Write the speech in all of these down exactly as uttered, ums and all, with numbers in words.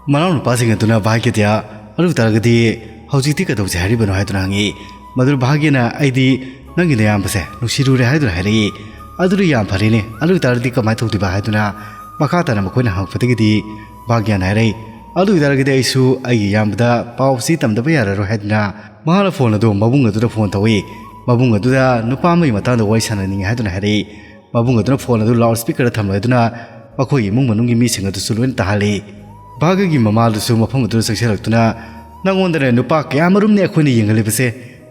ꯃꯅꯥꯎꯅꯨꯄꯥꯁꯤꯡ ꯑꯗꯨꯅ ꯚꯥꯒ꯭ꯌꯗ, "ꯑꯗꯨ ꯇꯥꯔꯒꯗꯤ ꯍꯧꯖꯤꯛꯇꯤ ꯀꯩꯗꯧꯁꯦ ꯍꯥꯏꯔꯤꯕꯅꯣ?" ꯍꯥꯏꯗꯨꯅ ꯍꯪꯉꯤ꯫ ꯃꯗꯨꯗ ꯚꯥꯒ꯭ꯌꯅ, "ꯑꯩꯗꯤ ꯅꯪꯒꯤ ꯅꯌꯥꯝꯕꯁꯦ ꯅꯨꯡꯁꯤꯔꯨꯔꯦ" ꯍꯥꯏꯗꯨꯅ ꯍꯥꯏꯔꯛꯏ꯫ "ꯑꯗꯨꯗꯤ ꯌꯥꯝ ꯐꯔꯦꯅꯦ, ꯑꯗꯨ ꯇꯥꯔꯒꯗꯤ ꯀꯃꯥꯏꯅ ꯇꯧꯗꯣꯏꯕ?" ꯍꯥꯏꯗꯨꯅ ꯃꯈꯥ ꯇꯥꯅ ꯃꯈꯣꯏꯅ ꯍꯪꯉꯛꯄꯗꯒꯤꯗꯤ ꯚꯥꯒ꯭ꯌꯅ ꯍꯥꯏꯔꯛꯏ, "ꯑꯗꯨ ꯑꯣꯏꯇꯥꯔꯒꯗꯤ ꯑꯩꯁꯨ ꯑꯩꯒꯤ ꯏꯌꯥꯝꯕꯗ ꯄꯥꯎ ꯆꯦ ꯇꯝꯗꯕ ꯌꯥꯔꯔꯣꯏ" ꯍꯥꯏꯗꯨꯅ ꯃꯍꯥꯛꯅ ꯐꯣꯟ ꯑꯗꯨ ꯃꯕꯨꯡ ꯑꯗꯨꯗ ꯐꯣꯟ ꯇꯧꯏ꯫ ꯃꯕꯨꯡ ꯑꯗꯨꯗ ꯅꯨꯄꯥ ꯑꯃꯒꯤ ꯃꯇꯥꯡꯗ ꯋꯥꯔꯤ ꯁꯥꯟꯅꯅꯤꯡꯉꯤ ꯍꯥꯏꯗꯨꯅ ꯍꯥꯏꯔꯛꯏ꯫ ꯃꯕꯨꯡ ꯑꯗꯨꯅ ꯐꯣꯟ ꯑꯗꯨ ꯂꯥꯎꯗ ꯁ꯭ꯄꯤꯀꯔꯗ ꯊꯝꯂꯗꯨꯅ ꯃꯈꯣꯏꯒꯤ ꯏꯃꯨꯡ ꯃꯅꯨꯡꯒꯤ ꯃꯤꯁꯤꯡ ꯑꯗꯨꯁꯨ ꯂꯣꯏꯅ ꯇꯥꯍꯜꯂꯤ꯫ ꯚꯥꯒ꯭ꯌꯒꯤ ꯃꯃꯥꯗꯨꯁꯨ ꯃꯐꯝ ꯑꯗꯨꯗ ꯆꯪꯁꯤꯜꯂꯛꯇꯨꯅ, "ꯅꯪꯉꯣꯟꯗꯅꯦ ꯅꯨꯄꯥ ꯀꯌꯥ ꯃꯔꯨꯝꯅꯦ ꯑꯩꯈꯣꯏꯅ ꯌꯦꯡꯍꯜꯂꯤꯕꯁꯦ,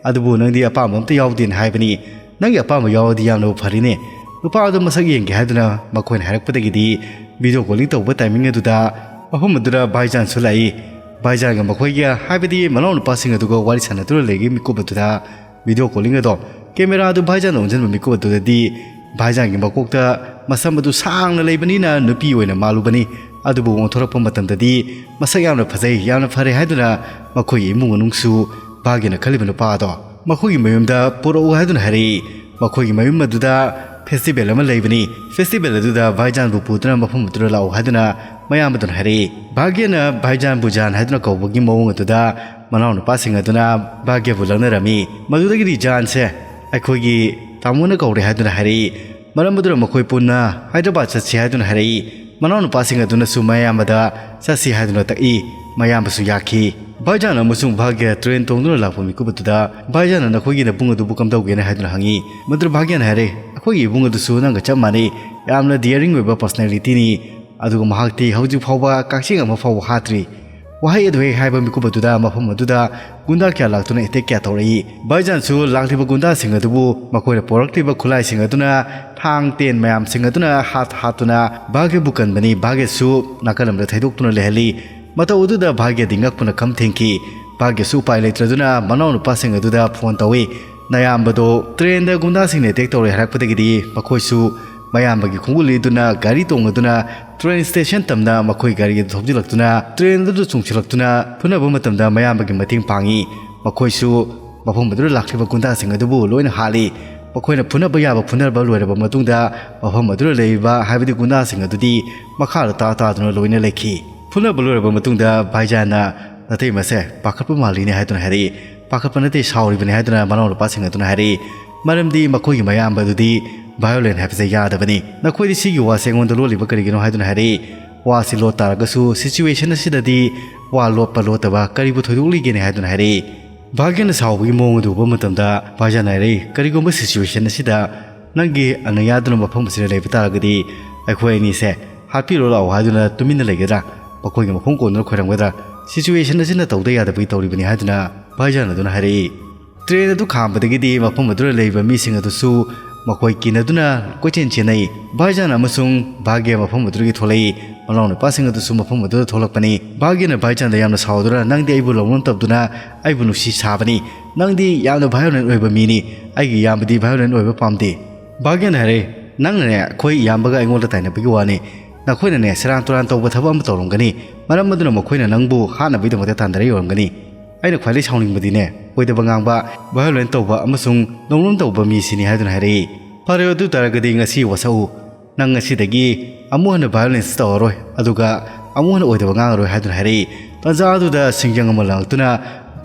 ꯑꯗꯨꯕꯨ ꯅꯪꯗꯤ ꯑꯄꯥꯝꯕ ꯑꯝꯇ ꯌꯥꯎꯗꯦꯅ ꯍꯥꯏꯕꯅꯤ꯫ ꯅꯪꯒꯤ ꯑꯄꯥꯝꯕ ꯌꯥꯎꯔꯗꯤ ꯌꯥꯝꯅꯕꯨ ꯐꯔꯤꯅꯦ꯫ ꯅꯨꯄꯥ ꯑꯗꯨ ꯃꯁꯛ ꯌꯦꯡꯒꯦ" ꯍꯥꯏꯗꯨꯅ ꯃꯈꯣꯏꯅ ꯍꯥꯏꯔꯛꯄꯗꯒꯤꯗꯤ ꯚꯤꯗꯤꯑꯣ ꯀꯣꯂꯤꯡ ꯇꯧꯕ ꯇꯥꯏꯃꯤꯡ ꯑꯗꯨꯗ ꯃꯐꯝ ꯑꯗꯨꯗ ꯚꯥꯏꯖꯥꯟꯁꯨ ꯂꯥꯛꯏ꯫ ꯚꯥꯏꯖꯥꯟꯒ ꯃꯈꯣꯏꯒ, ꯍꯥꯏꯕꯗꯤ ꯃꯅꯥꯎꯅꯨꯄꯥꯁꯤꯡ ꯑꯗꯨꯒ ꯋꯥꯔꯤ ꯁꯥꯟꯅꯗꯨꯅ ꯂꯩꯈꯤ ꯃꯤꯀꯨꯞ ꯑꯗꯨꯗ ꯚꯤꯗꯤꯑꯣ ꯀꯣꯂꯤꯡ ꯑꯗꯣ ꯀꯦꯃꯦꯔꯥ ꯑꯗꯨ ꯚꯥꯏꯖꯥꯟꯗ ꯑꯣꯟꯁꯤꯟꯕ ꯃꯤꯀꯨꯞ ꯑꯗꯨꯗꯗꯤ ꯚꯥꯏꯖꯥꯟꯒꯤ ꯃꯀꯣꯛꯇ ꯃꯁꯝ ꯑꯗꯨ ꯁꯥꯡꯅ ꯂꯩꯕꯅꯤꯅ ꯅꯨꯄꯤ ꯑꯣꯏꯅ ꯃꯥꯜꯂꯨꯕꯅꯤ꯫ ꯑꯗꯨꯕꯨ ꯑꯣꯟꯊꯣꯔꯛꯄ ꯃꯇꯝꯗꯗꯤ ꯃꯁꯛ ꯌꯥꯝꯅ ꯐꯖꯩ, ꯌꯥꯝꯅ ꯐꯔꯦ ꯍꯥꯏꯗꯨꯅ ꯃꯈꯣꯏꯒꯤ ꯏꯃꯨꯡ ꯃꯅꯨꯡꯁꯨ ꯚꯥꯒ꯭ꯌꯅ ꯈꯜꯂꯤꯕ ꯅꯨꯄꯥ ꯑꯗꯣ ꯃꯈꯣꯏꯒꯤ ꯃꯌꯨꯝꯗ ꯄꯨꯔꯛꯎ ꯍꯥꯏꯗꯨꯅ ꯍꯥꯏꯔꯛꯏ꯫ ꯃꯈꯣꯏꯒꯤ ꯃꯌꯨꯝ ꯑꯗꯨꯗ ꯐꯦꯁꯇꯤꯚꯦꯜ ꯑꯃ ꯂꯩꯕꯅꯤ꯫ ꯐꯦꯁꯇꯤꯚꯦꯜ ꯑꯗꯨꯗ ꯚꯥꯏꯖꯥꯟꯕꯨ ꯄꯨꯗꯨꯅ ꯃꯐꯝ ꯑꯗꯨꯗ ꯂꯥꯛꯎ ꯍꯥꯏꯗꯨꯅ ꯃꯌꯥꯝꯕꯗꯨꯅ ꯍꯥꯏꯔꯛꯏ꯫ ꯚꯥꯒ꯭ꯌꯅ ꯚꯥꯏꯖꯥꯟꯕꯨ ꯖꯥꯟ ꯍꯥꯏꯗꯨꯅ ꯀꯧꯕꯒꯤ ꯃꯑꯣꯡ ꯑꯗꯨꯗ ꯃꯅꯥꯎꯅꯨꯄꯥꯁꯤꯡ ꯑꯗꯨꯅ ꯚꯥꯒ꯭ꯌꯕꯨ ꯂꯛꯅꯔꯝꯃꯤ꯫ ꯃꯗꯨꯗꯒꯤꯗꯤ ꯖꯥꯟꯁꯦ ꯑꯩꯈꯣꯏꯒꯤ ꯇꯥꯃꯣꯅ ꯀꯧꯔꯦ ꯍꯥꯏꯗꯨꯅ ꯍꯥꯏꯔꯛꯏ꯫ ꯃꯔꯝ ꯑꯗꯨꯅ ꯃꯈꯣꯏ ꯄꯨꯟꯅ ꯍꯥꯏꯗ꯭ꯔꯕꯥꯗ ꯆꯠꯁꯤ ꯍꯥꯏꯗꯨꯅ ꯍꯥꯏꯔꯛꯏ꯫ ꯃꯅꯥꯎꯅꯨꯄꯥꯁꯤꯡ ꯑꯗꯨꯅꯁꯨ ꯃꯌꯥꯝꯕꯗ ꯆꯠꯁꯤ ꯍꯥꯏꯗꯨꯅ ꯇꯛꯏ꯫ ꯃꯌꯥꯝꯕꯁꯨ ꯌꯥꯈꯤ꯫ ꯚꯥꯏꯖꯥꯟ ꯑꯃꯁꯨꯡ ꯚꯥꯒ꯭ꯌ ꯇ꯭ꯔꯦꯟ ꯇꯣꯡꯗꯨꯅ ꯂꯥꯛꯄ ꯃꯤꯀꯨꯞ ꯑꯗꯨꯗ ꯚꯥꯏꯖꯥꯟꯅ, "ꯅꯈꯣꯏꯒꯤ ꯅꯕꯨꯡ ꯑꯗꯨꯕꯨ ꯀꯝꯗꯧꯒꯦꯅ?" ꯍꯥꯏꯗꯨꯅ ꯍꯪꯉꯤ꯫ ꯃꯗꯨꯗ ꯚꯥꯒ꯭ꯌꯅ ꯍꯥꯏꯔꯦ, "ꯑꯩꯈꯣꯏꯒꯤ ꯏꯕꯨꯡ ꯑꯗꯨꯁꯨ ꯅꯪꯒ ꯆꯞ ꯃꯥꯟꯅꯩ꯫ ꯌꯥꯝꯅ daring ꯑꯣꯏꯕ personalityꯅꯤ꯫ ꯑꯗꯨꯒ ꯃꯍꯥꯛꯇꯤ ꯍꯧꯖꯤꯛ ꯐꯥꯎꯕ ꯀꯛꯆꯦꯡ ꯑꯃ ꯐꯥꯎꯕ ꯍꯥꯠꯇ꯭ꯔꯤ"꯫ ꯋꯥꯍꯩ ꯑꯗꯨ ꯍꯦꯛ ꯍꯥꯏꯕ ꯃꯤꯀꯨꯞ ꯑꯗꯨꯗ ꯃꯐꯝ ꯑꯗꯨꯗ ꯒꯨꯟꯗꯥ ꯀꯌꯥ ꯂꯥꯛꯇꯨꯅ attack ꯀꯌꯥ ꯇꯧꯔꯛꯏ꯫ ꯚꯥꯏꯖꯥꯟꯁꯨ ꯂꯥꯛꯂꯤꯕ ꯒꯨꯟꯗꯥꯁꯤꯡ ꯑꯗꯨꯕꯨ ꯃꯈꯣꯏꯅ ꯄꯣꯔꯛꯂꯤꯕ ꯈꯨꯠꯂꯥꯏꯁꯤꯡ ꯑꯗꯨꯅ, ꯊꯥꯡ ꯇꯦꯟ ꯃꯌꯥꯝꯁꯤꯡ ꯑꯗꯨꯅ ꯍꯥꯠ ꯍꯥꯠꯇꯨꯅ ꯚꯥꯒ꯭ꯌꯕꯨ ꯀꯟꯕꯅꯤ꯫ ꯚꯥꯒ꯭ꯌꯁꯨ ꯅꯥꯀꯜ ꯑꯃꯗ ꯊꯩꯗꯣꯛꯇꯨꯅ ꯂꯩꯍꯜꯂꯤ꯫ ꯃꯇꯧ ꯑꯗꯨꯗ ꯚꯥꯒ꯭ꯌꯗꯤ ꯉꯛꯄꯅ ꯈꯝ ꯊꯦꯡꯈꯤ꯫ ꯚꯥꯒ꯭ꯌꯁꯨ ꯎꯄꯥꯏ ꯂꯩꯇ꯭ꯔꯗꯨꯅ ꯃꯅꯥꯎꯅꯨꯄꯥꯁꯤꯡ ꯑꯗꯨꯗ ꯐꯣꯟ ꯇꯧꯏ꯫ ꯅꯌꯥꯝꯕꯗꯣ ꯇ꯭ꯔꯦꯟꯗ ꯒꯨꯟꯗꯥꯁꯤꯡꯅ attack ꯇꯧꯔꯦ ꯍꯥꯏꯔꯛꯄꯗꯒꯤꯗꯤ ꯃꯈꯣꯏꯁꯨ ꯃꯌꯥꯝꯕꯒꯤ ꯈꯣꯡꯒꯨꯜ ꯏꯗꯨꯅ ꯒꯥꯔꯤ ꯇꯣꯡꯂꯗꯨꯅ ꯇ꯭ꯔꯦꯟ ꯁ꯭ꯇꯦꯁꯟ ꯇꯝꯅ ꯃꯈꯣꯏ ꯒꯥꯔꯤ ꯑꯗꯨ ꯊꯧꯖꯤꯜꯂꯛꯇꯨꯅ ꯇ꯭ꯔꯦꯟ ꯑꯗꯨꯗ ꯆꯣꯡꯁꯤꯜꯂꯛꯇꯨꯅ ꯐꯨꯅꯕ ꯃꯇꯝꯗ ꯃꯌꯥꯝꯕꯒꯤ ꯃꯇꯦꯡ ꯄꯥꯡꯏ꯫ ꯃꯈꯣꯏꯁꯨ ꯃꯐꯝ ꯑꯗꯨꯗ ꯂꯥꯛꯂꯤꯕ ꯒꯨꯟꯗꯥꯁꯤꯡ ꯑꯗꯨꯕꯨ ꯂꯣꯏꯅ ꯍꯥꯠꯂꯤ꯫ ꯃꯈꯣꯏꯅ ꯐꯨꯅꯕ ꯌꯥꯕ ꯐꯨꯅꯔꯕ ꯂꯣꯏꯔꯕ ꯃꯇꯨꯡꯗ ꯃꯐꯝ ꯑꯗꯨꯗ ꯂꯩꯔꯤꯕ, ꯍꯥꯏꯕꯗꯤ ꯒꯨꯟꯗꯥꯁꯤꯡ ꯑꯗꯨꯗꯤ ꯃꯈꯥꯗ ꯇꯥ ꯇꯥꯗꯨꯅ ꯂꯣꯏꯅ ꯂꯩꯈꯤ꯫ ꯐꯨꯅꯕ ꯂꯣꯏꯔꯕ ꯃꯇꯨꯡꯗ ꯚꯥꯏꯖꯥꯟꯅ ꯅꯇꯩꯃꯁꯦ ꯄꯥꯈꯠꯄ ꯃꯥꯜꯂꯤꯅꯦ ꯍꯥꯏꯗꯨꯅ ꯍꯥꯏꯔꯛꯏ꯫ ꯄꯥꯈꯠꯄ ꯅꯠꯇꯦ, ꯁꯥꯎꯔꯤꯕꯅꯤ ꯍꯥꯏꯗꯨꯅ ꯃꯅꯥꯎꯅꯨꯄꯥꯁꯤꯡ ꯑꯗꯨꯅ ꯍꯥꯏꯔꯛꯏ꯫ ꯃꯔꯝꯗꯤ ꯃꯈꯣꯏꯒꯤ ꯃꯌꯥꯝꯕ ꯑꯗꯨꯗꯤ violent ꯍꯥꯏꯕꯁꯦ ꯌꯥꯗꯕꯅꯤ꯫ ꯅꯈꯣꯏꯗꯤ ꯁꯤꯒꯤ ꯋꯥꯁꯦ ꯑꯩꯉꯣꯟꯗ ꯂꯣꯜꯂꯤꯕ ꯀꯔꯤꯒꯤꯅꯣ ꯍꯥꯏꯗꯨꯅ ꯍꯥꯏꯔꯛꯏ꯫ ꯋꯥꯁꯤ ꯂꯣꯠ ꯇꯥꯔꯒꯁꯨ situation ꯑꯁꯤꯗꯗꯤ ꯋꯥ ꯂꯣꯠꯄ ꯂꯣꯠꯇꯕ ꯀꯔꯤꯕꯨ ꯊꯣꯏꯗꯣꯛꯂꯤꯒꯦꯅꯦ ꯍꯥꯏꯗꯨꯅ ꯍꯥꯏꯔꯛꯏ꯫ ꯚꯥꯒ꯭ꯌꯅ ꯁꯥꯎꯕꯒꯤ ꯃꯑꯣꯡ ꯑꯗꯨ ꯎꯕ ꯃꯇꯝꯗ ꯚꯥꯏꯖꯥꯟꯅ ꯍꯥꯏꯔꯛꯏ, "ꯀꯔꯤꯒꯨꯝꯕ situation ꯑꯁꯤꯗ ꯅꯪꯒꯤ ꯑꯅꯌꯥꯗꯨꯅ ꯃꯐꯝ ꯑꯁꯤꯗ ꯂꯩꯕ ꯇꯥꯔꯒꯗꯤ ꯑꯩꯈꯣꯏ ꯑꯅꯤꯁꯦ ꯍꯥꯠꯄꯤꯔꯣ ꯂꯥꯛꯑꯣ ꯍꯥꯏꯗꯨꯅ ꯇꯨꯃꯤꯟꯅ ꯂꯩꯒꯗ꯭ꯔꯥ? ꯃꯈꯣꯏꯒꯤ ꯃꯈꯣꯡ ꯀꯣꯟꯗꯨꯅ ꯈꯣꯏꯔꯝꯒꯗ꯭ꯔꯥ? Situation ꯑꯁꯤꯅ ꯇꯧꯗ ꯌꯥꯗꯕꯒꯤ ꯇꯧꯔꯤꯕꯅꯤ" ꯍꯥꯏꯗꯨꯅ ꯚꯥꯏꯖꯥꯟ ꯑꯗꯨꯅ ꯍꯥꯏꯔꯛꯏ꯫ ꯇ꯭ꯔꯦꯟ ꯑꯗꯨ ꯈꯥꯝꯕꯗꯒꯤꯗꯤ ꯃꯐꯝ ꯑꯗꯨꯗ ꯂꯩꯕ ꯃꯤꯁꯤꯡ ꯑꯗꯨꯁꯨ ꯃꯈꯣꯏ ꯀꯤꯅꯗꯨꯅ ꯀꯣꯏꯆꯦꯟ ꯆꯦꯟꯅꯩ꯫ ꯚꯥꯏꯖꯥꯟ ꯑꯃꯁꯨꯡ ꯚꯥꯒ꯭ꯌ ꯃꯐꯝ ꯑꯗꯨꯗꯒꯤ ꯊꯣꯛꯂꯛꯏ꯫ ꯃꯅꯥꯎ ꯅꯨꯄꯥꯁꯤꯡ ꯑꯗꯨꯁꯨ ꯃꯐꯝ ꯑꯗꯨꯗ ꯊꯣꯛꯂꯛꯄꯅꯤ꯫ ꯚꯥꯒ꯭ꯌꯅ ꯚꯥꯏꯖꯥꯟꯗ ꯌꯥꯝꯅ ꯁꯥꯎꯗꯨꯅ, "ꯅꯪꯗꯤ ꯑꯩꯕꯨ ꯂꯧꯅꯝ ꯇꯧꯗꯨꯅ ꯑꯩꯕꯨ ꯅꯨꯡꯁꯤ ꯁꯥꯕꯅꯤ꯫ ꯅꯪꯗꯤ ꯌꯥꯝꯅ violent ꯑꯣꯏꯕ ꯃꯤꯅꯤ꯫ ꯑꯩꯒꯤ ꯏꯌꯥꯝꯕꯗꯤ violent ꯑꯣꯏꯕ ꯄꯥꯝꯗꯦ꯫" ꯚꯥꯒ꯭ꯌꯅ ꯍꯥꯏꯔꯦ, "ꯅꯪꯅꯅꯦ ꯑꯩꯈꯣꯏ ꯏꯌꯥꯝꯕꯒ ꯑꯩꯉꯣꯟꯗ ꯇꯥꯏꯅꯕꯒꯤ ꯋꯥꯅꯤ꯫ ꯅꯈꯣꯏꯅꯅꯦ ꯁꯦꯔꯥꯟ ꯇꯨꯔꯥꯟ ꯇꯧꯕ ꯊꯕꯛ ꯑꯃ ꯇꯧꯔꯝꯒꯅꯤ꯫ ꯃꯔꯝ ꯑꯗꯨꯅ ꯃꯈꯣꯏꯅ ꯅꯪꯕꯨ ꯍꯥꯠꯅꯕꯒꯤꯗꯃꯛꯇ ꯇꯥꯟꯊꯔꯛꯏ ꯑꯣꯏꯔꯝꯒꯅꯤ꯫ ꯑꯩꯅ ꯈ꯭ꯋꯥꯏꯗꯒꯤ ꯁꯥꯎꯅꯤꯡꯕꯗꯤꯅꯦ, ꯑꯣꯏꯗꯕ ꯉꯥꯡꯕ, violent ꯇꯧꯕ ꯑꯃꯁꯨꯡ ꯂꯧꯅꯝ ꯇꯧꯕ ꯃꯤꯁꯤꯅꯤ" ꯍꯥꯏꯗꯨꯅ ꯍꯥꯏꯔꯛꯏ꯫ "ꯐꯔꯦ, ꯑꯗꯨ ꯇꯥꯔꯒꯗꯤ ꯉꯁꯤ ꯋꯥꯁꯛꯎ꯫ ꯅꯪ ꯉꯁꯤꯗꯒꯤ ꯑꯃꯨꯛ ꯍꯟꯅ violence ꯇꯧꯔꯔꯣꯏ, ꯑꯗꯨꯒ ꯑꯃꯨꯛ ꯍꯟꯅ ꯑꯣꯏꯗꯕ ꯉꯥꯡꯉꯔꯣꯏ" ꯍꯥꯏꯗꯨꯅ ꯍꯥꯏꯔꯛꯏ꯫ ꯇꯥꯟꯖꯥ ꯑꯗꯨꯗ ꯁꯤꯡꯖꯪ ꯑꯃ ꯂꯪꯉꯛꯇꯨꯅ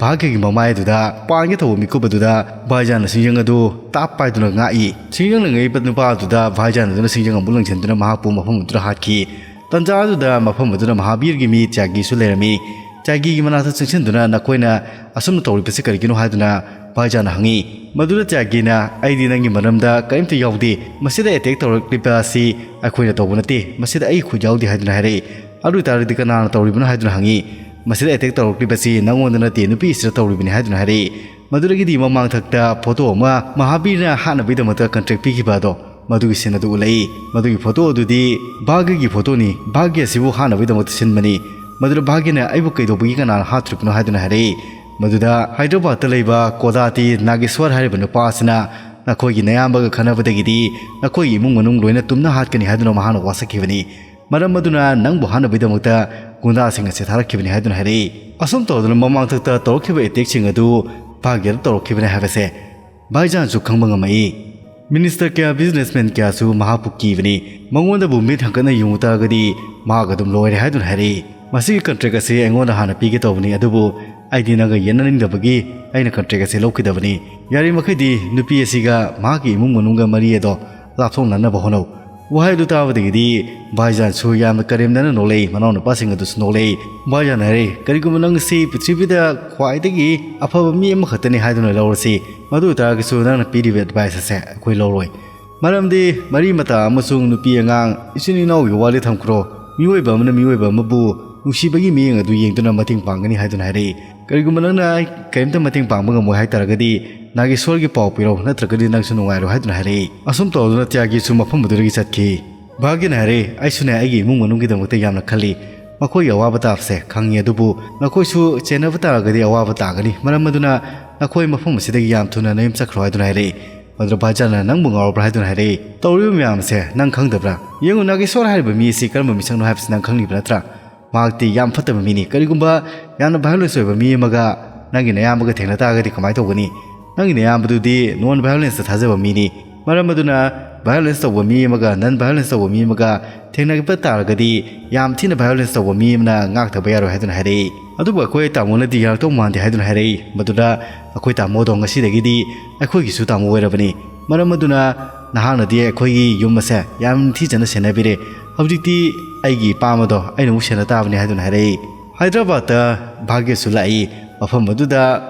ꯚꯥꯒ꯭ꯌꯒꯤ ꯃꯃꯥꯏ ꯑꯗꯨꯗ ꯄꯥꯟꯒꯦ ꯇꯧꯕ ꯃꯤꯀꯨꯞ ꯑꯗꯨꯗ ꯚꯥꯏꯖꯥꯟꯅ ꯁꯤꯡꯖꯪ ꯑꯗꯨ ꯇꯥꯞ ꯄꯥꯏꯗꯨꯅ ꯉꯥꯛꯏ꯫ ꯁꯤꯡꯖꯪ ꯂꯪꯉꯛꯏꯕ ꯅꯨꯄꯥ ꯑꯗꯨꯗ ꯚꯥꯏꯖꯥꯟ ꯑꯗꯨꯅ ꯁꯤꯡꯖꯪ ꯑꯃꯨꯛ ꯂꯪꯁꯤꯟꯗꯨꯅ ꯃꯍꯥꯛꯄꯨ ꯃꯐꯝ ꯑꯗꯨꯗ ꯍꯥꯠꯈꯤ꯫ ꯇꯥꯟꯖꯥ ꯑꯗꯨꯗ ꯃꯐꯝ ꯑꯗꯨꯗ ꯃꯍꯥꯕꯤꯔꯒꯤ ꯃꯤ ꯇ꯭ꯌꯥꯒꯤꯁꯨ ꯂꯩꯔꯝꯃꯤ꯫ ꯇ꯭ꯌꯥꯒꯤꯒꯤ ꯃꯅꯥꯛꯇ ꯆꯪꯁꯤꯟꯗꯨꯅ, "ꯅꯈꯣꯏꯅ ꯑꯁꯨꯝꯅ ꯇꯧꯔꯤꯕꯁꯤ ꯀꯔꯤꯒꯤꯅꯣ?" ꯍꯥꯏꯗꯨꯅ ꯚꯥꯏꯖꯥꯟꯅ ꯍꯪꯉꯤ꯫ ꯃꯗꯨꯗ ꯇ꯭ꯌꯥꯒꯤꯅ, "ꯑꯩꯗꯤ ꯅꯪꯒꯤ ꯃꯔꯝꯗ ꯀꯔꯤꯝꯇ ꯌꯥꯎꯗꯦ꯫ ꯃꯁꯤꯗ attack ꯇꯧꯔꯛꯂꯤꯕ ꯑꯁꯤ ꯑꯩꯈꯣꯏꯅ ꯇꯧꯕ ꯅꯠꯇꯦ꯫ ꯃꯁꯤꯗ ꯑꯩꯒꯤ ꯈꯨꯠ ꯌꯥꯎꯗꯦ" ꯍꯥꯏꯗꯨꯅ ꯍꯥꯏꯔꯛꯏ꯫ "ꯑꯗꯨ ꯑꯣꯏ ꯇꯥꯔꯒꯗꯤ ꯀꯅꯥꯅ ꯇꯧꯔꯤꯕꯅꯣ?" ꯍꯥꯏꯗꯨꯅ ꯍꯪꯉꯤ꯫ "ꯃꯁꯤꯗ attack ꯇꯧꯔꯛꯂꯤꯕꯁꯤ ꯅꯪꯉꯣꯟꯗ ꯅꯠꯇꯦ, ꯅꯨꯄꯤ ꯑꯁꯤꯗ ꯇꯧꯔꯤꯕꯅꯤ" ꯍꯥꯏꯗꯨꯅ ꯍꯥꯏꯔꯛꯏ꯫ ꯃꯗꯨꯗꯒꯤꯗꯤ ꯃꯃꯥꯡꯊꯛꯇ ꯐꯣꯇꯣ ꯑꯃ ꯃꯍꯥꯕꯤꯔꯅ ꯍꯥꯠꯅꯕꯒꯤꯗꯃꯛꯇ contract ꯄꯤꯈꯤꯕ ꯑꯗꯣ, ꯃꯗꯨꯒꯤ scene ꯑꯗꯨ ꯎꯠꯂꯛꯏ꯫ ꯃꯗꯨꯒꯤ ꯐꯣꯇꯣ ꯑꯗꯨꯗꯤ ꯚꯥꯒ꯭ꯌꯒꯤ ꯐꯣꯇꯣꯅꯤ꯫ ꯚꯥꯒ꯭ꯌ ꯑꯁꯤꯕꯨ ꯍꯥꯠꯅꯕꯒꯤꯗꯃꯛꯇ ꯁꯤꯟꯕꯅꯤ꯫ ꯃꯗꯨꯗ ꯚꯥꯒ꯭ꯌꯅ, "ꯑꯩꯕꯨ ꯀꯩꯗꯧꯕꯒꯤ ꯀꯅꯥꯅ ꯍꯥꯠꯇ꯭ꯔꯤꯕꯅꯣ?" ꯍꯥꯏꯗꯨꯅ ꯍꯥꯏꯔꯛꯏ꯫ ꯃꯗꯨꯗ ꯍꯥꯏꯗ꯭ꯔꯕꯥꯗꯇ ꯂꯩꯕ ꯀꯣꯗꯥꯇꯤ ꯅꯥꯒꯦꯁ꯭ꯋꯔ ꯍꯥꯏꯔꯤꯕ ꯅꯨꯄꯥ ꯑꯁꯤꯅ, "ꯅꯈꯣꯏꯒꯤ ꯅꯌꯥꯝꯕꯒ ꯈꯠꯅꯕꯗꯒꯤꯗꯤ ꯅꯈꯣꯏꯒꯤ ꯏꯃꯨꯡ ꯃꯅꯨꯡ ꯂꯣꯏꯅ ꯇꯨꯝꯅ ꯍꯥꯠꯀꯅꯤ" ꯍꯥꯏꯗꯨꯅ ꯃꯍꯥꯛꯅ ꯋꯥꯁꯛꯈꯤꯕꯅꯤ꯫ "ꯃꯔꯝ ꯑꯗꯨꯅ ꯅꯪꯕꯨ ꯍꯥꯠꯅꯕꯒꯤꯗꯃꯛꯇ ꯒꯨꯟꯗꯥꯁꯤꯡ ꯑꯁꯤ ꯊꯥꯔꯛꯈꯤꯕꯅꯤ" ꯍꯥꯏꯗꯨꯅ ꯍꯥꯏꯔꯛꯏ꯫ ꯑꯁꯨꯝ ꯇꯧꯗꯨꯅ ꯃꯃꯥꯡꯊꯛꯇ ꯇꯧꯔꯛꯈꯤꯕ attackꯁꯤꯡ ꯑꯗꯨ ꯚꯥꯒ꯭ꯌꯗ ꯇꯧꯔꯛꯈꯤꯕꯅꯤ ꯍꯥꯏꯕꯁꯦ ꯚꯥꯏꯖꯥꯟꯁꯨ ꯈꯪꯕ ꯉꯝꯃꯛꯏ꯫ Minister ꯀꯌꯥ, businessman ꯀꯌꯥꯁꯨ ꯃꯍꯥꯛꯄꯨ ꯀꯤꯕꯅꯤ꯫ ꯃꯉꯣꯟꯗꯕꯨ ꯃꯤꯠ ꯍꯪꯒꯠꯅ ꯌꯦꯡꯉꯨ ꯇꯥꯔꯒꯗꯤ ꯃꯍꯥꯛ ꯑꯗꯨꯝ ꯂꯣꯏꯔꯦ ꯍꯥꯏꯗꯨꯅ ꯍꯥꯏꯔꯛꯏ꯫ "ꯃꯁꯤꯒꯤ ꯀꯟꯇ꯭ꯔꯦꯛ ꯑꯁꯤ ꯑꯩꯉꯣꯟꯗ ꯍꯥꯟꯅ ꯄꯤꯒꯦ ꯇꯧꯕꯅꯤ, ꯑꯗꯨꯕꯨ ꯑꯩꯗꯤ ꯅꯪꯒ ꯌꯦꯠꯅꯅꯤꯡꯗꯕꯒꯤ ꯑꯩꯅ ꯀꯟꯇ꯭ꯔꯦꯛ ꯑꯁꯤ ꯂꯧꯈꯤꯗꯕꯅꯤ꯫ ꯌꯥꯔꯤꯃꯈꯩꯗꯤ ꯅꯨꯄꯤ ꯑꯁꯤꯒ ꯃꯍꯥꯛꯀꯤ ꯏꯃꯨꯡ ꯃꯅꯨꯡꯒ ꯃꯔꯤ ꯑꯗꯣ ꯂꯥꯞꯊꯣꯛꯅꯅꯕ ꯍꯣꯠꯅꯧ"꯫ ꯋꯥꯍꯩ ꯑꯗꯨ ꯇꯥꯕꯗꯒꯤꯗꯤ ꯚꯥꯏꯖꯥꯟꯁꯨ ꯌꯥꯝꯅ ꯀꯔꯦꯝꯅꯅ ꯅꯣꯛꯂꯛꯏ, ꯃꯅꯥꯎꯅꯨꯄꯥꯁꯤꯡ ꯑꯗꯨꯁꯨ ꯅꯣꯛꯂꯛꯏ꯫ ꯚꯥꯏꯖꯥꯟ ꯍꯥꯏꯔꯦ, "ꯀꯔꯤꯒꯨꯝꯕ ꯅꯪꯁꯤ ꯄ꯭ꯔꯤꯊꯤꯕꯤꯗ ꯈ꯭ꯋꯥꯏꯗꯒꯤ ꯑꯐꯕ ꯃꯤ ꯑꯃꯈꯛꯇꯅꯤ ꯍꯥꯏꯗꯨꯅ ꯂꯧꯔꯁꯤ, ꯃꯗꯨ ꯑꯣꯏꯇꯥꯔꯒꯁꯨ ꯅꯪꯅ ꯄꯤꯔꯤꯕ ꯑꯦꯗꯚꯥꯏꯁ ꯑꯁꯦ ꯑꯩꯈꯣꯏ ꯂꯧꯔꯣꯏ꯫ ꯃꯔꯝꯗꯤ ꯃꯔꯤ ꯃꯇꯥ ꯑꯃꯁꯨꯡ ꯅꯨꯄꯤ ꯑꯉꯥꯡ, ꯏꯆꯤꯟ ꯏꯅꯥꯎꯒꯤ ꯋꯥꯗꯤ ꯊꯝꯈ꯭ꯔꯣ, ꯃꯤꯑꯣꯏꯕ ꯑꯃꯅ ꯃꯤꯑꯣꯏꯕ ꯑꯃꯕꯨ ꯅꯨꯡꯁꯤꯕꯒꯤ ꯃꯤꯠꯌꯦꯡ ꯑꯗꯨ ꯌꯦꯡꯗꯨꯅ ꯃꯇꯦꯡ ꯄꯥꯡꯒꯅꯤ" ꯍꯥꯏꯗꯨꯅ ꯍꯥꯏꯔꯛꯏ꯫ "ꯀꯔꯤꯒꯨꯝꯕ ꯅꯪꯅ ꯀꯔꯤꯝꯇ ꯃꯇꯦꯡ ꯄꯥꯡꯕ ꯉꯝꯃꯣꯏ ꯍꯥꯏꯇꯥꯔꯒꯗꯤ ꯅꯥꯒꯦꯁꯣꯔꯒꯤ ꯄꯥꯎ ꯄꯤꯔꯧ, ꯅꯠꯇ꯭ꯔꯒꯗꯤ ꯅꯪꯁꯨ ꯅꯨꯡꯉꯥꯏꯔꯣꯏ" ꯍꯥꯏꯗꯨꯅ ꯍꯥꯏꯔꯛꯏ꯫ ꯑꯁꯨꯝ ꯇꯧꯗꯨꯅ ꯇ꯭ꯌꯥꯒꯤꯁꯨ ꯃꯐꯝ ꯑꯗꯨꯗꯒꯤ ꯆꯠꯈꯤ꯫ ꯚꯥꯒ꯭ꯌꯅ ꯍꯥꯏꯔꯦ, "ꯑꯩꯁꯨꯅꯦ ꯑꯩꯒꯤ ꯏꯃꯨꯡ ꯃꯅꯨꯡꯒꯤꯗꯃꯛꯇ ꯌꯥꯝꯅ ꯈꯜꯂꯤ, ꯃꯈꯣꯏꯒꯤ ꯑꯋꯥꯕ ꯇꯥꯕꯁꯦ ꯈꯪꯉꯤ, ꯑꯗꯨꯕꯨ ꯅꯈꯣꯏꯁꯨ ꯆꯦꯟꯅꯕ ꯇꯥꯔꯒꯗꯤ ꯑꯋꯥꯕ ꯇꯥꯒꯅꯤ, ꯃꯔꯝ ꯑꯗꯨꯅ ꯅꯈꯣꯏ ꯃꯐꯝ ꯑꯁꯤꯗꯒꯤ ꯌꯥꯝ ꯊꯨꯅ ꯅꯌꯨꯝ ꯆꯠꯈ꯭ꯔꯣ" ꯍꯥꯏꯗꯨꯅ ꯍꯥꯏꯔꯛꯏ꯫ ꯃꯗꯨꯗ ꯚꯥꯏꯖꯥꯟꯅ "ꯅꯪꯕꯨ ꯉꯥꯎꯔꯕ꯭ꯔꯥ?" ꯍꯥꯏꯗꯨꯅ ꯍꯥꯏꯔꯛꯏ꯫ "ꯇꯧꯔꯤꯕ ꯃꯌꯥꯝ ꯑꯁꯦ ꯅꯪ ꯈꯪꯗꯕ꯭ꯔꯥ? ꯌꯦꯡꯉꯨ, ꯅꯥꯒꯦꯁꯣꯔ ꯍꯥꯏꯔꯤꯕ ꯃꯤ ꯑꯁꯤ ꯀꯔꯝꯕ ꯃꯤꯁꯛꯅꯣ ꯍꯥꯏꯕꯁꯤ ꯅꯪ ꯈꯪꯂꯤꯕ ꯅꯠꯇ꯭ꯔꯥ? ꯃꯍꯥꯛꯇꯤ ꯌꯥꯝ ꯐꯠꯇꯕ ꯃꯤꯅꯤ꯫ ꯀꯔꯤꯒꯨꯝꯕ ꯌꯥꯝꯅ ꯚꯥꯏꯑꯣꯂꯦꯟꯁ ꯑꯣꯏꯕ ꯃꯤ ꯑꯃꯒ ꯅꯪꯒꯤ ꯅꯌꯥꯝꯕꯒ ꯊꯦꯡꯅ ꯇꯥꯔꯒꯗꯤ ꯀꯃꯥꯏꯅ ꯇꯧꯒꯅꯤ? ꯅꯪꯒꯤ ꯅꯌꯥꯝꯕꯗꯨꯗꯤ ꯅꯣꯟ ꯚꯥꯏꯑꯣꯂꯦꯟꯁꯇ ꯊꯥꯖꯕ ꯃꯤꯅꯤ꯫ ꯃꯔꯝ ꯑꯗꯨꯅ ꯚꯥꯏꯑꯣꯂꯦꯟꯁ ꯇꯧꯕ ꯃꯤ ꯑꯃꯒ ꯅꯟ ꯚꯥꯏꯑꯣꯂꯦꯟꯁ ꯇꯧꯕ ꯃꯤ ꯑꯃꯒ ꯊꯦꯡꯅꯕ ꯇꯥꯔꯒꯗꯤ ꯌꯥꯝ ꯊꯤꯅ ꯚꯥꯏꯑꯣꯂꯦꯟꯁ ꯇꯧꯕ ꯃꯤ ꯑꯃꯅ ꯉꯥꯛꯊꯕ ꯌꯥꯔꯣꯏ" ꯍꯥꯏꯗꯨꯅ ꯍꯥꯏꯔꯛꯏ꯫ "ꯑꯗꯨꯕꯨ ꯑꯩꯈꯣꯏ ꯇꯥꯃꯣꯅꯗꯤ ꯌꯥꯔꯛꯇꯧ ꯃꯥꯟꯗꯦ" ꯍꯥꯏꯗꯨꯅ ꯍꯥꯏꯔꯛꯏ꯫ ꯃꯗꯨꯗ ꯑꯩꯈꯣꯏ ꯇꯥꯃꯣꯗꯣ ꯉꯁꯤꯗꯒꯤꯗꯤ ꯑꯩꯈꯣꯏꯒꯤꯁꯨ ꯇꯥꯃꯣ ꯑꯣꯏꯔꯕꯅꯤ꯫ ꯃꯔꯝ ꯑꯗꯨꯅ ꯅꯍꯥꯛꯅꯗꯤ ꯑꯩꯈꯣꯏꯒꯤ ꯌꯨꯝ ꯑꯁꯦ ꯌꯥꯝ ꯊꯤꯖꯅ ꯁꯦꯟꯅꯕꯤꯔꯦ꯫ ꯍꯧꯖꯤꯛꯇꯤ ꯑꯩꯒꯤ ꯏꯄꯥꯝ ꯑꯗꯣ ꯑꯩꯅ ꯑꯃꯨꯛ ꯁꯦꯟꯅ ꯇꯥꯕꯅꯤ ꯍꯥꯏꯗꯨꯅ ꯍꯥꯏꯔꯛꯏ꯫ ꯍꯥꯏꯗ꯭ꯔꯕꯥꯗꯇ ꯚꯥꯒ꯭ꯌꯁꯨ ꯂꯥꯛꯏ꯫ ꯃꯐꯝ ꯑꯗꯨꯗ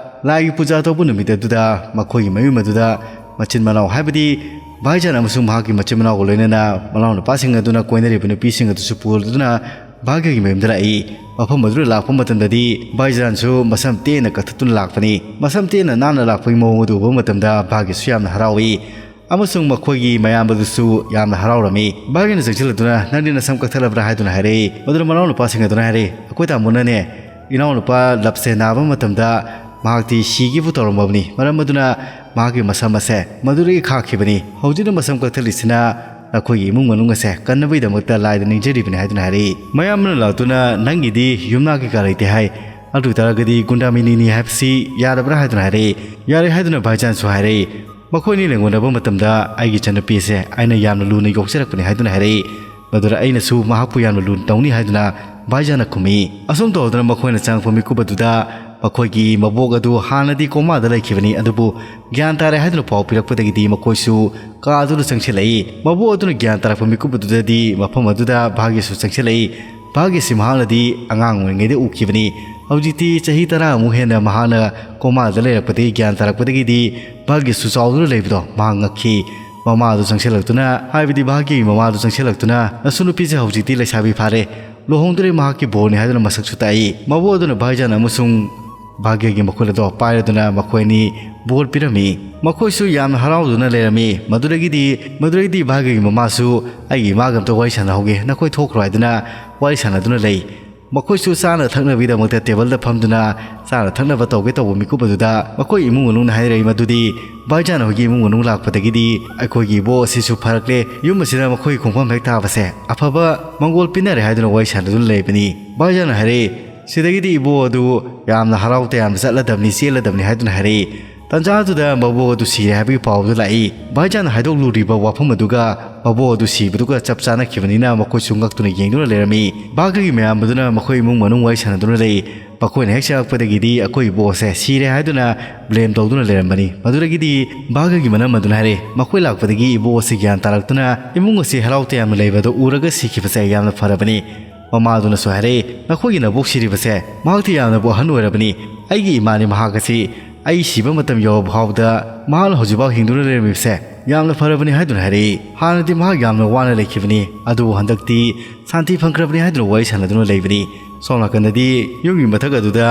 ꯂꯥꯏꯒꯤ ꯄꯨꯖꯥ ꯇꯧꯕ ꯅꯨꯃꯤꯠ ꯑꯗꯨꯗ ꯃꯈꯣꯏꯒꯤ ꯃꯌꯨꯝ ꯑꯗꯨꯗ ꯃꯆꯤꯟ ꯃꯅꯥꯎ, ꯍꯥꯏꯕꯗꯤ ꯚꯥꯏꯖꯥꯟ ꯑꯃꯁꯨꯡ ꯃꯍꯥꯛꯀꯤ ꯃꯆꯤꯟ ꯃꯅꯥꯎꯒ ꯂꯣꯏꯅꯅ ꯃꯅꯥꯎꯅꯨꯄꯥꯁꯤꯡ ꯑꯗꯨꯅ ꯀꯣꯏꯅꯔꯤꯕ ꯅꯨꯄꯤꯁꯤꯡ ꯑꯗꯨꯁꯨ ꯄꯨꯗꯨꯅ ꯚꯥꯒ꯭ꯌꯒꯤ ꯃꯌꯨꯝꯗ ꯂꯥꯛꯏ꯫ ꯃꯐꯝ ꯑꯗꯨꯗ ꯂꯥꯛꯄ ꯃꯇꯝꯗꯗꯤ ꯚꯥꯏꯖꯥꯟꯁꯨ ꯃꯁꯝ ꯇꯦꯟꯅ ꯀꯛꯊꯠꯇꯨꯅ ꯂꯥꯛꯄꯅꯤ꯫ ꯃꯁꯝ ꯇꯦꯟꯅ ꯅꯥꯟꯅ ꯂꯥꯛꯄꯒꯤ ꯃꯑꯣꯡ ꯑꯗꯨ ꯎꯕ ꯃꯇꯝꯗ ꯚꯥꯒ꯭ꯌꯁꯨ ꯌꯥꯝꯅ ꯍꯔꯥꯎꯏ꯫ ꯑꯃꯁꯨꯡ ꯃꯈꯣꯏꯒꯤ ꯃꯌꯥꯝꯕꯗꯨꯁꯨ ꯌꯥꯝꯅ ꯍꯔꯥꯎꯔꯝꯃꯤ꯫ ꯚꯥꯒ꯭ꯌꯅ ꯆꯪꯁꯤꯜꯂꯗꯨꯅ, "ꯅꯪꯗꯤ ꯅꯁꯝ ꯀꯛꯊꯠꯂꯕ꯭ꯔꯥ?" ꯍꯥꯏꯗꯨꯅ ꯍꯥꯏꯔꯛꯏ꯫ ꯃꯗꯨꯗ ꯃꯅꯥꯎꯅꯨꯄꯥꯁꯤꯡ ꯑꯗꯨꯅ ꯍꯥꯏꯔꯛꯏ, "ꯑꯩꯈꯣꯏ ꯇꯥꯃꯣꯅꯅꯦ, ꯏꯅꯥꯎꯅꯨꯄꯥ ꯂꯞꯁꯦ ꯅꯥꯕ ꯃꯇꯝꯗ ꯃꯍꯥꯛꯇꯤ ꯁꯤꯒꯦꯕꯨ ꯇꯧꯔꯝꯃꯕꯅꯤ꯫ ꯃꯔꯝ ꯑꯗꯨꯅ ꯃꯍꯥꯛꯀꯤ ꯃꯁꯝ ꯑꯁꯦ ꯃꯗꯨꯗꯒꯤ ꯈꯥꯛꯈꯤꯕꯅꯤ꯫ ꯍꯧꯖꯤꯛꯅ ꯃꯁꯝ ꯀꯛꯊꯠꯂꯤꯁꯤꯅ ꯅꯈꯣꯏꯒꯤ ꯏꯃꯨꯡ ꯃꯅꯨꯡ ꯑꯁꯦ ꯀꯟꯅꯕꯒꯤꯗꯃꯛꯇ ꯂꯥꯏꯗ ꯅꯤꯡꯖꯔꯤꯕꯅꯤ" ꯍꯥꯏꯗꯨꯅ ꯍꯥꯏꯔꯛꯏ꯫ ꯃꯌꯥꯝꯕꯅ ꯂꯥꯛꯇꯨꯅ, "ꯅꯪꯒꯤꯗꯤ ꯌꯨꯝꯅꯥꯛ ꯀꯩꯀꯥ ꯂꯩꯇꯦ ꯍꯥꯏ, ꯑꯗꯨ ꯑꯣꯏꯇꯥꯔꯒꯗꯤ ꯒꯨꯟꯗꯥ ꯃꯤꯅꯤꯅꯤ ꯍꯥꯏꯕꯁꯤ ꯌꯥꯔꯕ꯭ꯔꯥ?" ꯍꯥꯏꯗꯨꯅ ꯍꯥꯏꯔꯛꯏ꯫ "ꯌꯥꯔꯦ" ꯍꯥꯏꯗꯨꯅ ꯚꯥꯏꯖꯥꯟꯁꯨ ꯍꯥꯏꯔꯛꯏ꯫ "ꯃꯈꯣꯏ ꯑꯅꯤ ꯂꯩꯉꯣꯟꯅꯕ ꯃꯇꯝꯗ ꯑꯩꯒꯤ ꯏꯆꯟꯅꯨꯄꯤ ꯑꯁꯦ ꯑꯩꯅ ꯌꯥꯝꯅ ꯂꯨꯅ ꯌꯣꯛꯆꯔꯛꯄꯅꯤ" ꯍꯥꯏꯗꯨꯅ ꯍꯥꯏꯔꯛꯏ꯫ ꯃꯗꯨꯗ ꯑꯩꯅꯁꯨ ꯃꯍꯥꯛꯄꯨ ꯌꯥꯝꯅ ꯂꯨꯅ ꯇꯧꯅꯤ ꯍꯥꯏꯗꯨꯅ ꯚꯥꯏꯖꯥꯟꯅ ꯈꯨꯝꯃꯤ꯫ ꯑꯁꯨꯝ ꯇꯧꯗꯨꯅ ꯃꯈꯣꯏꯅ ꯆꯪꯉꯛꯄ ꯃꯤꯀꯨꯞ ꯑꯗꯨꯗ ꯃꯈꯣꯏꯒꯤ ꯃꯕꯣꯛ ꯑꯗꯨ ꯍꯥꯟꯅꯗꯤ ꯀꯣꯃꯥꯗ ꯂꯩꯈꯤꯕꯅꯤ, ꯑꯗꯨꯕꯨ ꯒ꯭ꯌꯥꯟ ꯇꯥꯔꯦ ꯍꯥꯏꯗꯨꯅ ꯄꯥꯎ ꯄꯤꯔꯛꯄꯗꯒꯤꯗꯤ ꯃꯈꯣꯏꯁꯨ ꯀꯥ ꯑꯗꯨꯗ ꯆꯪꯁꯤꯜꯂꯛꯏ꯫ ꯃꯕꯣꯛ ꯑꯗꯨꯅ ꯒ꯭ꯌꯥꯟ ꯇꯥꯔꯛꯄ ꯃꯤꯀꯨꯞ ꯑꯗꯨꯗꯗꯤ ꯃꯐꯝ ꯑꯗꯨꯗ ꯚꯥꯒ꯭ꯌꯁꯨ ꯆꯪꯁꯤꯜꯂꯛꯏ꯫ ꯚꯥꯒ꯭ꯌꯁꯤ ꯃꯍꯥꯛꯅꯗꯤ ꯑꯉꯥꯡ ꯑꯣꯏꯔꯤꯉꯩꯗ ꯎꯈꯤꯕꯅꯤ꯫ ꯍꯧꯖꯤꯛꯇꯤ ꯆꯍꯤ ꯇꯔꯥꯃꯨꯛ ꯍꯦꯟꯅ ꯃꯍꯥꯛꯅ ꯀꯣꯃꯥꯗ ꯂꯩꯔꯛꯄꯗꯒꯤ ꯒ꯭ꯌꯥꯟ ꯇꯥꯔꯛꯄꯗꯒꯤꯗꯤ ꯚꯥꯒ꯭ꯌꯁꯨ ꯆꯥꯎꯗꯨꯅ ꯂꯩꯕꯗꯣ ꯃꯍꯥꯛ ꯉꯛꯈꯤ꯫ ꯃꯃꯥꯗꯨ ꯆꯪꯁꯤꯜꯂꯛꯇꯨꯅ, ꯍꯥꯏꯕꯗꯤ ꯚꯥꯒ꯭ꯌꯒꯤ ꯃꯃꯥꯗꯨ ꯆꯪꯁꯤꯜꯂꯛꯇꯨꯅ, "ꯅꯁꯨ ꯅꯨꯄꯤꯁꯦ ꯍꯧꯖꯤꯛꯇꯤ ꯂꯩꯁꯥꯕꯤ ꯐꯥꯔꯦ, ꯂꯨꯍꯣꯡꯗꯣꯔꯦ, ꯃꯍꯥꯛꯀꯤ ꯕꯣꯔꯅꯤ" ꯍꯥꯏꯗꯨꯅ ꯃꯁꯛꯁꯨ ꯇꯥꯛꯏ꯫ ꯃꯕꯣꯛ ꯑꯗꯨꯅ ꯚꯥꯏꯖꯥꯟ ꯑꯃꯁꯨꯡ ꯚꯥꯒ꯭ꯌꯒꯤ ꯃꯈꯨꯠ ꯑꯗꯣ ꯄꯥꯏꯔꯗꯨꯅ ꯃꯈꯣꯏ ꯑꯅꯤ ꯕꯣꯔ ꯄꯤꯔꯝꯃꯤ꯫ ꯃꯈꯣꯏꯁꯨ ꯌꯥꯝꯅ ꯍꯔꯥꯎꯗꯨꯅ ꯂꯩꯔꯝꯃꯤ꯫ ꯃꯗꯨꯗꯒꯤꯗꯤ, ꯃꯗꯨꯗꯒꯤꯗꯤ ꯚꯥꯒ꯭ꯌꯒꯤ ꯃꯃꯥꯁꯨ, "ꯑꯩꯒꯤ ꯏꯃꯥꯒ ꯑꯝꯇ ꯋꯥꯔꯤ ꯁꯥꯟꯅꯍꯧꯒꯦ, ꯅꯈꯣꯏ ꯊꯣꯛꯈ꯭ꯔꯣ" ꯍꯥꯏꯗꯨꯅ ꯋꯥꯔꯤ ꯁꯥꯟꯅꯗꯨꯅ ꯂꯩ꯫ ꯃꯈꯣꯏꯁꯨ ꯆꯥꯅ ꯊꯛꯅꯕꯒꯤꯗꯃꯛꯇ ꯇꯦꯕꯜꯗ ꯐꯝꯗꯨꯅ ꯆꯥꯅ ꯊꯛꯅꯕ ꯇꯧꯒꯦ ꯇꯧꯕ ꯃꯤꯀꯨꯞ ꯑꯗꯨꯗ ꯃꯈꯣꯏ ꯏꯃꯨꯡ ꯃꯅꯨꯡꯅ ꯍꯥꯏꯔꯛꯏ ꯃꯗꯨꯗꯤ, ꯚꯥꯏꯖꯥꯟ ꯍꯣꯏꯒꯤ ꯏꯃꯨꯡ ꯃꯅꯨꯡ ꯂꯥꯛꯄꯗꯒꯤꯗꯤ ꯑꯩꯈꯣꯏꯒꯤ ꯏꯕꯣꯛ ꯑꯁꯤꯁꯨ ꯐꯔꯛꯂꯦ, ꯌꯨꯝ ꯑꯁꯤꯗ ꯃꯈꯣꯏꯒꯤ ꯈꯣꯡꯐꯝ ꯍꯦꯛ ꯇꯥꯕꯁꯦ ꯑꯐꯕ ꯃꯪꯒꯣꯜ ꯄꯤꯅꯔꯦ ꯍꯥꯏꯗꯨꯅ ꯋꯥꯔꯤ ꯁꯥꯟꯅꯗꯨꯅ ꯂꯩꯕꯅꯤ꯫ ꯚꯥꯏꯖꯥꯟꯅ ꯍꯥꯏꯔꯛꯏ, "ꯁꯤꯗꯒꯤꯗꯤ ꯏꯕꯣꯛ ꯑꯗꯨ ꯌꯥꯝꯅ ꯍꯔꯥꯎ ꯇꯌꯥꯝꯅ ꯆꯠꯂꯗꯕꯅꯤ, ꯆꯦꯜꯂꯗꯕꯅꯤ" ꯍꯥꯏꯗꯨꯅ ꯍꯥꯏꯔꯛꯏ꯫ ꯇꯟꯖꯥ ꯑꯗꯨꯗ ꯃꯕꯣꯛ ꯑꯗꯨ ꯁꯤꯔꯦ ꯍꯥꯏꯕꯒꯤ ꯄꯥꯎ ꯑꯗꯨ ꯂꯥꯛꯏ꯫ ꯚꯥꯏꯖꯥꯟꯅ ꯍꯥꯏꯗꯣꯛꯂꯨꯔꯤꯕ ꯋꯥꯐꯝ ꯑꯗꯨꯒ ꯃꯕꯣꯛ ꯑꯗꯨ ꯁꯤꯕꯗꯨꯒ ꯆꯞ ꯆꯥꯅꯈꯤꯕꯅꯤꯅ ꯃꯈꯣꯏꯁꯨ ꯉꯛꯇꯨꯅ ꯌꯦꯡꯗꯨꯅ ꯂꯩꯔꯝꯃꯤ꯫ ꯚꯥꯒ꯭ꯌꯒꯤ ꯃꯌꯥꯝ ꯑꯗꯨꯅ ꯃꯈꯣꯏ ꯏꯃꯨꯡ ꯃꯅꯨꯡ ꯋꯥꯔꯤ ꯁꯥꯟꯅꯗꯨꯅ ꯂꯩ꯫ ꯃꯈꯣꯏꯅ ꯍꯦꯛ ꯆꯪꯉꯛꯄꯗꯒꯤꯗꯤ ꯑꯩꯈꯣꯏ ꯏꯕꯣꯛ ꯑꯁꯦ ꯁꯤꯔꯦ ꯍꯥꯏꯗꯨꯅ ꯕ꯭ꯂꯦꯝ ꯇꯧꯗꯨꯅ ꯂꯩꯔꯝꯕꯅꯤ꯫ ꯃꯗꯨꯗꯒꯤꯗꯤ ꯚꯥꯒ꯭ꯌꯒꯤ ꯃꯅꯝ ꯑꯗꯨꯅ ꯍꯥꯏꯔꯦ, ꯃꯈꯣꯏ ꯂꯥꯛꯄꯗꯒꯤ ꯏꯕꯣꯛ ꯑꯁꯤ ꯒ꯭ꯌꯥꯟ ꯇꯥꯔꯛꯇꯨꯅ ꯏꯃꯨꯡ ꯑꯁꯤ ꯍꯔꯥꯎ ꯇꯌꯥꯝꯅ ꯂꯩꯕꯗꯨ ꯎꯔꯒ ꯁꯤꯈꯤꯕꯁꯦ ꯌꯥꯝꯅ ꯐꯔꯕꯅꯤ꯫ ꯃꯃꯥꯗꯨꯅꯁꯨ ꯍꯥꯏꯔꯛꯏ, "ꯅꯈꯣꯏꯒꯤ ꯅꯕꯣꯛ ꯁꯤꯔꯤꯕꯁꯦ ꯃꯍꯥꯛꯇꯤ ꯌꯥꯝꯅꯕꯨ ꯑꯍꯟ ꯑꯣꯏꯔꯕꯅꯤ꯫ ꯑꯩꯒꯤ ꯏꯃꯥꯅꯤ ꯃꯍꯥꯛ ꯑꯁꯤ꯫ ꯑꯩ ꯁꯤꯕ ꯃꯇꯝ ꯌꯧꯔꯕ ꯐꯥꯎꯕꯗ ꯃꯍꯥꯛꯅ ꯍꯧꯖꯤꯛꯐꯥꯎ ꯍꯤꯡꯗꯨꯅ ꯂꯩꯔꯝꯃꯤꯕꯁꯦ ꯌꯥꯝꯅ ꯐꯔꯕꯅꯤ" ꯍꯥꯏꯗꯨꯅ ꯍꯥꯏꯔꯛꯏ꯫ ꯍꯥꯟꯅꯗꯤ ꯃꯍꯥꯛ ꯌꯥꯝꯅ ꯋꯥꯅ ꯂꯩꯈꯤꯕꯅꯤ, ꯑꯗꯨꯕꯨ ꯍꯟꯗꯛꯇꯤ ꯁꯥꯟꯇꯤ ꯐꯪꯈ꯭ꯔꯕꯅꯤ ꯍꯥꯏꯗꯨꯅ ꯋꯥꯔꯤ ꯁꯥꯟꯅꯗꯨꯅ ꯂꯩꯕꯅꯤ꯫ ꯁꯣꯝ ꯅꯥꯀꯟꯗꯗꯤ ꯌꯨꯝꯒꯤ ꯃꯊꯛ ꯑꯗꯨꯗ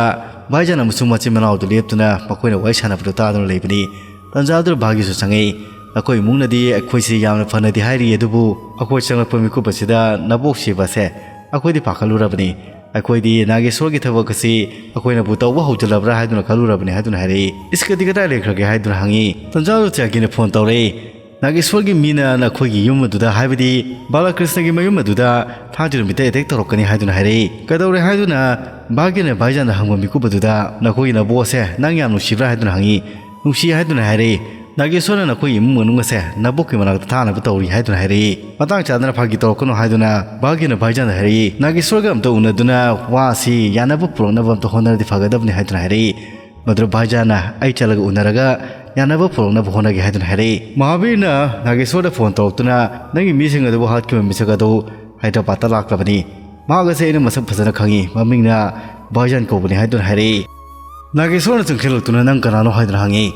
ꯚꯥꯏꯖꯥꯟ ꯑꯃꯁꯨꯡ ꯃꯆꯤꯟ ꯃꯅꯥꯎꯗꯨ ꯂꯦꯞꯇꯨꯅ ꯃꯈꯣꯏꯅ ꯋꯥꯔꯤ ꯁꯥꯟꯅꯕꯗꯨ ꯇꯥꯗꯨꯅ ꯂꯩꯕꯅꯤ꯫ ꯇꯟꯖꯥ ꯑꯗꯨꯗ ꯚꯥꯒ꯭ꯌꯁꯨ ꯆꯪꯉꯛꯏ꯫ "ꯅꯈꯣꯏ ꯏꯃꯨꯡꯅꯗꯤ ꯑꯩꯈꯣꯏꯁꯤ ꯌꯥꯝꯅ ꯐꯅꯗꯤ ꯍꯥꯏꯔꯤ, ꯑꯗꯨꯕꯨ ꯑꯩꯈꯣꯏ ꯆꯪꯂꯛꯄ ꯃꯤꯀꯨꯞ ꯑꯁꯤꯗ ꯅꯕꯣꯛ ꯁꯤꯕꯁꯦ ꯑꯩꯈꯣꯏꯗꯤ ꯄꯥꯈꯠꯂꯨꯔꯕꯅꯤ꯫ ꯑꯩꯈꯣꯏꯗꯤ ꯅꯥꯒꯦꯁꯣꯔꯒꯤ ꯊꯕꯛ ꯑꯁꯤ ꯑꯩꯈꯣꯏꯅꯕꯨ ꯇꯧꯕ ꯍꯧꯖꯤꯜꯂꯕ꯭ꯔꯥ ꯍꯥꯏꯗꯨꯅ ꯈꯜꯂꯨꯔꯕꯅꯤ" ꯍꯥꯏꯗꯨꯅ ꯍꯥꯏꯔꯛꯏ꯫ "ꯏꯁꯀꯗꯤ ꯀꯗꯥꯏ ꯂꯩꯈ꯭ꯔꯒꯦ?" ꯍꯥꯏꯗꯨꯅ ꯍꯪꯉꯤ꯫ ꯇꯟꯖꯥ ꯑꯗꯨꯗ ꯇ꯭ꯌꯥꯒꯤꯅ ꯐꯣꯟ ꯇꯧꯔꯛꯏ꯫ "ꯅꯥꯒꯦꯁꯣꯔꯒꯤ ꯃꯤꯅ ꯅꯈꯣꯏꯒꯤ ꯌꯨꯝ ꯑꯗꯨꯗ, ꯍꯥꯏꯕꯗꯤ ꯕꯥꯂꯀ꯭ꯔꯤꯁꯅꯒꯤ ꯃꯌꯨꯝ ꯑꯗꯨꯗ ꯊꯥꯔꯁꯗꯦ ꯅꯨꯃꯤꯠꯇ ꯑꯦꯇꯦꯛ ꯇꯧꯔꯛꯀꯅꯤ" ꯍꯥꯏꯗꯨꯅ ꯍꯥꯏꯔꯛꯏ꯫ "ꯀꯩꯗꯧꯔꯦ?" ꯍꯥꯏꯗꯨꯅ ꯚꯥꯒ꯭ꯌꯅ ꯚꯥꯏꯖꯥꯟꯗ ꯍꯪꯕ ꯃꯤꯀꯨꯞ ꯑꯗꯨꯗ, "ꯅꯈꯣꯏꯒꯤ ꯅꯕꯣꯛ ꯑꯁꯦ ꯅꯪ ꯌꯥꯝ ꯅꯨꯡꯁꯤꯕ꯭ꯔꯥ?" ꯍꯥꯏꯗꯨꯅ ꯍꯪꯉꯤ꯫ "ꯅꯨꯡꯁꯤ" ꯍꯥꯏꯗꯨꯅ ꯍꯥꯏꯔꯛꯏ꯫ "ꯅꯥꯒꯦꯁꯣꯔꯅ ꯅꯈꯣꯏꯒꯤ ꯏꯃꯨꯡ ꯃꯅꯨꯡ ꯑꯁꯦ ꯅꯕꯣꯛꯀꯤ ꯃꯅꯥꯛꯇ ꯊꯥꯅꯕ ꯇꯧꯔꯤ" ꯍꯥꯏꯗꯨꯅ ꯍꯥꯏꯔꯛꯏ꯫ ꯃꯇꯥꯡ ꯆꯥꯗꯅ ꯐꯥꯒꯤ ꯇꯧꯔꯛꯀꯅꯨ ꯍꯥꯏꯗꯨꯅ ꯚꯥꯒ꯭ꯌꯅ ꯚꯥꯏꯖꯥꯟꯗ ꯍꯥꯏꯔꯛꯏ꯫ "ꯅꯥꯒꯦꯁꯣꯔꯒ ꯑꯝꯇ ꯎꯅꯗꯨꯅ ꯋꯥ ꯑꯁꯤ ꯌꯥꯅꯕ ꯄꯨꯔꯛꯅꯕ ꯑꯝꯇ ꯍꯣꯠꯅꯔꯗꯤ ꯐꯒꯗꯕꯅꯤ" ꯍꯥꯏꯗꯨꯅ ꯍꯥꯏꯔꯛꯏ꯫ ꯃꯗꯨꯗ ꯚꯥꯏꯖꯥꯟꯅ "ꯑꯩ ꯆꯠꯂꯒ ꯎꯅꯔꯒ ꯌꯥꯅꯕ ꯄꯨꯔꯛꯅꯕ ꯍꯣꯠꯅꯒꯦ" ꯍꯥꯏꯗꯨꯅ ꯍꯥꯏꯔꯛꯏ꯫ ꯃꯍꯥꯕꯤꯔꯅ ꯅꯥꯒꯦꯁꯣꯔꯗ ꯐꯣꯟ ꯇꯧꯔꯛꯇꯨꯅ "ꯅꯪꯒꯤ ꯃꯤꯁꯤꯡ ꯑꯗꯨꯕꯨ ꯍꯥꯠꯈꯤꯕ ꯃꯤꯁꯛ ꯑꯗꯨ ꯍꯥꯏꯗ꯭ꯔꯕꯥꯗꯇ ꯂꯥꯛꯂꯕꯅꯤ꯫ ꯃꯍꯥꯛ ꯑꯁꯤ ꯑꯩꯅ ꯃꯁꯛ ꯐꯖꯅ ꯈꯪꯏ, ꯃꯃꯤꯡꯅ ꯚꯥꯏꯖꯥꯟ ꯀꯧꯕꯅꯤ" ꯍꯥꯏꯗꯨꯅ ꯍꯥꯏꯔꯛꯏ꯫ ꯅꯥꯒꯦꯁꯣꯔꯅ ꯆꯪꯁꯤꯜꯂꯛꯇꯨꯅ "ꯅꯪ ꯀꯅꯥꯅꯣ?" ꯍꯥꯏꯗꯨꯅ ꯍꯪꯉꯤ꯫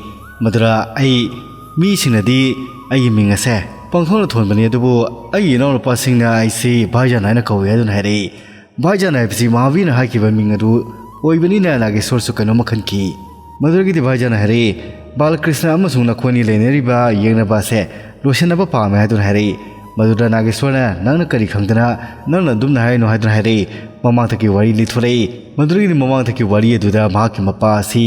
ꯃꯗꯨꯗ "ꯑꯩ, ꯃꯤꯁꯤꯡꯅꯗꯤ ꯑꯩꯒꯤ ꯃꯤꯡ ꯑꯁꯦ ꯄꯪꯊꯣꯟꯗ ꯊꯣꯟꯕꯅꯤ, ꯑꯗꯨꯕꯨ ꯑꯩꯒꯤ ꯏꯅꯥꯎꯅꯨꯄꯥꯁꯤꯡꯅ ꯑꯩꯁꯤ ꯚꯥꯏꯖꯥꯟ ꯍꯥꯏꯅ ꯀꯧꯏ" ꯍꯥꯏꯗꯨꯅ ꯍꯥꯏꯔꯛꯏ꯫ ꯚꯥꯏꯖꯥꯟ ꯍꯥꯏꯕꯁꯤ ꯃꯍꯥꯕꯤꯔꯅ ꯍꯥꯏꯈꯤꯕ ꯃꯤꯡ ꯑꯗꯨ ꯑꯣꯏꯕꯅꯤꯅ ꯅꯥꯒꯦꯁꯣꯔꯁꯨ ꯀꯩꯅꯣꯝꯃ ꯈꯟꯈꯤ꯫ ꯃꯗꯨꯗꯒꯤꯗꯤ ꯚꯥꯏꯖꯥꯟꯅ ꯍꯥꯏꯔꯛꯏ, "ꯕꯥꯂꯀ꯭ꯔꯤꯁꯅ ꯑꯃꯁꯨꯡ ꯅꯈꯣꯏꯅꯤ ꯂꯩꯅꯔꯤꯕ ꯌꯦꯛꯅꯕ ꯑꯁꯦ ꯂꯣꯏꯁꯤꯟꯅꯕ ꯄꯥꯝꯃꯦ" ꯍꯥꯏꯗꯨꯅ ꯍꯥꯏꯔꯛꯏ꯫ ꯃꯗꯨꯗ ꯅꯥꯒꯦꯁꯣꯔꯅ, "ꯅꯪꯅ ꯀꯔꯤ ꯈꯪꯗꯅ ꯅꯪꯅ ꯑꯗꯨꯝꯅ ꯍꯥꯏꯔꯤꯅꯣ?" ꯍꯥꯏꯗꯨꯅ ꯍꯥꯏꯔꯛꯏ꯫ ꯃꯃꯥꯡꯊꯛꯀꯤ ꯋꯥꯔꯤ ꯂꯤꯊꯣꯔꯛꯏ꯫ ꯃꯗꯨꯗꯒꯤꯗꯤ ꯃꯃꯥꯡꯊꯛꯀꯤ ꯋꯥꯔꯤ ꯑꯗꯨꯗ ꯃꯍꯥꯛꯀꯤ ꯃꯄꯥ ꯑꯁꯤ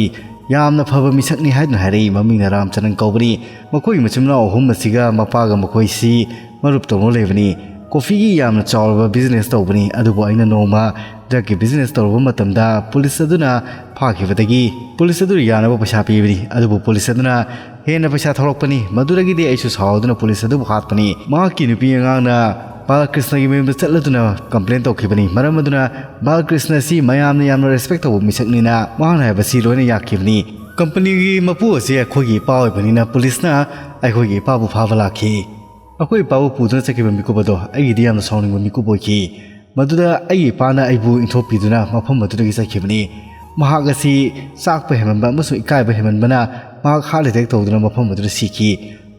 ꯌꯥꯝꯅ ꯐꯕ ꯃꯤꯁꯛꯅꯤ ꯍꯥꯏꯗꯨꯅ ꯍꯥꯏꯔꯛꯏ꯫ ꯃꯃꯤꯡꯅ ꯔꯥꯝꯆꯔꯟ ꯀꯧꯕꯅꯤ꯫ ꯃꯈꯣꯏꯒꯤ ꯃꯆꯤꯟ ꯃꯅꯥꯎ ꯑꯍꯨꯝ ꯑꯁꯤꯒ ꯃꯄꯥꯒ ꯃꯈꯣꯏꯁꯤ ꯃꯔꯨꯞ ꯇꯧꯅ ꯂꯩꯕꯅꯤ꯫ ꯀꯣꯐꯤꯒꯤ ꯌꯥꯝꯅ ꯆꯥꯎꯔꯕ ꯕꯤꯖꯤꯅꯦꯁ ꯇꯧꯕꯅꯤ, ꯑꯗꯨꯕꯨ ꯑꯩꯅ ꯅꯣꯡꯃ ꯗ꯭ꯔꯒꯀꯤ ꯕꯤꯖꯤꯅꯦꯁ ꯇꯧꯔꯨꯕ ꯃꯇꯝꯗ ꯄꯨꯂꯤꯁ ꯑꯗꯨꯅ ꯐꯥꯈꯤꯕꯗꯒꯤ ꯄꯨꯂꯤꯁ ꯑꯗꯨꯅ ꯌꯥꯅꯕ ꯄꯩꯁꯥ ꯄꯤꯕꯅꯤ, ꯑꯗꯨꯕꯨ ꯄꯨꯂꯤꯁ ꯑꯗꯨꯅ ꯍꯦꯟꯅ ꯄꯩꯁꯥ ꯊꯧꯔꯛꯄꯅꯤ꯫ ꯃꯗꯨꯗꯒꯤꯗꯤ ꯑꯩꯁꯨ ꯁꯥꯎꯗꯨꯅ ꯄꯨꯂꯤꯁ ꯑꯗꯨꯕꯨ ꯍꯥꯠꯄꯅꯤ꯫ ꯃꯍꯥꯛꯀꯤ ꯅꯨꯄꯤ ꯑꯉꯥꯡꯅ ꯕꯥꯂꯀ꯭ꯔꯤꯁꯅꯒꯤ ꯃꯌꯨꯝꯗ ꯆꯠꯂꯗꯨꯅ ꯀꯝꯄ꯭ꯂꯦꯟ ꯇꯧꯈꯤꯕꯅꯤ꯫ ꯃꯔꯝ ꯑꯗꯨꯅ ꯕꯥꯂꯀ꯭ꯔꯤꯁꯅ ꯑꯁꯤ ꯃꯌꯥꯝꯅ ꯌꯥꯝꯅ ꯔꯦꯁꯄꯦꯛ ꯇꯧꯕ ꯃꯤꯁꯛꯅꯤꯅ ꯃꯍꯥꯛꯅ ꯍꯥꯏꯕꯁꯤ ꯂꯣꯏꯅ ꯌꯥꯈꯤꯕꯅꯤ꯫ ꯀꯝꯄꯅꯤꯒꯤ ꯃꯄꯨ ꯑꯁꯤ ꯑꯩꯈꯣꯏꯒꯤ ꯏꯄꯥ ꯑꯣꯏꯕꯅꯤꯅ ꯄꯨꯂꯤꯁꯅ ꯑꯩꯈꯣꯏꯒꯤ ꯏꯄꯥꯕꯨ ꯐꯥꯕ ꯂꯥꯛꯈꯤ꯫ ꯑꯩꯈꯣꯏ ꯏꯄꯥꯕꯨ ꯄꯨꯗꯨꯅ ꯆꯠꯈꯤꯕ ꯃꯤꯀꯨꯞ ꯑꯗꯣ ꯑꯩꯒꯤꯗꯤ ꯌꯥꯝꯅ ꯁꯥꯎꯅꯤꯡꯕ ꯃꯤꯀꯨꯞ ꯑꯣꯏꯈꯤ꯫ ꯃꯗꯨꯗ ꯑꯩꯒꯤ ꯏꯄꯥꯅ ꯑꯩꯕꯨ ꯏꯟꯊꯣꯛꯄꯤꯗꯨꯅ ꯃꯐꯝ ꯑꯗꯨꯗꯒꯤ ꯆꯠꯈꯤꯕꯅꯤ꯫ ꯃꯍꯥꯛ ꯑꯁꯤ ꯆꯥꯛꯄ ꯍꯦꯟꯃꯟꯕ ꯑꯃꯁꯨꯡ ꯏꯀꯥꯏꯕ ꯍꯦꯟꯃꯟꯕꯅ ꯃꯍꯥꯛ ꯍꯥꯔꯠ ꯑꯦꯇꯦꯛ ꯇꯧꯗꯨꯅ ꯃꯐꯝ ꯑꯗꯨꯗ ꯁꯤꯈꯤ꯫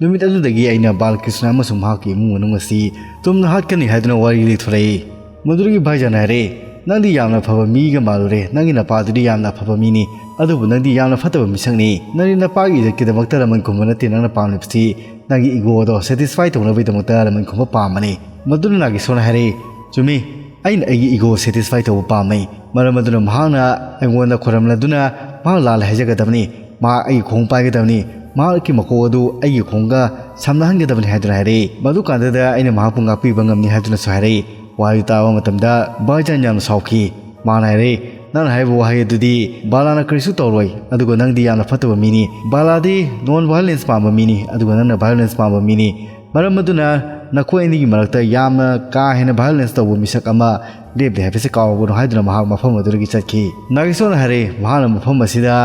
ꯅꯨꯃꯤꯠ ꯑꯗꯨꯗꯒꯤ ꯑꯩꯅ ꯕꯥꯂꯀ꯭ꯔꯤꯁꯅ ꯑꯃꯁꯨꯡ ꯃꯍꯥꯛꯀꯤ ꯏꯃꯨꯡ ꯃꯅꯨꯡ ꯑꯁꯤ ꯇꯨꯝꯅ ꯍꯥꯠꯀꯅꯤ ꯍꯥꯏꯗꯨꯅ ꯋꯥꯔꯤ ꯂꯤꯊꯣꯔꯛꯏ꯫ ꯃꯗꯨꯗꯒꯤ ꯚꯥꯏꯖꯥꯟ ꯍꯥꯏꯔꯦ, "ꯅꯪꯗꯤ ꯌꯥꯝꯅ ꯐꯕ ꯃꯤꯒ ꯃꯥꯜꯂꯨꯔꯦ꯫ ꯅꯪꯒꯤ ꯅꯄꯥꯗꯨꯗꯤ ꯌꯥꯝꯅ ꯑꯐꯕ ꯃꯤꯅꯤ, ꯑꯗꯨꯕꯨ ꯅꯪꯗꯤ ꯌꯥꯝꯅ ꯐꯠꯇꯕ ꯃꯤꯁꯛꯅꯤ꯫ ꯅꯪꯗꯤ ꯅꯄꯥꯒꯤ ꯏꯖꯠꯀꯤꯗꯃꯛꯇ ꯂꯃꯟ ꯈꯨꯝꯕ ꯅꯠꯇꯦ, ꯅꯪꯅ ꯄꯥꯝꯂꯤꯕꯁꯤ ꯅꯪꯒꯤ ꯏꯒꯣꯗꯣ ꯁꯦꯇꯤꯁꯐꯥꯏ ꯇꯧꯅꯕꯒꯤꯗꯃꯛꯇ ꯂꯃꯟ ꯈꯨꯝꯕ ꯄꯥꯝꯕꯅꯤ꯫" ꯃꯗꯨꯅ ꯅꯥꯒꯦꯁꯣꯔꯅ ꯍꯥꯏꯔꯛꯏ, "ꯆꯨꯝꯃꯤ, ꯑꯩꯅ ꯑꯩꯒꯤ ꯏꯒꯣ ꯁꯦꯇꯤꯁꯐꯥꯏ ꯇꯧꯕ ꯄꯥꯝꯃꯤ꯫ ꯃꯔꯝ ꯑꯗꯨꯅ ꯃꯍꯥꯛꯅ ꯑꯩꯉꯣꯟꯗ ꯈꯣꯏꯔꯝꯂꯗꯨꯅ ꯃꯍꯥꯛ ꯂꯥꯜꯂꯦ ꯍꯥꯏꯖꯒꯗꯕꯅꯤ꯫ ꯃꯍꯥꯛ ꯑꯩꯒꯤ ꯈꯣꯡ ꯄꯥꯏꯒꯗꯕꯅꯤ꯫ ꯃꯍꯥꯛꯀꯤ ꯃꯀꯣꯛ ꯑꯗꯨ ꯑꯩꯒꯤ ꯈꯣꯡꯒ ꯁꯝꯅꯍꯟꯒꯗꯕꯅꯤ" ꯍꯥꯏꯗꯨꯅ ꯍꯥꯏꯔꯛꯏ꯫ ꯃꯗꯨꯀꯥꯟꯗꯗ ꯑꯩꯅ ꯃꯍꯥꯛꯄꯨ ꯉꯥꯛꯄꯤꯕ ꯉꯝꯅꯤ ꯍꯥꯏꯗꯨꯅꯁꯨ ꯍꯥꯏꯔꯛꯏ꯫ ꯋꯥꯍꯩ ꯇꯥꯕ ꯃꯇꯝꯗ ꯚꯥꯏꯖꯥꯟ ꯌꯥꯝꯅ ꯁꯥꯎꯈꯤ꯫ ꯃꯥꯅ ꯍꯥꯏꯔꯛꯏ, ꯅꯪꯅ ꯍꯥꯏꯔꯤꯕ ꯋꯥꯍꯩ ꯑꯗꯨꯗꯤ ꯕꯥꯂꯥꯅ ꯀꯔꯤꯁꯨ ꯇꯧꯔꯣꯏ, ꯑꯗꯨꯒ ꯅꯪꯗꯤ ꯌꯥꯝꯅ ꯐꯠꯇꯕ ꯃꯤꯅꯤ꯫ ꯕꯥꯂꯥꯗꯤ non violence ꯄꯥꯝꯕ ꯃꯤꯅꯤ, ꯑꯗꯨꯒ ꯅꯪꯅ violence ꯄꯥꯝꯕ ꯃꯤꯅꯤ꯫ ꯃꯔꯝ ꯑꯗꯨꯅ ꯅꯈꯣꯏ ꯑꯅꯤꯒꯤ ꯃꯔꯛꯇ ꯌꯥꯝꯅ ꯀꯥ ꯍꯦꯟꯅ violence ꯇꯧꯕ ꯃꯤꯁꯛ ꯑꯃ ꯂꯦꯞꯂꯦ ꯍꯥꯏꯕꯁꯤ ꯀꯥꯎꯔꯒꯅꯨ ꯍꯥꯏꯗꯨꯅ ꯃꯍꯥꯛ ꯃꯐꯝ ꯑꯗꯨꯗꯒꯤ ꯆꯠꯈꯤ꯫ ꯅꯥꯒꯦꯁꯣꯔꯅ ꯍꯥꯏꯔꯦ, ꯃꯍꯥꯛꯅ ꯃꯐꯝ ꯑꯁꯤꯗ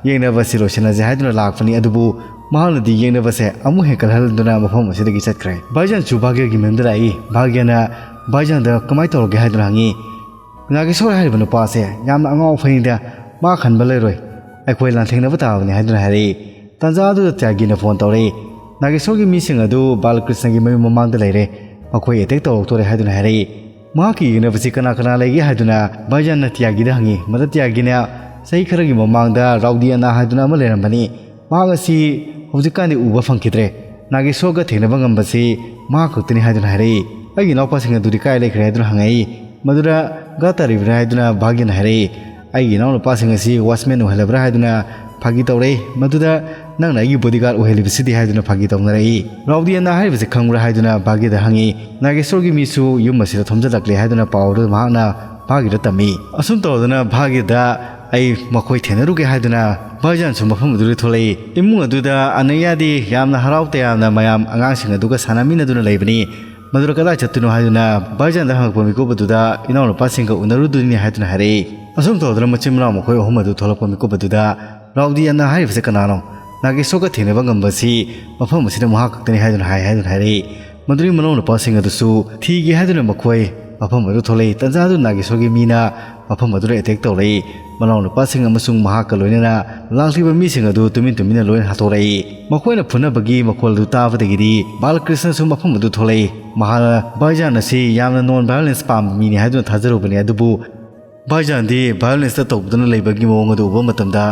ꯌꯦꯡꯅꯕꯁꯤ ꯂꯣꯏꯁꯤꯟꯅꯁꯦ ꯍꯥꯏꯗꯨꯅ ꯂꯥꯛꯄꯅꯤ, ꯑꯗꯨꯕꯨ ꯃꯍꯥꯛꯅꯗꯤ ꯌꯦꯡꯅꯕꯁꯦ ꯑꯃꯨꯛ ꯍꯦꯟꯒꯠꯍꯟꯗꯨꯅ ꯃꯐꯝ ꯑꯁꯤꯗꯒꯤ ꯆꯠꯈ꯭ꯔꯦ꯫ ꯚꯥꯏꯖꯥꯟꯁꯨ ꯚꯥꯒ꯭ꯌꯒꯤ ꯃꯌꯨꯝꯗ ꯂꯥꯛꯏ꯫ ꯚꯥꯒ꯭ꯌꯅ ꯚꯥꯏꯖꯥꯟꯗ ꯀꯃꯥꯏꯅ ꯇꯧꯔꯒꯦ ꯍꯥꯏꯗꯨꯅ ꯍꯪꯉꯤ꯫ ꯅꯥꯒꯦꯁꯣꯔ ꯍꯥꯏꯔꯤꯕ ꯅꯨꯄꯥꯁꯦ ꯌꯥꯝꯅ ꯑꯉꯥꯎ ꯑꯐꯩꯅꯤꯗ, ꯃꯥ ꯈꯟꯕ ꯂꯩꯔꯣꯏ, ꯑꯩꯈꯣꯏ ꯂꯥꯟꯊꯦꯡꯅꯕ ꯇꯥꯕꯅꯤ ꯍꯥꯏꯗꯨꯅ ꯍꯥꯏꯔꯛꯏ꯫ ꯇꯥꯟꯖꯥ ꯑꯗꯨꯗ ꯇ꯭ꯌꯥꯒꯤꯅ ꯐꯣꯟ ꯇꯧꯔꯛꯏ꯫ ꯅꯥꯒꯦꯁꯣꯔꯒꯤ ꯃꯤꯁꯤꯡ ꯑꯗꯨ ꯕꯥꯂꯀ꯭ꯔꯤꯁꯅꯒꯤ ꯃꯌꯨꯝ ꯃꯃꯥꯡꯗ ꯂꯩꯔꯦ, ꯃꯈꯣꯏ ꯑꯦꯇꯦꯛ ꯇꯧꯔꯛꯇꯣꯔꯦ ꯍꯥꯏꯗꯨꯅ ꯍꯥꯏꯔꯛꯏ꯫ ꯃꯍꯥꯛꯀꯤ ꯌꯦꯡꯅꯕꯁꯤ ꯀꯅꯥ ꯀꯅꯥ ꯂꯩꯒꯦ ꯍꯥꯏꯗꯨꯅ ꯚꯥꯏꯖꯥꯟꯅ ꯇ꯭ꯌꯥꯒꯤꯗ ꯍꯪꯉꯤ꯫ ꯃꯗꯨ ꯇ꯭ꯌꯥꯒꯤꯅ ꯆꯍꯤ ꯈꯔꯒꯤ ꯃꯃꯥꯡꯗ ꯔꯥꯎꯗꯤ ꯑꯅꯥ ꯍꯥꯏꯗꯨꯅ ꯑꯃ ꯂꯩꯔꯝꯕꯅꯤ, ꯃꯍꯥꯛ ꯑꯁꯤ ꯍꯧꯖꯤꯛꯀꯥꯟꯗꯤ ꯎꯕ ꯐꯪꯈꯤꯗ꯭ꯔꯦ꯫ ꯅꯥꯒꯦꯁꯣꯔꯒ ꯊꯦꯡꯅꯕ ꯉꯝꯕꯁꯤ ꯃꯍꯥꯛ ꯈꯛꯇꯅꯤ ꯍꯥꯏꯗꯨꯅ ꯍꯥꯏꯔꯛꯏ꯫ ꯑꯩꯒꯤ ꯏꯅꯥꯎꯄꯥꯁꯤꯡ ꯑꯗꯨꯗꯤ ꯀꯥꯏ ꯂꯩꯈ꯭ꯔꯦ ꯍꯥꯏꯗꯨꯅ ꯍꯪꯉꯛꯏ꯫ ꯃꯗꯨꯗ ꯒꯥ ꯇꯥꯔꯤꯕꯅꯤ ꯍꯥꯏꯗꯨꯅ ꯚꯥꯒ꯭ꯌꯅ ꯍꯥꯏꯔꯛꯏ꯫ ꯑꯩꯒꯤ ꯏꯅꯥꯎꯅꯨꯄꯥꯁꯤꯡ ꯑꯁꯤ ꯋꯥꯆꯃꯦꯟ ꯑꯣꯏꯍꯜꯂꯕ꯭ꯔꯥ ꯍꯥꯏꯗꯨꯅ ꯐꯥꯒꯤ ꯇꯧꯔꯛꯏ꯫ ꯃꯗꯨꯗ ꯅꯪꯅ ꯑꯩꯒꯤ ꯕꯣꯗꯤꯒꯥꯔꯗ ꯑꯣꯏꯍꯜꯂꯤꯕꯁꯤꯗꯤ ꯍꯥꯏꯗꯨꯅ ꯐꯥꯒꯤ ꯇꯧꯅꯔꯛꯏ꯫ ꯔꯥꯎꯗꯤ ꯑꯅꯥ ꯍꯥꯏꯔꯤꯕꯁꯤ ꯈꯪꯕ꯭ꯔꯥ ꯍꯥꯏꯗꯨꯅ ꯚꯥꯒ꯭ꯌꯗ ꯍꯪꯉꯤ꯫ ꯅꯥꯒꯦꯁꯣꯔꯒꯤ ꯃꯤꯁꯨ ꯌꯨꯝ ꯑꯁꯤꯗ ꯊꯣꯝꯖꯤꯜꯂꯛꯂꯦ ꯍꯥꯏꯗꯨꯅ ꯄꯥꯎ ꯑꯗꯨ ꯃꯍꯥꯛꯅ ꯚꯥꯒ꯭ꯌꯗ ꯇꯝꯃꯤ꯫ ꯑꯁꯨꯝ ꯇꯧꯗꯨꯅ ꯚꯥꯒ꯭ꯌꯗ ꯑꯩ ꯃꯈꯣꯏ ꯊꯦꯡꯅꯔꯨꯒꯦ ꯍꯥꯏꯗꯨꯅ ꯚꯥꯏꯖꯥꯟꯁꯨ ꯃꯐꯝ ꯑꯗꯨꯗ ꯊꯣꯛꯂꯛꯏ꯫ ꯏꯃꯨꯡ ꯑꯗꯨꯗ ꯑꯅꯩꯌꯥꯗꯤ ꯌꯥꯝꯅ ꯍꯔꯥꯎ ꯇꯌꯥꯝꯅ ꯃꯌꯥꯝ ꯑꯉꯥꯡꯁꯤꯡ ꯑꯗꯨꯒ ꯁꯥꯟꯅꯃꯤꯟꯅꯗꯨꯅ ꯂꯩꯕꯅꯤ꯫ ꯃꯗꯨꯗ ꯀꯗꯥꯏ ꯆꯠꯇꯣꯏꯅꯣ ꯍꯥꯏꯗꯨꯅ ꯚꯥꯏꯖꯥꯟꯗ ꯍꯪꯉꯛꯄ ꯃꯤꯀꯨꯞ ꯑꯗꯨꯗ ꯏꯅꯥꯎꯅꯨꯄꯥꯁꯤꯡꯒ ꯎꯅꯔꯨꯗꯣꯏꯅꯤ ꯍꯥꯏꯗꯨꯅ ꯍꯥꯏꯔꯛꯏ꯫ ꯑꯁꯨꯝ ꯇꯧꯗꯨꯅ ꯃꯆꯤꯟ ꯃꯅꯥꯎ ꯃꯈꯣꯏ ꯑꯍꯨꯝ ꯑꯗꯨ ꯊꯣꯛꯂꯛꯄ ꯃꯤꯀꯨꯞ ꯑꯗꯨꯗ ꯔꯥꯎꯗꯤ ꯑꯅꯥ ꯍꯥꯏꯔꯤꯕꯁꯦ ꯀꯅꯥꯅꯣ? ꯅꯥꯒꯦꯁꯣꯔꯒ ꯊꯦꯡꯅꯕ ꯉꯝꯕꯁꯤ ꯃꯐꯝ ꯑꯁꯤꯗ ꯃꯍꯥꯛ ꯈꯛꯇꯅꯤ ꯍꯥꯏꯗꯨꯅ ꯍꯥꯏ ꯍꯥꯏꯗꯨꯅ ꯍꯥꯏꯔꯛꯏ꯫ ꯃꯗꯨꯗꯒꯤ ꯃꯅꯥꯎ ꯅꯨꯄꯥꯁꯤꯡ ꯑꯗꯨꯁꯨ ꯊꯤꯒꯦ ꯍꯥꯏꯗꯨꯅ ꯃꯈꯣꯏ ꯃꯐꯝ ꯑꯗꯨ ꯊꯣꯛꯂꯛꯏ꯫ ꯇꯟꯖꯥ ꯑꯗꯨ ꯅꯥꯒꯦꯁꯣꯔꯒꯤ ꯃꯤꯅ ꯃꯐꯝ ꯑꯗꯨꯗ ꯑꯦꯇꯦꯛ ꯇꯧꯔꯛꯏ꯫ ꯃꯅꯥꯎ ꯅꯨꯄꯥꯁꯤꯡ ꯑꯃꯁꯨꯡ ꯃꯍꯥꯛꯀ ꯂꯣꯏꯅꯅ ꯂꯥꯛꯂꯤꯕ ꯃꯤꯁꯤꯡ ꯑꯗꯨ ꯇꯨꯃꯤꯟ ꯇꯨꯃꯤꯟꯅ ꯂꯣꯏꯅ ꯍꯥꯠꯇꯣꯔꯛꯏ꯫ ꯃꯈꯣꯏꯅ ꯐꯨꯅꯕꯒꯤ ꯃꯈꯣꯜ ꯑꯗꯨ ꯇꯥꯕꯗꯒꯤꯗꯤ ꯕꯥꯂꯀ꯭ꯔꯤꯁꯅꯁꯨ ꯃꯐꯝ ꯑꯗꯨ ꯊꯣꯛꯂꯛꯏ꯫ ꯃꯍꯥꯛꯅ ꯚꯥꯏꯖꯥꯟ ꯑꯁꯤ ꯌꯥꯝꯅ non violence ꯄꯥꯝꯕ ꯃꯤꯅꯤ ꯍꯥꯏꯗꯨꯅ ꯊꯥꯖꯔꯨꯕꯅꯤ, ꯑꯗꯨꯕꯨ ꯚꯥꯏꯖꯥꯟꯗꯤ violence ꯇꯧꯗꯨꯅ ꯂꯩꯕꯒꯤ ꯃꯑꯣꯡ ꯑꯗꯨ ꯎꯕ ꯃꯇꯝꯗ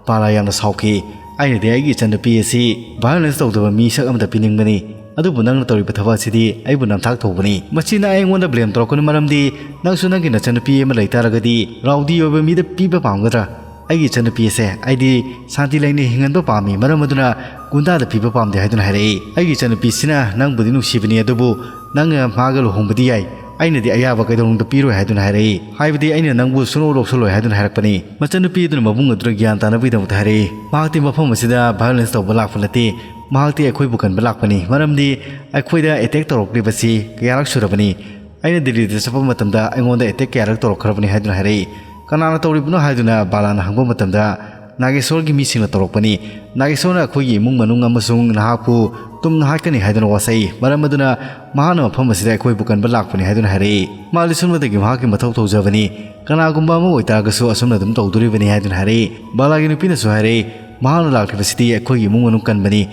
ꯄꯥꯂꯥ ꯌꯥꯝꯅ ꯁꯥꯎꯈꯤ꯫ ꯑꯩꯅꯗꯤ ꯑꯩꯒꯤ ꯏꯆꯟꯅꯨꯄꯤ ꯑꯁꯤ violence ꯇꯧꯗꯕ ꯃꯤꯁꯛ ꯑꯃꯗ ꯄꯤꯅꯤꯡꯕꯅꯤ, ꯑꯗꯨꯕꯨ ꯅꯪꯅ ꯇꯧꯔꯤꯕ ꯊꯕꯛ ꯑꯁꯤꯗꯤ ꯑꯩꯕꯨ ꯅꯝꯊꯥꯛ ꯇꯧꯕꯅꯤ꯫ ꯃꯁꯤ ꯅꯪ ꯑꯩꯉꯣꯟꯗ blame ꯇꯧꯔꯛꯀꯅꯨ, ꯃꯔꯝꯗꯤ ꯅꯪꯁꯨ ꯅꯪꯒꯤ ꯅꯆꯟꯅꯨꯄꯤ ꯑꯃ ꯂꯩꯇꯥꯔꯒꯗꯤ ꯔꯥꯎꯗꯤ ꯑꯣꯏꯕ ꯃꯤꯗ ꯄꯤꯕ ꯄꯥꯝꯒꯗ꯭ꯔꯥ? ꯑꯩꯒꯤ ꯏꯆꯟꯅꯨꯄꯤ ꯑꯁꯦ ꯑꯩꯗꯤ ꯁꯥꯟꯇꯤ ꯂꯩꯅ ꯍꯤꯡꯍꯟꯕ ꯄꯥꯝꯃꯤ, ꯃꯔꯝ ꯑꯗꯨꯅ ꯒꯨꯟꯗꯥꯗ ꯄꯤꯕ ꯄꯥꯝꯗꯦ ꯍꯥꯏꯗꯨꯅ ꯍꯥꯏꯔꯛꯏ꯫ ꯑꯩꯒꯤ ꯏꯆꯟꯅꯨꯄꯤꯁꯤꯅ ꯅꯪꯕꯨꯗꯤ ꯅꯨꯡꯁꯤꯕꯅꯤ, ꯑꯗꯨꯕꯨ ꯅꯪꯅ ꯃꯥꯒ ꯂꯨꯍꯣꯡꯕꯗꯤ ꯌꯥꯏ, ꯑꯩꯅꯗꯤ ꯑꯌꯥꯕ ꯀꯩꯗꯧꯅꯨꯡꯗ ꯄꯤꯔꯣꯏ ꯍꯥꯏꯗꯨꯅ ꯍꯥꯏꯔꯛꯏ꯫ ꯍꯥꯏꯕꯗꯤ ꯑꯩꯅ ꯅꯪꯕꯨ ꯁꯨꯡꯂꯧ ꯂꯧꯁꯜꯂꯣꯏ ꯍꯥꯏꯗꯨꯅ ꯍꯥꯏꯔꯛꯄꯅꯤ꯫ ꯃꯆꯟꯅꯨꯄꯤ ꯑꯗꯨꯅ ꯃꯕꯨꯡ ꯑꯗꯨꯗ ꯒ꯭ꯌꯥꯟ ꯇꯥꯅꯕꯒꯤꯗꯃꯛꯇ ꯍꯥꯏꯔꯛꯏ꯫ ꯃꯍꯥꯛꯇꯤ ꯃꯐꯝ ꯑꯁꯤꯗ violence ꯇꯧꯕ ꯂꯥꯛꯄ ꯅꯠꯇꯦ꯫ ꯃꯍꯥꯛꯇꯤ ꯑꯩꯈꯣꯏꯕꯨ ꯀꯟꯕ ꯂꯥꯛꯄꯅꯤ꯫ ꯃꯔꯝꯗꯤ ꯑꯩꯈꯣꯏꯗ attack ꯇꯧꯔꯛꯂꯤꯕꯁꯤ ꯀꯌꯥꯔꯛ ꯁꯨꯔꯕꯅꯤ꯫ ꯑꯩꯅ ꯗꯤꯜꯂꯤꯗ ꯆꯠꯄ ꯃꯇꯝꯗ ꯑꯩꯉꯣꯟꯗ attack ꯀꯌꯥꯔꯛ ꯇꯧꯔꯛꯈ꯭ꯔꯕꯅꯤ ꯍꯥꯏꯗꯨꯅ ꯍꯥꯏꯔꯛꯏ꯫ ꯀꯅꯥꯅ ꯇꯧꯔꯤꯕꯅꯣ ꯍꯥꯏꯗꯨꯅ ꯕꯥꯂꯥꯅ ꯍꯪꯕ ꯃꯇꯝꯗ, ꯅꯥꯒꯦꯁꯣꯔꯒꯤ ꯃꯤꯁꯤꯡꯅ ꯇꯧꯔꯛꯄꯅꯤ꯫ ꯅꯥꯒꯦꯁꯣꯔꯅ ꯑꯩꯈꯣꯏꯒꯤ ꯏꯃꯨꯡ ꯃꯅꯨꯡ ꯑꯃꯁꯨꯡ ꯅꯍꯥꯛꯄꯨ ꯇꯨꯝꯅ ꯍꯥꯠꯀꯅꯤ ꯍꯥꯏꯗꯨꯅ ꯋꯥꯁꯛꯏ꯫ ꯃꯔꯝ ꯑꯗꯨꯅ ꯃꯍꯥꯛꯅ ꯃꯐꯝ ꯑꯁꯤꯗ ꯑꯩꯈꯣꯏꯕꯨ ꯀꯟꯕ ꯂꯥꯛꯄꯅꯤ ꯍꯥꯏꯗꯨꯅ ꯍꯥꯏꯔꯛꯏ꯫ ꯃꯥꯗꯤ ꯁꯨꯝꯅꯗꯒꯤ ꯃꯍꯥꯛꯀꯤ ꯃꯊꯧ ꯇꯧꯖꯕꯅꯤ꯫ ꯀꯅꯥꯒꯨꯝꯕ ꯑꯃ ꯑꯣꯏꯇꯥꯔꯒꯁꯨ ꯑꯁꯨꯝꯅ ꯑꯗꯨꯝ ꯇꯧꯗꯣꯔꯤꯕꯅꯤ ꯍꯥꯏꯗꯨꯅ ꯍꯥꯏꯔꯛꯏ꯫ ꯕꯥꯂꯥꯒꯤ ꯅꯨꯄꯤꯅꯁꯨ ꯍꯥꯏꯔꯛꯏ, ꯃꯍꯥꯛꯅ ꯂꯥꯛꯂꯤꯕꯁꯤꯗꯤ ꯑꯩꯈꯣꯏꯒꯤ ꯏꯃꯨꯡ ꯃꯅꯨꯡ ꯀꯟꯕꯅꯤ꯫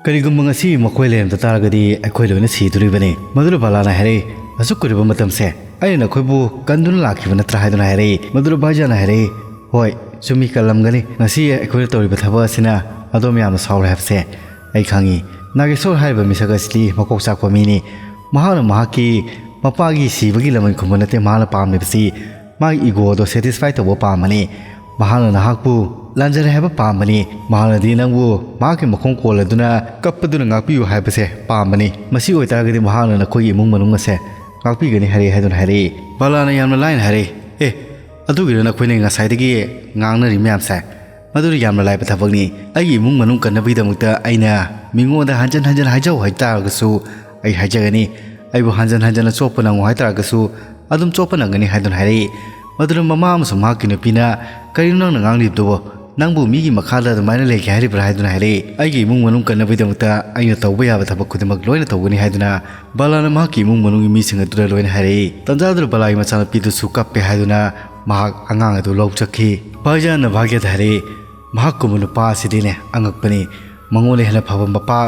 ꯀꯔꯤꯒꯨꯝꯕ ꯉꯁꯤ ꯃꯈꯣꯏ ꯂꯩꯔꯝꯗ ꯇꯥꯔꯒꯗꯤ ꯑꯩꯈꯣꯏ ꯂꯣꯏꯅ ꯁꯤꯗꯣꯔꯤꯕꯅꯤ꯫ ꯃꯗꯨꯗ ꯕꯥꯂꯥꯅ ꯍꯥꯏꯔꯛꯏ, "ꯑꯁꯨꯛ ꯀꯨꯏꯔꯕ ꯃꯇꯝꯁꯦ ꯑꯩꯅ ꯅꯈꯣꯏꯕꯨ ꯀꯟꯗꯨꯅ ꯂꯥꯛꯈꯤꯕ ꯅꯠꯇ꯭ꯔꯥ?" ꯍꯥꯏꯗꯨꯅ ꯍꯥꯏꯔꯛꯏ꯫ ꯃꯗꯨꯗ ꯚꯥꯏꯖꯥꯟꯅ ꯍꯥꯏꯔꯛꯏ, "ꯍꯣꯏ, ꯆꯨꯝꯃꯤ, ꯀꯜꯂꯝꯒꯅꯤ꯫ ꯉꯁꯤ ꯑꯩꯈꯣꯏꯅ ꯇꯧꯔꯤꯕ ꯊꯕꯛ ꯑꯁꯤꯅ ꯑꯗꯣꯝ ꯌꯥꯝꯅ ꯁꯥꯎꯔꯦ ꯍꯥꯏꯕꯁꯦ ꯑꯩ ꯈꯪꯉꯤ꯫ ꯅꯥꯒꯦꯁꯣꯔ ꯍꯥꯏꯔꯤꯕ ꯃꯤꯁꯛ ꯑꯁꯤꯗꯤ ꯃꯀꯣꯛ ꯆꯥꯛꯄ ꯃꯤꯅꯤ꯫ ꯃꯍꯥꯛꯅ ꯃꯍꯥꯛꯀꯤ ꯃꯄꯥꯒꯤ ꯁꯤꯕꯒꯤ ꯂꯃꯟ ꯈꯨꯝꯕ ꯅꯠꯇꯦ ꯃꯍꯥꯛꯅ ꯄꯥꯝꯂꯤꯕꯁꯤ꯫ ꯃꯥꯒꯤ ego ꯑꯗꯣ satisfy ꯇꯧꯕ ꯄꯥꯝꯕꯅꯤ꯫ ꯃꯍꯥꯛꯅ ꯅꯍꯥꯛꯄꯨ ꯂꯥꯟꯖꯔꯦ ꯍꯥꯏꯕ ꯄꯥꯝꯕꯅꯤ꯫ ꯃꯍꯥꯛꯅꯗꯤ ꯅꯪꯕꯨ ꯃꯍꯥꯛꯀꯤ ꯃꯈꯣꯡ ꯀꯣꯜꯂꯗꯨꯅ ꯀꯞꯄꯗꯨꯅ ꯉꯥꯛꯄꯤꯌꯨ ꯍꯥꯏꯕꯁꯦ ꯄꯥꯝꯕꯅꯤ꯫ ꯃꯁꯤ ꯑꯣꯏꯇꯥꯔꯒꯗꯤ ꯃꯍꯥꯛꯅ ꯅꯈꯣꯏꯒꯤ ꯏꯃꯨꯡ ꯃꯅꯨꯡ ꯑꯁꯦ ꯉꯥꯛꯄꯤꯒꯅꯤ ꯍꯥꯏꯔꯛꯏ" ꯍꯥꯏꯗꯨꯅ ꯍꯥꯏꯔꯛꯏ꯫ ꯕꯥꯂꯥꯅ ꯌꯥꯝꯅ ꯂꯥꯏꯅ ꯍꯥꯏꯔꯛꯏ, "ꯑꯦ, ꯑꯗꯨꯒꯤꯔ ꯅꯈꯣꯏꯅ ꯉꯁꯥꯏꯗꯒꯤ ꯉꯥꯡꯅꯔꯤ ꯃꯌꯥꯝꯁꯦ? ꯃꯗꯨꯗꯤ ꯌꯥꯝꯅ ꯂꯥꯏꯕ ꯊꯕꯛꯅꯤ꯫ ꯑꯩꯒꯤ ꯏꯃꯨꯡ ꯃꯅꯨꯡ ꯀꯟꯅꯕꯒꯤꯗꯃꯛꯇ ꯑꯩꯅ ꯃꯤꯉꯣꯟꯗ ꯍꯟꯖꯟ ꯍꯟꯖꯟ ꯍꯥꯏꯖꯧ ꯍꯥꯏꯇꯥꯔꯒꯁꯨ ꯑꯩ ꯍꯥꯏꯖꯒꯅꯤ꯫ ꯑꯩꯕꯨ ꯍꯟꯖꯟ ꯍꯟꯖꯟꯅ ꯆꯣꯞꯄ ꯅꯪꯉꯨ ꯍꯥꯏꯇꯥꯔꯒꯁꯨ ꯑꯗꯨꯝ ꯆꯣꯞꯄ ꯅꯪꯒꯅꯤ" ꯍꯥꯏꯗꯨꯅ ꯍꯥꯏꯔꯛꯏ꯫ ꯃꯗꯨꯗ ꯃꯃꯥ ꯑꯃꯁꯨꯡ ꯃꯍꯥꯛꯀꯤ ꯅꯨꯄꯤꯅ, "ꯀꯔꯤꯅꯣ ꯅꯪꯅ ꯉꯥꯡꯂꯤꯕꯗꯨꯕꯣ? ꯅꯪꯕꯨ ꯃꯤꯒꯤ ꯃꯈꯥꯗ ꯑꯗꯨꯃꯥꯏꯅ ꯂꯩꯒꯦ ꯍꯥꯏꯔꯤꯕ꯭ꯔꯥ?" ꯍꯥꯏꯗꯨꯅ ꯍꯥꯏꯔꯛꯏ꯫ "ꯑꯩꯒꯤ ꯏꯃꯨꯡ ꯃꯅꯨꯡ ꯀꯟꯅꯕꯒꯤꯗꯃꯛꯇ ꯑꯩꯅ ꯇꯧꯕ ꯌꯥꯕ ꯊꯕꯛ ꯈꯨꯗꯤꯡꯃꯛ ꯂꯣꯏꯅ ꯇꯧꯒꯅꯤ" ꯍꯥꯏꯗꯨꯅ ꯕꯥꯂꯥꯅ ꯃꯍꯥꯛꯀꯤ ꯏꯃꯨꯡ ꯃꯅꯨꯡꯒꯤ ꯃꯤꯁꯤꯡ ꯑꯗꯨꯗ ꯂꯣꯏꯅ ꯍꯥꯏꯔꯛꯏ꯫ ꯇꯟꯖꯥꯗꯨꯗ ꯕꯥꯂꯥꯒꯤ ꯃꯆꯥꯅꯨꯄꯤꯗꯨꯁꯨ ꯀꯞꯄꯦ ꯍꯥꯏꯗꯨꯅ ꯃꯍꯥꯛ ꯑꯉꯥꯡ ꯑꯗꯨ ꯂꯧ ꯆꯠꯈꯤ꯫ ꯚꯥꯏꯖꯥꯟꯅ ꯚꯥꯒ꯭ꯌꯗ ꯍꯥꯏꯔꯛꯏ, "ꯃꯍꯥꯛꯀꯨꯝꯕ ꯅꯨꯄꯥ ꯑꯁꯤꯗꯤꯅꯦ ꯑꯉꯛꯄꯅꯤ꯫ ꯃꯉꯣꯟꯗ ꯍꯦꯟꯅ ꯐꯕ ꯃꯄꯥ,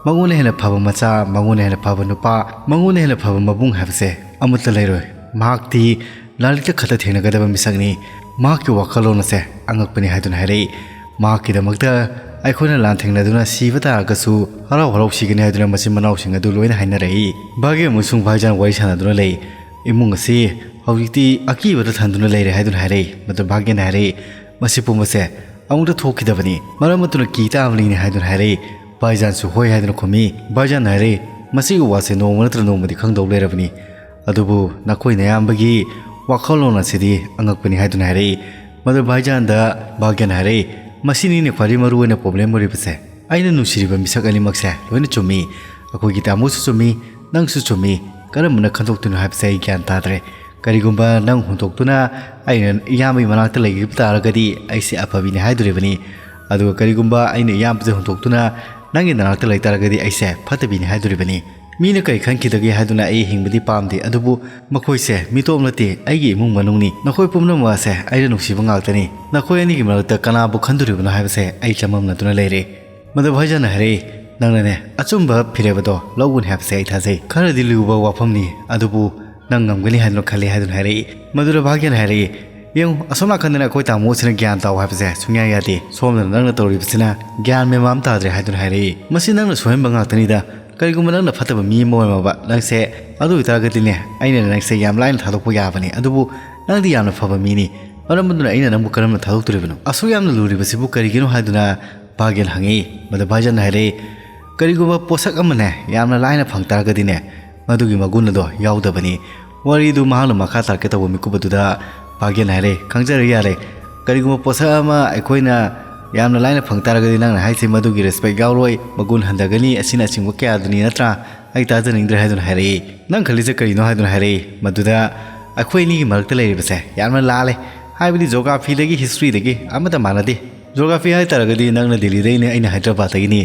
ꯃꯉꯣꯟꯗ ꯍꯦꯟꯅ ꯐꯕ ꯃꯆꯥ, ꯃꯉꯣꯟꯗ ꯍꯦꯟꯅ ꯐꯕ ꯅꯨꯄꯥ, ꯃꯉꯣꯟꯗ ꯍꯦꯟꯅ ꯐꯕ ꯃꯕꯨꯡ ꯍꯥꯏꯕꯁꯦ ꯑꯃꯠꯇ ꯂꯩꯔꯣꯏ꯫ ꯃꯍꯥꯛꯇꯤ ꯂꯥꯏꯔꯤꯛꯇ ꯈꯛꯇ ꯊꯦꯡꯅꯒꯗꯕ ꯃꯤꯁꯛꯅꯤ꯫ ꯃꯍꯥꯛꯀꯤ ꯋꯥꯈꯜꯂꯣꯟ ꯑꯁꯦ ꯑꯉꯛꯄꯅꯤ" ꯍꯥꯏꯗꯨꯅ ꯍꯥꯏꯔꯛꯏ꯫ "ꯃꯍꯥꯛꯀꯤꯗꯃꯛꯇ ꯑꯩꯈꯣꯏꯅ ꯂꯥꯟꯊꯦꯡꯅꯗꯨꯅ ꯁꯤꯕ ꯇꯥꯔꯒꯁꯨ ꯍꯔꯥꯎ ꯍꯔꯥꯎ ꯁꯤꯒꯅꯤ" ꯍꯥꯏꯗꯨꯅ ꯃꯆꯤꯟ ꯃꯅꯥꯎꯁꯤꯡ ꯑꯗꯨ ꯂꯣꯏꯅ ꯍꯥꯏꯅꯔꯛꯏ꯫ ꯚꯥꯒ꯭ꯌ ꯑꯃꯁꯨꯡ ꯚꯥꯏꯖꯥꯟ ꯋꯥꯔꯤ ꯁꯥꯟꯅꯗꯨꯅ ꯂꯩ꯫ "ꯏꯃꯨꯡ ꯑꯁꯤ ꯍꯧꯖꯤꯛꯇꯤ ꯑꯀꯤꯕꯗ ꯊꯟꯗꯨꯅ ꯂꯩꯔꯦ" ꯍꯥꯏꯗꯨꯅ ꯍꯥꯏꯔꯛꯏ꯫ ꯃꯗꯨ ꯚꯥꯒ꯭ꯌꯅ ꯍꯥꯏꯔꯛꯏ, "ꯃꯁꯤ ꯄꯨꯝꯕꯁꯦ ꯑꯃꯨꯛꯇ ꯊꯣꯛꯈꯤꯗꯕꯅꯤ, ꯃꯔꯝ ꯑꯗꯨꯅ ꯀꯤ ꯇꯥꯕꯅꯤꯅꯦ" ꯍꯥꯏꯗꯨꯅ ꯍꯥꯏꯔꯛꯏ꯫ ꯚꯥꯏꯖꯥꯟꯁꯨ ꯍꯣꯏ ꯍꯥꯏꯗꯨꯅ ꯈꯨꯝꯃꯤ꯫ ꯚꯥꯏꯖꯥꯟꯅ ꯍꯥꯏꯔꯛꯏ, "ꯃꯁꯤꯒꯤ ꯋꯥꯁꯦ ꯅꯣꯡꯃ ꯅꯠꯇ꯭ꯔ ꯅꯣꯡꯃꯗꯤ ꯈꯪꯗꯧ ꯂꯩꯔꯕꯅꯤ꯫ "ꯑꯗꯨꯕꯨ ꯅꯈꯣꯏ ꯅꯌꯥꯝꯕꯒꯤ ꯋꯥꯈꯜꯂꯣꯟ ꯑꯁꯤꯗꯤ ꯑꯉꯛꯄꯅꯤ" ꯍꯥꯏꯗꯨꯅ ꯍꯥꯏꯔꯛꯏ꯫ ꯃꯗꯨ ꯚꯥꯏꯖꯥꯟꯗ ꯚꯥꯒ꯭ꯌꯅ ꯍꯥꯏꯔꯛꯏ, "ꯃꯁꯤꯅꯤꯅꯦ ꯈ꯭ꯋꯥꯏꯗꯒꯤ ꯃꯔꯨꯑꯣꯏꯅ ꯄ꯭ꯔꯣꯕ꯭ꯂꯦꯝ ꯑꯣꯏꯔꯤꯕꯁꯦ꯫ ꯑꯩꯅ ꯅꯨꯡꯁꯤꯔꯤꯕ ꯃꯤꯁꯛ ꯑꯅꯤꯃꯛꯁꯦ ꯂꯣꯏꯅ ꯆꯨꯝꯃꯤ꯫ ꯑꯩꯈꯣꯏꯒꯤ ꯇꯥꯃꯣꯁꯨ ꯆꯨꯝꯃꯤ, ꯅꯪꯁꯨ ꯆꯨꯝꯃꯤ꯫ ꯀꯔꯝꯕꯅ ꯈꯟꯗꯣꯛꯇꯣꯏꯅꯣ ꯍꯥꯏꯕꯁꯦ ꯑꯩ ꯒ꯭ꯌꯥꯟ ꯇꯥꯗ꯭ꯔꯦ꯫ ꯀꯔꯤꯒꯨꯝꯕ ꯅꯪ ꯍꯨꯟꯗꯣꯛꯇꯨꯅ ꯑꯩꯅ ꯏꯌꯥꯝꯕꯒꯤ ꯃꯅꯥꯛꯇ ꯂꯩꯈꯤꯕ ꯇꯥꯔꯒꯗꯤ ꯑꯩꯁꯦ ꯑꯐꯕꯤꯅꯤ ꯍꯥꯏꯗꯣꯔꯤꯕꯅꯤ꯫ ꯑꯗꯨꯒ ꯀꯔꯤꯒꯨꯝꯕ ꯑꯩꯅ ꯏꯌꯥꯝꯕꯁꯦ ꯍꯨꯟꯗꯣꯛꯇꯨꯅ ꯅꯪꯒꯤ ꯅꯅꯥꯛꯇ ꯂꯩ ꯇꯥꯔꯒꯗꯤ ꯑꯩꯁꯦ ꯐꯠꯇꯕꯤꯅꯤ ꯍꯥꯏꯗꯣꯔꯤꯕꯅꯤ꯫ ꯃꯤꯅ ꯀꯔꯤ ꯈꯟꯈꯤꯗꯒꯦ ꯍꯥꯏꯗꯨꯅ ꯑꯩ ꯍꯤꯡꯕꯗꯤ ꯄꯥꯝꯗꯦ, ꯑꯗꯨꯕꯨ ꯃꯈꯣꯏꯁꯦ ꯃꯤꯇꯣꯞ ꯅꯠꯇꯦ, ꯑꯩꯒꯤ ꯏꯃꯨꯡ ꯃꯅꯨꯡꯅꯤ꯫ ꯅꯈꯣꯏ ꯄꯨꯝꯅꯃꯛ ꯑꯁꯦ ꯑꯩꯅ ꯅꯨꯡꯁꯤꯕ ꯉꯥꯛꯇꯅꯤ꯫ ꯅꯈꯣꯏ ꯑꯅꯤꯒꯤ ꯃꯔꯛꯇ ꯀꯅꯥꯕꯨ ꯈꯟꯗꯣꯔꯤꯕꯅꯣ ꯍꯥꯏꯕꯁꯦ ꯑꯩ ꯆꯃꯝꯅꯗꯨꯅ ꯂꯩꯔꯦ"꯫ ꯃꯗꯨ ꯚꯥꯏꯖꯥꯟꯅ ꯍꯥꯏꯔꯛꯏ, "ꯅꯪꯅꯅꯦ ꯑꯆꯨꯝꯕ ꯐꯤꯔꯦꯞ ꯑꯗꯣ ꯂꯧꯒꯅꯤ ꯍꯥꯏꯕꯁꯦ ꯑꯩ ꯊꯥꯖꯩ꯫ ꯈꯔꯗꯤ ꯂꯨꯕ ꯋꯥꯐꯝꯅꯤ, ꯑꯗꯨꯕꯨ ꯅꯪ ꯉꯝꯒꯅꯤ ꯍꯥꯏꯗꯨꯅ ꯈꯜꯂꯤ" ꯍꯥꯏꯗꯨꯅ ꯍꯥꯏꯔꯛꯏ꯫ ꯃꯗꯨꯗ ꯚꯥꯒ꯭ꯌꯅ ꯍꯥꯏꯔꯛꯏ, "ꯌꯦꯡꯉꯨ, ꯑꯁꯣꯝ ꯅꯥꯀꯟꯗꯅ ꯑꯩꯈꯣꯏ ꯇꯥꯃꯣꯁꯤꯅ ꯒ꯭ꯌꯥꯟ ꯇꯥꯎ ꯍꯥꯏꯕꯁꯦ ꯁꯨꯡꯌꯥ ꯌꯥꯗꯦ꯫ ꯁꯣꯝꯗꯅ ꯅꯪꯅ ꯇꯧꯔꯤꯕꯁꯤꯅ ꯒ꯭ꯌꯥꯟ ꯃꯦꯟ ꯃꯥꯟ ꯇꯥꯗ꯭ꯔꯦ" ꯍꯥꯏꯗꯨꯅ ꯍꯥꯏꯔꯛꯏ꯫ "ꯃꯁꯤ ꯅꯪꯅ ꯁꯣꯏꯍꯟꯕ ꯉꯥꯛꯇꯅꯤꯗ꯫ ꯀꯔꯤꯒꯨꯝꯕ ꯅꯪꯅ ꯐꯠꯇꯕ ꯃꯤ ꯑꯃ ꯑꯣꯏꯔꯝꯃꯕ ꯅꯪꯁꯦ, ꯑꯗꯨ ꯑꯣꯏꯇꯥꯔꯒꯗꯤꯅꯦ ꯑꯩꯅ ꯅꯪꯁꯦ ꯌꯥꯝ ꯂꯥꯏꯅ ꯊꯥꯗꯣꯛꯄ ꯌꯥꯕꯅꯤ꯫ ꯑꯗꯨꯕꯨ ꯅꯪꯗꯤ ꯌꯥꯝꯅ ꯐꯕ ꯃꯤꯅꯤ꯫ ꯃꯔꯝ ꯑꯗꯨꯅ ꯑꯩꯅ ꯅꯪꯕꯨ ꯀꯔꯝꯅ ꯊꯥꯗꯣꯛꯇꯣꯔꯤꯕꯅꯣ? ꯑꯁꯨꯛ ꯌꯥꯝꯅ ꯂꯨꯔꯤꯕꯁꯤꯕꯨ ꯀꯔꯤꯒꯤꯅꯣ?" ꯍꯥꯏꯗꯨꯅ ꯚꯥꯒ꯭ꯌꯅ ꯍꯪꯉꯤ꯫ ꯃꯗꯨ ꯚꯥꯏꯖꯥꯟꯅ ꯍꯥꯏꯔꯛꯏ, "ꯀꯔꯤꯒꯨꯝꯕ ꯄꯣꯠꯁꯛ ꯑꯃꯅꯦ ꯌꯥꯝꯅ ꯂꯥꯏꯅ ꯐꯪ ꯇꯥꯔꯒꯗꯤꯅꯦ, ꯃꯗꯨꯒꯤ ꯃꯒꯨꯟ ꯑꯗꯣ ꯌꯥꯎꯗꯕꯅꯤ"꯫ ꯋꯥꯔꯤꯗꯨ ꯃꯍꯥꯛꯅ ꯃꯈꯥ ꯇꯥꯔꯛꯀꯦ ꯇꯧꯕ ꯃꯤꯀꯨꯞ ꯑꯗꯨꯗ ꯚꯥꯒ꯭ꯌꯅ ꯍꯥꯏꯔꯦ, "ꯈꯪꯖꯔꯦ, ꯌꯥꯔꯦ꯫ ꯀꯔꯤꯒꯨꯝꯕ ꯄꯣꯠꯁꯛ ꯑꯃ ꯑꯩꯈꯣꯏꯅ ꯌꯥꯝꯅ ꯂꯥꯏꯅ ꯐꯪ ꯇꯥꯔꯒꯗꯤ ꯅꯪꯅ ꯍꯥꯏꯁꯦ ꯃꯗꯨꯒꯤ ꯔꯦꯁꯄꯦꯛ ꯌꯥꯎꯔꯣꯏ, ꯃꯒꯨꯟ ꯍꯟꯊꯒꯅꯤ, ꯑꯁꯤꯅꯆꯤꯡꯕ ꯀꯌꯥꯗꯨꯅꯤ ꯅꯠꯇ꯭ꯔꯥ? ꯑꯩ ꯇꯥꯖꯅꯤꯡꯗ꯭ꯔꯦ" ꯍꯥꯏꯗꯨꯅ ꯍꯥꯏꯔꯛꯏ꯫ "ꯅꯪ ꯈꯜꯂꯤꯁꯦ ꯀꯔꯤꯅꯣ?" ꯍꯥꯏꯗꯨꯅ ꯍꯥꯏꯔꯛꯏ꯫ ꯃꯗꯨꯗ ꯑꯩꯈꯣꯏ ꯑꯅꯤꯒꯤ ꯃꯔꯛꯇ ꯂꯩꯔꯤꯕꯁꯦ ꯌꯥꯝꯅ ꯂꯥꯜꯂꯦ꯫ ꯍꯥꯏꯕꯗꯤ ꯖꯣꯒ꯭ꯔꯥꯐꯤꯗꯒꯤ ꯍꯤꯁꯇ꯭ꯔꯤꯗꯒꯤ ꯑꯃꯠꯇ ꯃꯥꯟꯅꯗꯦ꯫ ꯖꯣꯒ꯭ꯔꯥꯐꯤ ꯍꯥꯏ ꯇꯥꯔꯒꯗꯤ ꯅꯪꯅ ꯗꯦꯜꯂꯤꯗꯒꯤꯅꯤ, ꯑꯩꯅ ꯍꯥꯏꯗ꯭ꯔꯕꯥꯗꯇꯒꯤꯅꯤ꯫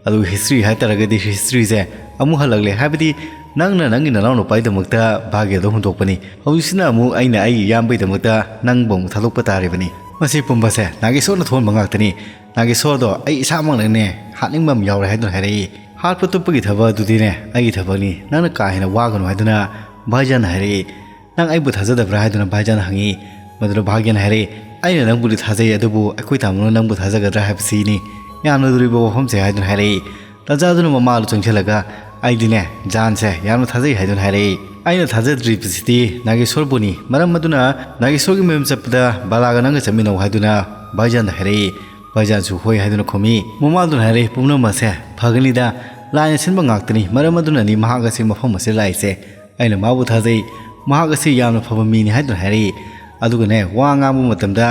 ꯑꯗꯨꯒ ꯍꯤꯁꯇ꯭ꯔꯤ ꯍꯥꯏ ꯇꯥꯔꯒꯗꯤ ꯍꯤꯁꯇ꯭ꯔꯤꯁꯦ ꯑꯃꯨꯛ ꯍꯜꯂꯛꯂꯦ꯫ ꯍꯥꯏꯕꯗꯤ ꯅꯪꯅ ꯅꯪꯒꯤ ꯅꯅꯥꯎ ꯅꯨꯄꯥꯒꯤꯗꯃꯛꯇ ꯚꯥꯒ꯭ꯌꯗꯣ ꯍꯨꯟꯗꯣꯛꯄꯅꯤ꯫ ꯍꯧꯖꯤꯛꯁꯤꯅ ꯑꯃꯨꯛ ꯑꯩꯅ ꯑꯩꯒꯤ ꯏꯌꯥꯝꯕꯒꯤꯗꯃꯛꯇ ꯅꯪꯕꯨ ꯑꯃꯨꯛ ꯊꯥꯗꯣꯛꯄ ꯇꯥꯔꯤꯕꯅꯤ꯫ ꯃꯁꯤ ꯄꯨꯝꯕꯁꯦ ꯅꯥꯒꯦꯁꯣꯔꯅ ꯊꯣꯛꯍꯟꯕ ꯉꯥꯛꯇꯅꯤ꯫ ꯅꯥꯒꯦꯁꯣꯔꯗꯣ ꯑꯩ ꯏꯁꯥꯃꯛꯅꯅꯦ ꯍꯥꯠꯅꯤꯡꯕ ꯑꯃ ꯌꯥꯎꯔꯦ ꯍꯥꯏꯗꯨꯅ ꯍꯥꯏꯔꯛꯏ꯫ "ꯍꯥꯠꯄ ꯇꯨꯞꯄꯒꯤ ꯊꯕꯛ ꯑꯗꯨꯗꯤꯅꯦ ꯑꯩꯒꯤ ꯊꯕꯛꯅꯤ꯫ ꯅꯪꯅ ꯀꯥ ꯍꯦꯟꯅ ꯋꯥꯒꯅꯨ" ꯍꯥꯏꯗꯨꯅ ꯚꯥꯏꯖꯥꯟꯅ ꯍꯥꯏꯔꯛꯏ꯫ "ꯅꯪ ꯑꯩꯕꯨ ꯊꯥꯖꯗꯕ꯭ꯔꯥ?" ꯍꯥꯏꯗꯨꯅ ꯚꯥꯏꯖꯥꯟꯅ ꯍꯪꯉꯤ꯫ ꯃꯗꯨꯗ ꯚꯥꯒ꯭ꯌꯅ ꯍꯥꯏꯔꯛꯏ, "ꯑꯩꯅ ꯅꯪꯕꯨꯗꯤ ꯊꯥꯖꯩ, ꯑꯗꯨꯕꯨ ꯑꯩꯈꯣꯏ ꯇꯥꯃꯣꯅ ꯅꯪꯕꯨ ꯊꯥꯖꯒꯗ꯭ꯔꯥ ꯍꯥꯏꯕꯁꯤꯅꯤ ꯌꯥꯝꯅ ꯂꯨꯔꯤꯕ ꯋꯥꯐꯝꯁꯦ" ꯍꯥꯏꯗꯨꯅ ꯍꯥꯏꯔꯛꯏ꯫ ꯇꯥꯟꯖꯥꯗꯨꯅ ꯃꯃꯥꯗꯨ ꯆꯪꯁꯤꯜꯂꯒ, "ꯑꯩꯗꯤꯅꯦ ꯖꯥꯟꯁꯦ ꯌꯥꯝꯅ ꯊꯥꯖꯩ" ꯍꯥꯏꯗꯨꯅ ꯍꯥꯏꯔꯛꯏ꯫ "ꯑꯩꯅ ꯊꯥꯖꯗ꯭ꯔꯤꯕꯁꯤꯗꯤ ꯅꯥꯒꯦꯁꯣꯔꯕꯨꯅꯤ꯫ ꯃꯔꯝ ꯑꯗꯨꯅ ꯅꯥꯒꯦꯁꯣꯔꯒꯤ ꯃꯌꯨꯝ ꯆꯠꯄꯗ ꯕꯂꯥꯒ ꯅꯪꯒ ꯆꯠꯃꯤꯟꯅꯧ" ꯍꯥꯏꯗꯨꯅ ꯚꯥꯏꯖꯥꯟꯗ ꯍꯥꯏꯔꯛꯏ꯫ ꯚꯥꯏꯖꯥꯟꯁꯨ "ꯍꯣꯏ" ꯍꯥꯏꯗꯨꯅ ꯈꯨꯝꯃꯤ꯫ ꯃꯃꯥꯗꯨꯅ ꯍꯥꯏꯔꯛꯏ, "ꯄꯨꯝꯅꯃꯛꯁꯦ ꯐꯒꯅꯤꯗ, ꯂꯥꯏꯅ ꯁꯤꯟꯕ ꯉꯥꯛꯇꯅꯤ꯫ ꯃꯔꯝ ꯑꯗꯨꯅꯅꯤ ꯃꯍꯥꯛ ꯑꯁꯤ ꯃꯐꯝ ꯑꯁꯤꯗ ꯂꯥꯛꯏꯁꯦ꯫ ꯑꯩꯅ ꯃꯥꯕꯨ ꯊꯥꯖꯩ, ꯃꯍꯥꯛ ꯑꯁꯤ ꯌꯥꯝꯅ ꯐꯕ ꯃꯤꯅꯤ ꯍꯥꯏꯗꯨꯅ ꯍꯥꯏꯔꯛꯏ꯫ ꯑꯗꯨꯒꯅꯦ, ꯋꯥ ꯉꯥꯡꯕ ꯃꯇꯝꯗ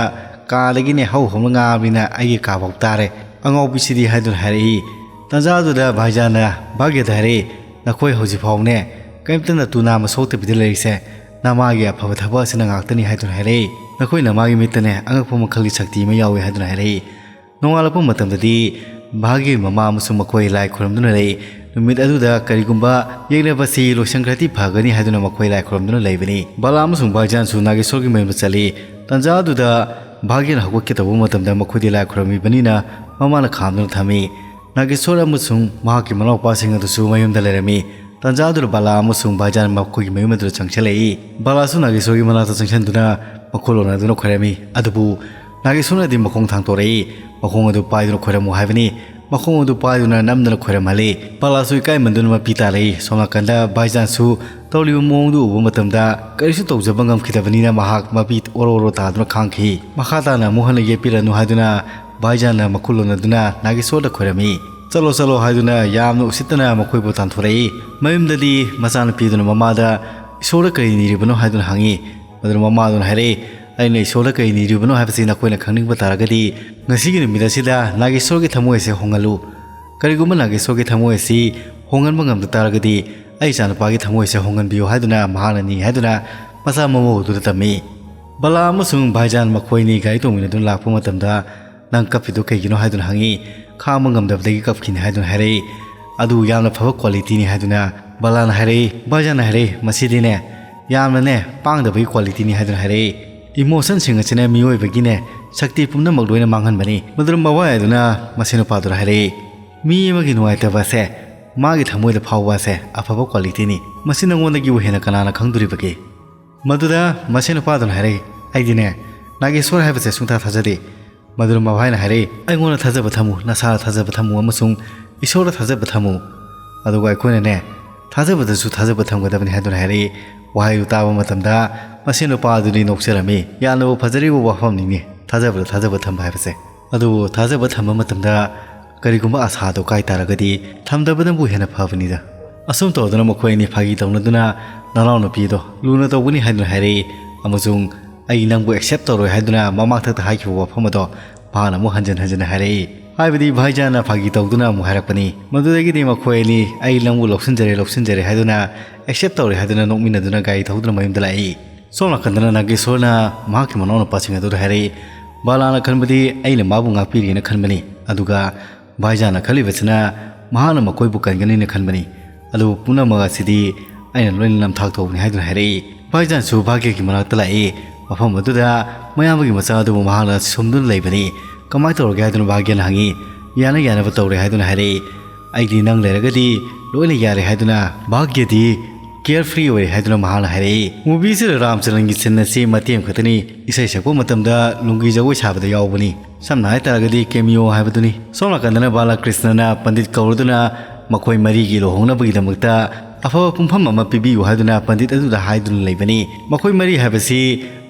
ꯀꯥꯗꯒꯤꯅꯦ ꯍꯧ ꯍꯧꯅ ꯉꯥꯡꯕꯅꯤꯅ ꯑꯩꯒꯤ ꯀꯥꯐꯥꯎ ꯇꯥꯔꯦ, ꯑꯉꯥꯎꯕꯤꯁꯤꯗꯤ ꯍꯥꯏꯗꯨꯅ ꯍꯥꯏꯔꯛꯏ꯫ ꯇꯥꯟꯖꯥꯗꯨꯗ ꯚꯥꯏꯖꯥꯟꯅ ꯚꯥꯒ꯭ꯌꯗ ꯍꯥꯏꯔꯛꯏ, "ꯅꯈꯣꯏ ꯍꯧꯖꯤꯛ ꯐꯥꯎꯅꯦ ꯀꯔꯤꯝꯇ ꯅꯇꯨ ꯅꯥꯝꯃ ꯁꯣꯛꯇꯕꯤꯗ ꯂꯩꯔꯤꯁꯦ ꯅꯃꯥꯒꯤ ꯑꯐꯕ ꯊꯕꯛ ꯑꯁꯤꯅ ꯉꯥꯛꯇꯅꯤ" ꯍꯥꯏꯗꯨꯅ ꯍꯥꯏꯔꯛꯏ꯫ "ꯅꯈꯣꯏ ꯅꯃꯥꯒꯤ ꯃꯤꯠꯇꯅꯦ ꯑꯉꯛꯄ ꯃꯈꯜꯒꯤ ꯁꯛꯇꯤ ꯑꯃ ꯌꯥꯎꯏ" ꯍꯥꯏꯗꯨꯅ ꯍꯥꯏꯔꯛꯏ꯫ ꯅꯣꯡꯉꯥꯜꯂꯛꯄ ꯃꯇꯝꯗꯗꯤ ꯚꯥꯒ꯭ꯌꯒꯤ ꯃꯃꯥ ꯑꯃꯁꯨꯡ ꯃꯈꯣꯏ ꯂꯥꯏ ꯈꯨꯔꯨꯝꯗꯨꯅ ꯂꯩ꯫ ꯅꯨꯃꯤꯠ ꯑꯗꯨꯗ ꯀꯔꯤꯒꯨꯝꯕ ꯌꯦꯛꯅꯕꯁꯤ ꯂꯣꯏꯁꯤꯟꯈ꯭ꯔꯗꯤ ꯐꯒꯅꯤ ꯍꯥꯏꯗꯨꯅ ꯃꯈꯣꯏ ꯂꯥꯏ ꯈꯨꯔꯨꯝꯗꯨꯅ ꯂꯩꯕꯅꯤ꯫ ꯕꯂꯥ ꯑꯃꯁꯨꯡ ꯚꯥꯏꯖꯥꯟꯁꯨ ꯅꯥꯒꯦꯁꯣꯔꯒꯤ ꯃꯌꯨꯝꯗ ꯆꯠꯂꯤ꯫ ꯇꯥꯟꯖꯥ ꯑꯗꯨꯗ ꯚꯥꯒ꯭ꯌꯅ ꯍꯧꯒꯠꯀꯦ ꯇꯧꯕ ꯃꯇꯝꯗ ꯃꯈꯣꯏꯗꯤ ꯂꯥꯏ ꯈꯨꯔꯨꯝꯃꯤꯕꯅꯤꯅ ꯃꯃꯥꯅ ꯈꯥꯝꯗꯨꯅ ꯊꯝꯃꯤ꯫ ꯅꯥꯒꯦꯁꯣꯔ ꯑꯃꯁꯨꯡ ꯃꯍꯥꯛꯀꯤ ꯃꯅꯥꯎꯄꯥꯁꯤꯡ ꯑꯗꯨꯁꯨ ꯃꯌꯨꯝꯗ ꯂꯩꯔꯝꯃꯤ꯫ ꯇꯥꯟꯖꯥ ꯑꯗꯨꯗ ꯕꯂꯥ ꯑꯃꯁꯨꯡ ꯚꯥꯏꯖꯥꯟ ꯃꯈꯣꯏꯒꯤ ꯃꯌꯨꯝ ꯑꯗꯨꯗ ꯆꯪꯁꯤꯜꯂꯛꯏ꯫ ꯕꯂꯥꯁꯨ ꯅꯥꯒꯦꯁꯣꯔꯒꯤ ꯃꯅꯥꯛꯇ ꯆꯪꯁꯤꯟꯗꯨꯅ ꯃꯈꯨꯜ ꯑꯣꯟꯅꯗꯨꯅ ꯈꯣꯏꯔꯝꯃꯤ꯫ ꯑꯗꯨꯕꯨ ꯅꯥꯒꯦꯁꯣꯔꯅꯗꯤ ꯃꯈꯣꯡ ꯊꯥꯡꯇꯣꯔꯛꯏ꯫ "ꯃꯈꯣꯡ ꯑꯗꯨ ꯄꯥꯏꯗꯨꯅ ꯈꯣꯏꯔꯝꯃꯨ ꯍꯥꯏꯕꯅꯤ"꯫ ꯃꯈꯣꯡ ꯑꯗꯨ ꯄꯥꯏꯗꯨꯅ ꯅꯝꯗꯅ ꯈꯣꯏꯔꯝꯍꯜꯂꯤ꯫ ꯕꯂꯥꯁꯨ ꯏꯀꯥꯏꯃꯟꯗꯨꯅ ꯃꯄꯤ ꯇꯥꯔꯛꯏ꯫ ꯁꯣꯝ ꯅꯥꯀꯟꯗ ꯚꯥꯏꯖꯥꯟꯁꯨ ꯇꯧꯔꯤꯕ ꯃꯑꯣꯡꯗꯨ ꯎꯕ ꯃꯇꯝꯗ ꯀꯔꯤꯁꯨ ꯇꯧꯖꯕ ꯉꯝꯈꯤꯗꯕꯅꯤꯅ ꯃꯍꯥꯛ ꯃꯄꯤ ꯑꯣꯔꯣ ꯑꯣꯔꯣ ꯇꯥꯗꯨꯅ ꯈꯥꯡꯈꯤ꯫ ꯃꯈꯥ ꯇꯥꯅ ꯑꯃꯨꯛ ꯍꯟꯅ ꯌꯦꯠꯄꯤꯔꯅꯨ ꯍꯥꯏꯗꯨꯅ ꯚꯥꯏꯖꯥꯟꯅ ꯃꯈꯨꯜ ꯂꯣꯟꯅꯗꯨꯅ ꯅꯥꯒꯦꯁꯣꯔꯗ ꯈꯣꯏꯔꯝꯃꯤ꯫ "ꯆꯠꯂꯣ, ꯆꯠꯂꯣ" ꯍꯥꯏꯗꯨꯅ ꯌꯥꯝꯅ ꯎꯁꯤꯠꯇꯅ ꯃꯈꯣꯏꯕꯨ ꯇꯥꯟꯊꯣꯔꯛꯏ꯫ ꯃꯌꯨꯝꯗꯗꯤ ꯃꯆꯥꯅꯨꯄꯤꯗꯨꯅ ꯃꯃꯥꯗ "ꯏꯁꯣꯔꯗ ꯀꯔꯤ ꯅꯤꯔꯤꯕꯅꯣ?" ꯍꯥꯏꯗꯨꯅ ꯍꯪꯉꯤ꯫ ꯃꯗꯨꯅ ꯃꯃꯥꯗꯨꯅ ꯍꯥꯏꯔꯛꯏ, "ꯑꯩꯅ ꯏꯁꯣꯔꯗ ꯀꯔꯤ ꯅꯤꯔꯤꯕꯅꯣ ꯍꯥꯏꯕꯁꯤ ꯅꯈꯣꯏꯅ ꯈꯪꯅꯤꯡꯕ ꯇꯥꯔꯒꯗꯤ ꯉꯁꯤꯒꯤ ꯅꯨꯃꯤꯠ ꯑꯁꯤꯗ ꯅꯥꯒꯦꯁꯣꯔꯒꯤ ꯊꯃꯣꯏ ꯑꯁꯤ ꯍꯣꯡꯍꯜꯂꯨ꯫ ꯀꯔꯤꯒꯨꯝꯕ ꯅꯥꯒꯦꯁꯣꯔꯒꯤ ꯊꯃꯣꯏ ꯑꯁꯤ ꯍꯣꯡꯍꯟꯕ ꯉꯝꯗ ꯇꯥꯔꯒꯗꯤ ꯑꯩ ꯏꯆꯥꯅꯨꯄꯥꯒꯤ ꯊꯃꯣꯏ ꯑꯁꯤ ꯍꯣꯡꯍꯟꯕꯤꯌꯨ" ꯍꯥꯏꯗꯨꯅ ꯃꯍꯥꯛꯅ ꯅꯤ ꯍꯥꯏꯗꯨꯅ ꯃꯆꯥ ꯃꯃꯧ ꯑꯗꯨꯗ ꯇꯝꯃꯤ꯫ ꯕꯂꯥ ꯑꯃꯁꯨꯡ ꯚꯥꯏꯖꯥꯟ ꯃꯈꯣꯏꯅꯤ ꯒꯥꯔꯤ ꯇꯣꯡꯃꯤꯟꯅꯗꯨꯅ ꯂꯥꯛꯄ ꯃꯇꯝꯗ "ꯅꯪ ꯀꯞꯄꯤꯗꯨ ꯀꯩꯒꯤꯅꯣ?" ꯍꯥꯏꯗꯨꯅ ꯍꯪꯉꯤ꯫ "ꯈꯥꯡꯕ ꯉꯝꯗꯕꯗꯒꯤ ꯀꯞꯈꯤꯅꯤ" ꯍꯥꯏꯗꯨꯅ ꯍꯥꯏꯔꯛꯏ꯫ "ꯑꯗꯨ ꯌꯥꯝꯅ ꯐꯕ ꯀ꯭ꯋꯥꯂꯤꯇꯤꯅꯤ" ꯍꯥꯏꯗꯨꯅ ꯕꯂꯥꯅ ꯍꯥꯏꯔꯛꯏ꯫ ꯚꯥꯏꯖꯥꯟꯅ ꯍꯥꯏꯔꯛꯏ, "ꯃꯁꯤꯗꯤꯅꯦ ꯌꯥꯝꯅꯅꯦ ꯄꯥꯡꯗꯕꯒꯤ ꯀ꯭ꯋꯥꯂꯤꯇꯤꯅꯤ" ꯍꯥꯏꯗꯨꯅ ꯍꯥꯏꯔꯛꯏ꯫ "ꯏꯃꯣꯁꯟꯁꯤꯡ ꯑꯁꯤꯅ ꯃꯤꯑꯣꯏꯕꯒꯤꯅꯦ ꯁꯛꯇꯤ ꯄꯨꯝꯅꯃꯛ ꯂꯣꯏꯅ ꯃꯥꯡꯍꯟꯕꯅꯤ"꯫ ꯃꯗꯨꯅ ꯃꯋꯥ ꯍꯥꯏꯗꯨꯅ ꯃꯁꯤ ꯅꯨꯄꯥꯗꯨꯗ ꯍꯥꯏꯔꯛꯏ, "ꯃꯤ ꯑꯃꯒꯤ ꯅꯨꯡꯉꯥꯏꯇꯕ ꯑꯁꯦ ꯃꯥꯒꯤ ꯊꯃꯣꯏꯗ ꯐꯥꯎꯕ ꯑꯁꯦ ꯑꯐꯕ ꯀ꯭ꯋꯥꯂꯤꯇꯤꯅꯤ꯫ ꯃꯁꯤ ꯅꯉꯣꯟꯗꯒꯤꯕꯨ ꯍꯦꯟꯅ ꯀꯅꯥꯅ ꯈꯪꯗꯣꯔꯤꯕꯒꯦ?" ꯃꯗꯨꯗ ꯃꯁꯤ ꯅꯨꯄꯥꯗꯨꯅ ꯍꯥꯏꯔꯛꯏ, "ꯑꯩꯗꯤꯅꯦ ꯅꯥꯒꯦꯁꯣꯔ ꯍꯥꯏꯕꯁꯦ ꯁꯨꯡꯊꯥ ꯊꯥꯖꯗꯦ"꯫ ꯃꯗꯨꯅ ꯃꯕꯥꯏꯅ ꯍꯥꯏꯔꯛꯏ, "ꯑꯩꯉꯣꯟꯗ ꯊꯥꯖꯕ ꯊꯝꯃꯨ, ꯅꯁꯥꯗ ꯊꯥꯖꯕ ꯊꯝꯃꯨ ꯑꯃꯁꯨꯡ ꯏꯁꯣꯔꯗ ꯊꯥꯖꯕ ꯊꯝꯃꯨ꯫ ꯑꯗꯨꯒ ꯑꯩꯈꯣꯏꯅꯅꯦ ꯊꯥꯖꯕꯗꯁꯨ ꯊꯥꯖꯕ ꯊꯝꯒꯗꯕꯅꯤ" ꯍꯥꯏꯗꯨꯅ ꯍꯥꯏꯔꯛꯏ꯫ ꯋꯥꯍꯩꯗꯨ ꯇꯥꯕ ꯃꯇꯝꯗ ꯃꯁꯤ ꯅꯨꯄꯥ ꯑꯗꯨꯗꯤ ꯅꯣꯛꯆꯔꯝꯃꯤ꯫ ꯌꯥꯝꯅꯕꯨ ꯐꯖꯔꯤꯕ ꯋꯥꯐꯝꯅꯤꯅꯦ, ꯊꯥꯖꯕꯗ ꯊꯥꯖꯕ ꯊꯝꯕ ꯍꯥꯏꯕꯁꯦ꯫ ꯑꯗꯨꯕꯨ ꯊꯥꯖꯕ ꯊꯝꯕ ꯃꯇꯝꯗ ꯀꯔꯤꯒꯨꯝꯕ ꯑꯁꯥꯗꯣ ꯀꯥꯏ ꯇꯥꯔꯒꯗꯤ ꯊꯝꯗꯕꯅꯕꯨ ꯍꯦꯟꯅ ꯐꯕꯅꯤꯗ꯫ ꯑꯁꯨꯝ ꯇꯧꯗꯨꯅ ꯃꯈꯣꯏ ꯑꯅꯤ ꯐꯥꯒꯤ ꯇꯧꯅꯗꯨꯅ ꯅꯅꯥꯎꯅꯨꯄꯤꯗꯣ ꯂꯨꯅ ꯇꯧꯒꯅꯤ ꯍꯥꯏꯗꯨꯅ ꯍꯥꯏꯔꯛꯏ, ꯑꯃꯁꯨꯡ "ꯑꯩ ꯅꯪꯕꯨ accept ꯇꯧꯔꯣꯏ" ꯍꯥꯏꯗꯨꯅ ꯃꯃꯥꯡꯊꯛꯇ ꯍꯥꯏꯈꯤꯕ ꯋꯥꯐꯝ ꯑꯗꯣ ꯃꯍꯥꯛꯅ ꯑꯃꯨꯛ ꯍꯟꯖꯤꯟ ꯍꯟꯖꯤꯟ ꯍꯥꯏꯔꯛꯏ꯫ ꯍꯥꯏꯕꯗꯤ ꯚꯥꯏꯖꯥꯟꯅ ꯐꯥꯒꯤ ꯇꯧꯗꯨꯅ ꯑꯃꯨꯛ ꯍꯥꯏꯔꯛꯄꯅꯤ꯫ ꯃꯗꯨꯗꯒꯤꯗꯤ ꯃꯈꯣꯏ ꯑꯅꯤ "ꯑꯩ ꯅꯪꯕꯨ ꯂꯧꯁꯤꯟꯖꯔꯦ, ꯂꯧꯁꯤꯟꯖꯔꯦ" ꯍꯥꯏꯗꯨꯅ accept ꯇꯧꯔꯦ ꯍꯥꯏꯗꯨꯅ ꯅꯣꯛꯃꯤꯟꯅꯗꯨꯅ ꯒꯥꯔꯤ ꯊꯧꯗꯨꯅ ꯃꯌꯨꯝꯗ ꯂꯥꯛꯏ꯫ ꯁꯣꯝ ꯅꯥꯀꯟꯗꯅ ꯅꯥꯒꯦꯁꯣꯔꯅ ꯃꯍꯥꯛꯀꯤ ꯃꯅꯥꯎꯅꯨꯄꯥꯁꯤꯡ ꯑꯗꯨꯗ ꯍꯥꯏꯔꯛꯏ, "ꯕꯥꯂꯥꯅ ꯈꯟꯕꯗꯤ ꯑꯩꯅ ꯃꯥꯕꯨ ꯉꯥꯛꯄꯤꯔꯦꯅ ꯈꯟꯕꯅꯤ, ꯑꯗꯨꯒ ꯚꯥꯏꯖꯥꯟꯅ ꯈꯜꯂꯤꯕꯁꯤꯅ ꯃꯍꯥꯛꯅ ꯃꯈꯣꯏꯕꯨ ꯀꯟꯒꯅꯤꯅ ꯈꯟꯕꯅꯤ꯫ ꯑꯗꯨꯕꯨ ꯄꯨꯝꯅꯃꯛ ꯑꯁꯤꯗꯤ ꯑꯩꯅ ꯂꯣꯏꯅ ꯅꯝꯊꯥꯛ ꯇꯧꯕꯅꯤ" ꯍꯥꯏꯗꯨꯅ ꯍꯥꯏꯔꯛꯏ꯫ ꯚꯥꯏꯖꯥꯟꯁꯨ ꯚꯥꯒ꯭ꯌꯒꯤ ꯃꯅꯥꯛꯇ ꯂꯥꯛꯏ꯫ ꯃꯐꯝ ꯑꯗꯨꯗ ꯃꯌꯥꯝꯕꯒꯤ ꯃꯆꯥ ꯑꯗꯨꯕꯨ ꯃꯍꯥꯛꯅ ꯁꯨꯝꯗꯨꯅ ꯂꯩꯕꯅꯤ꯫ "ꯀꯃꯥꯏꯅ ꯇꯧꯔꯒꯦ?" ꯍꯥꯏꯗꯨꯅ ꯚꯥꯒ꯭ꯌꯅ ꯍꯪꯉꯤ꯫ "ꯌꯥꯅ ꯌꯥꯅꯕ ꯇꯧꯔꯦ" ꯍꯥꯏꯗꯨꯅ ꯍꯥꯏꯔꯛꯏ꯫ "ꯑꯩꯗꯤ ꯅꯪ ꯂꯩꯔꯒꯗꯤ ꯂꯣꯏꯅ ꯌꯥꯔꯦ" ꯍꯥꯏꯗꯨꯅ ꯚꯥꯒ꯭ꯌꯗꯤ carefree ꯑꯣꯏꯔꯦ ꯍꯥꯏꯗꯨꯅ ꯃꯍꯥꯛꯅ ꯍꯥꯏꯔꯛꯏ꯫ ꯃꯨꯚꯤꯁꯤꯗ ꯔꯥꯝꯆꯔꯟꯒꯤ ꯁꯤꯟ ꯑꯁꯤ ꯃꯇꯦꯛ ꯑꯃꯈꯛꯇꯅꯤ꯫ ꯏꯁꯩ ꯁꯛꯄ ꯃꯇꯝꯗ ꯂꯨꯡꯒꯤ ꯖꯒꯣꯏ ꯁꯥꯕꯗ ꯌꯥꯎꯕꯅꯤ꯫ ꯁꯝꯅ ꯍꯥꯏꯇꯥꯔꯒꯗꯤ cameo ꯍꯥꯏꯕꯗꯨꯅꯤ꯫ ꯁꯣꯝ ꯅꯥꯀꯟꯗꯅ ꯕꯥꯂꯥꯀ꯭ꯔꯤꯁꯅꯅ ꯄꯟꯗꯤꯠ ꯀꯧꯔꯗꯨꯅ ꯃꯈꯣꯏ ꯃꯔꯤꯒꯤ ꯂꯨꯍꯣꯡꯅꯕꯒꯤꯗꯃꯛꯇ ꯑꯐꯕ ꯄꯨꯡꯐꯝ ꯑꯃ ꯄꯤꯕꯤꯌꯨ ꯍꯥꯏꯗꯨꯅ ꯄꯟꯗꯤꯠ ꯑꯗꯨꯗ ꯍꯥꯏꯗꯨꯅ ꯂꯩꯕꯅꯤ꯫ ꯃꯈꯣꯏ ꯃꯔꯤ ꯍꯥꯏꯕꯁꯤ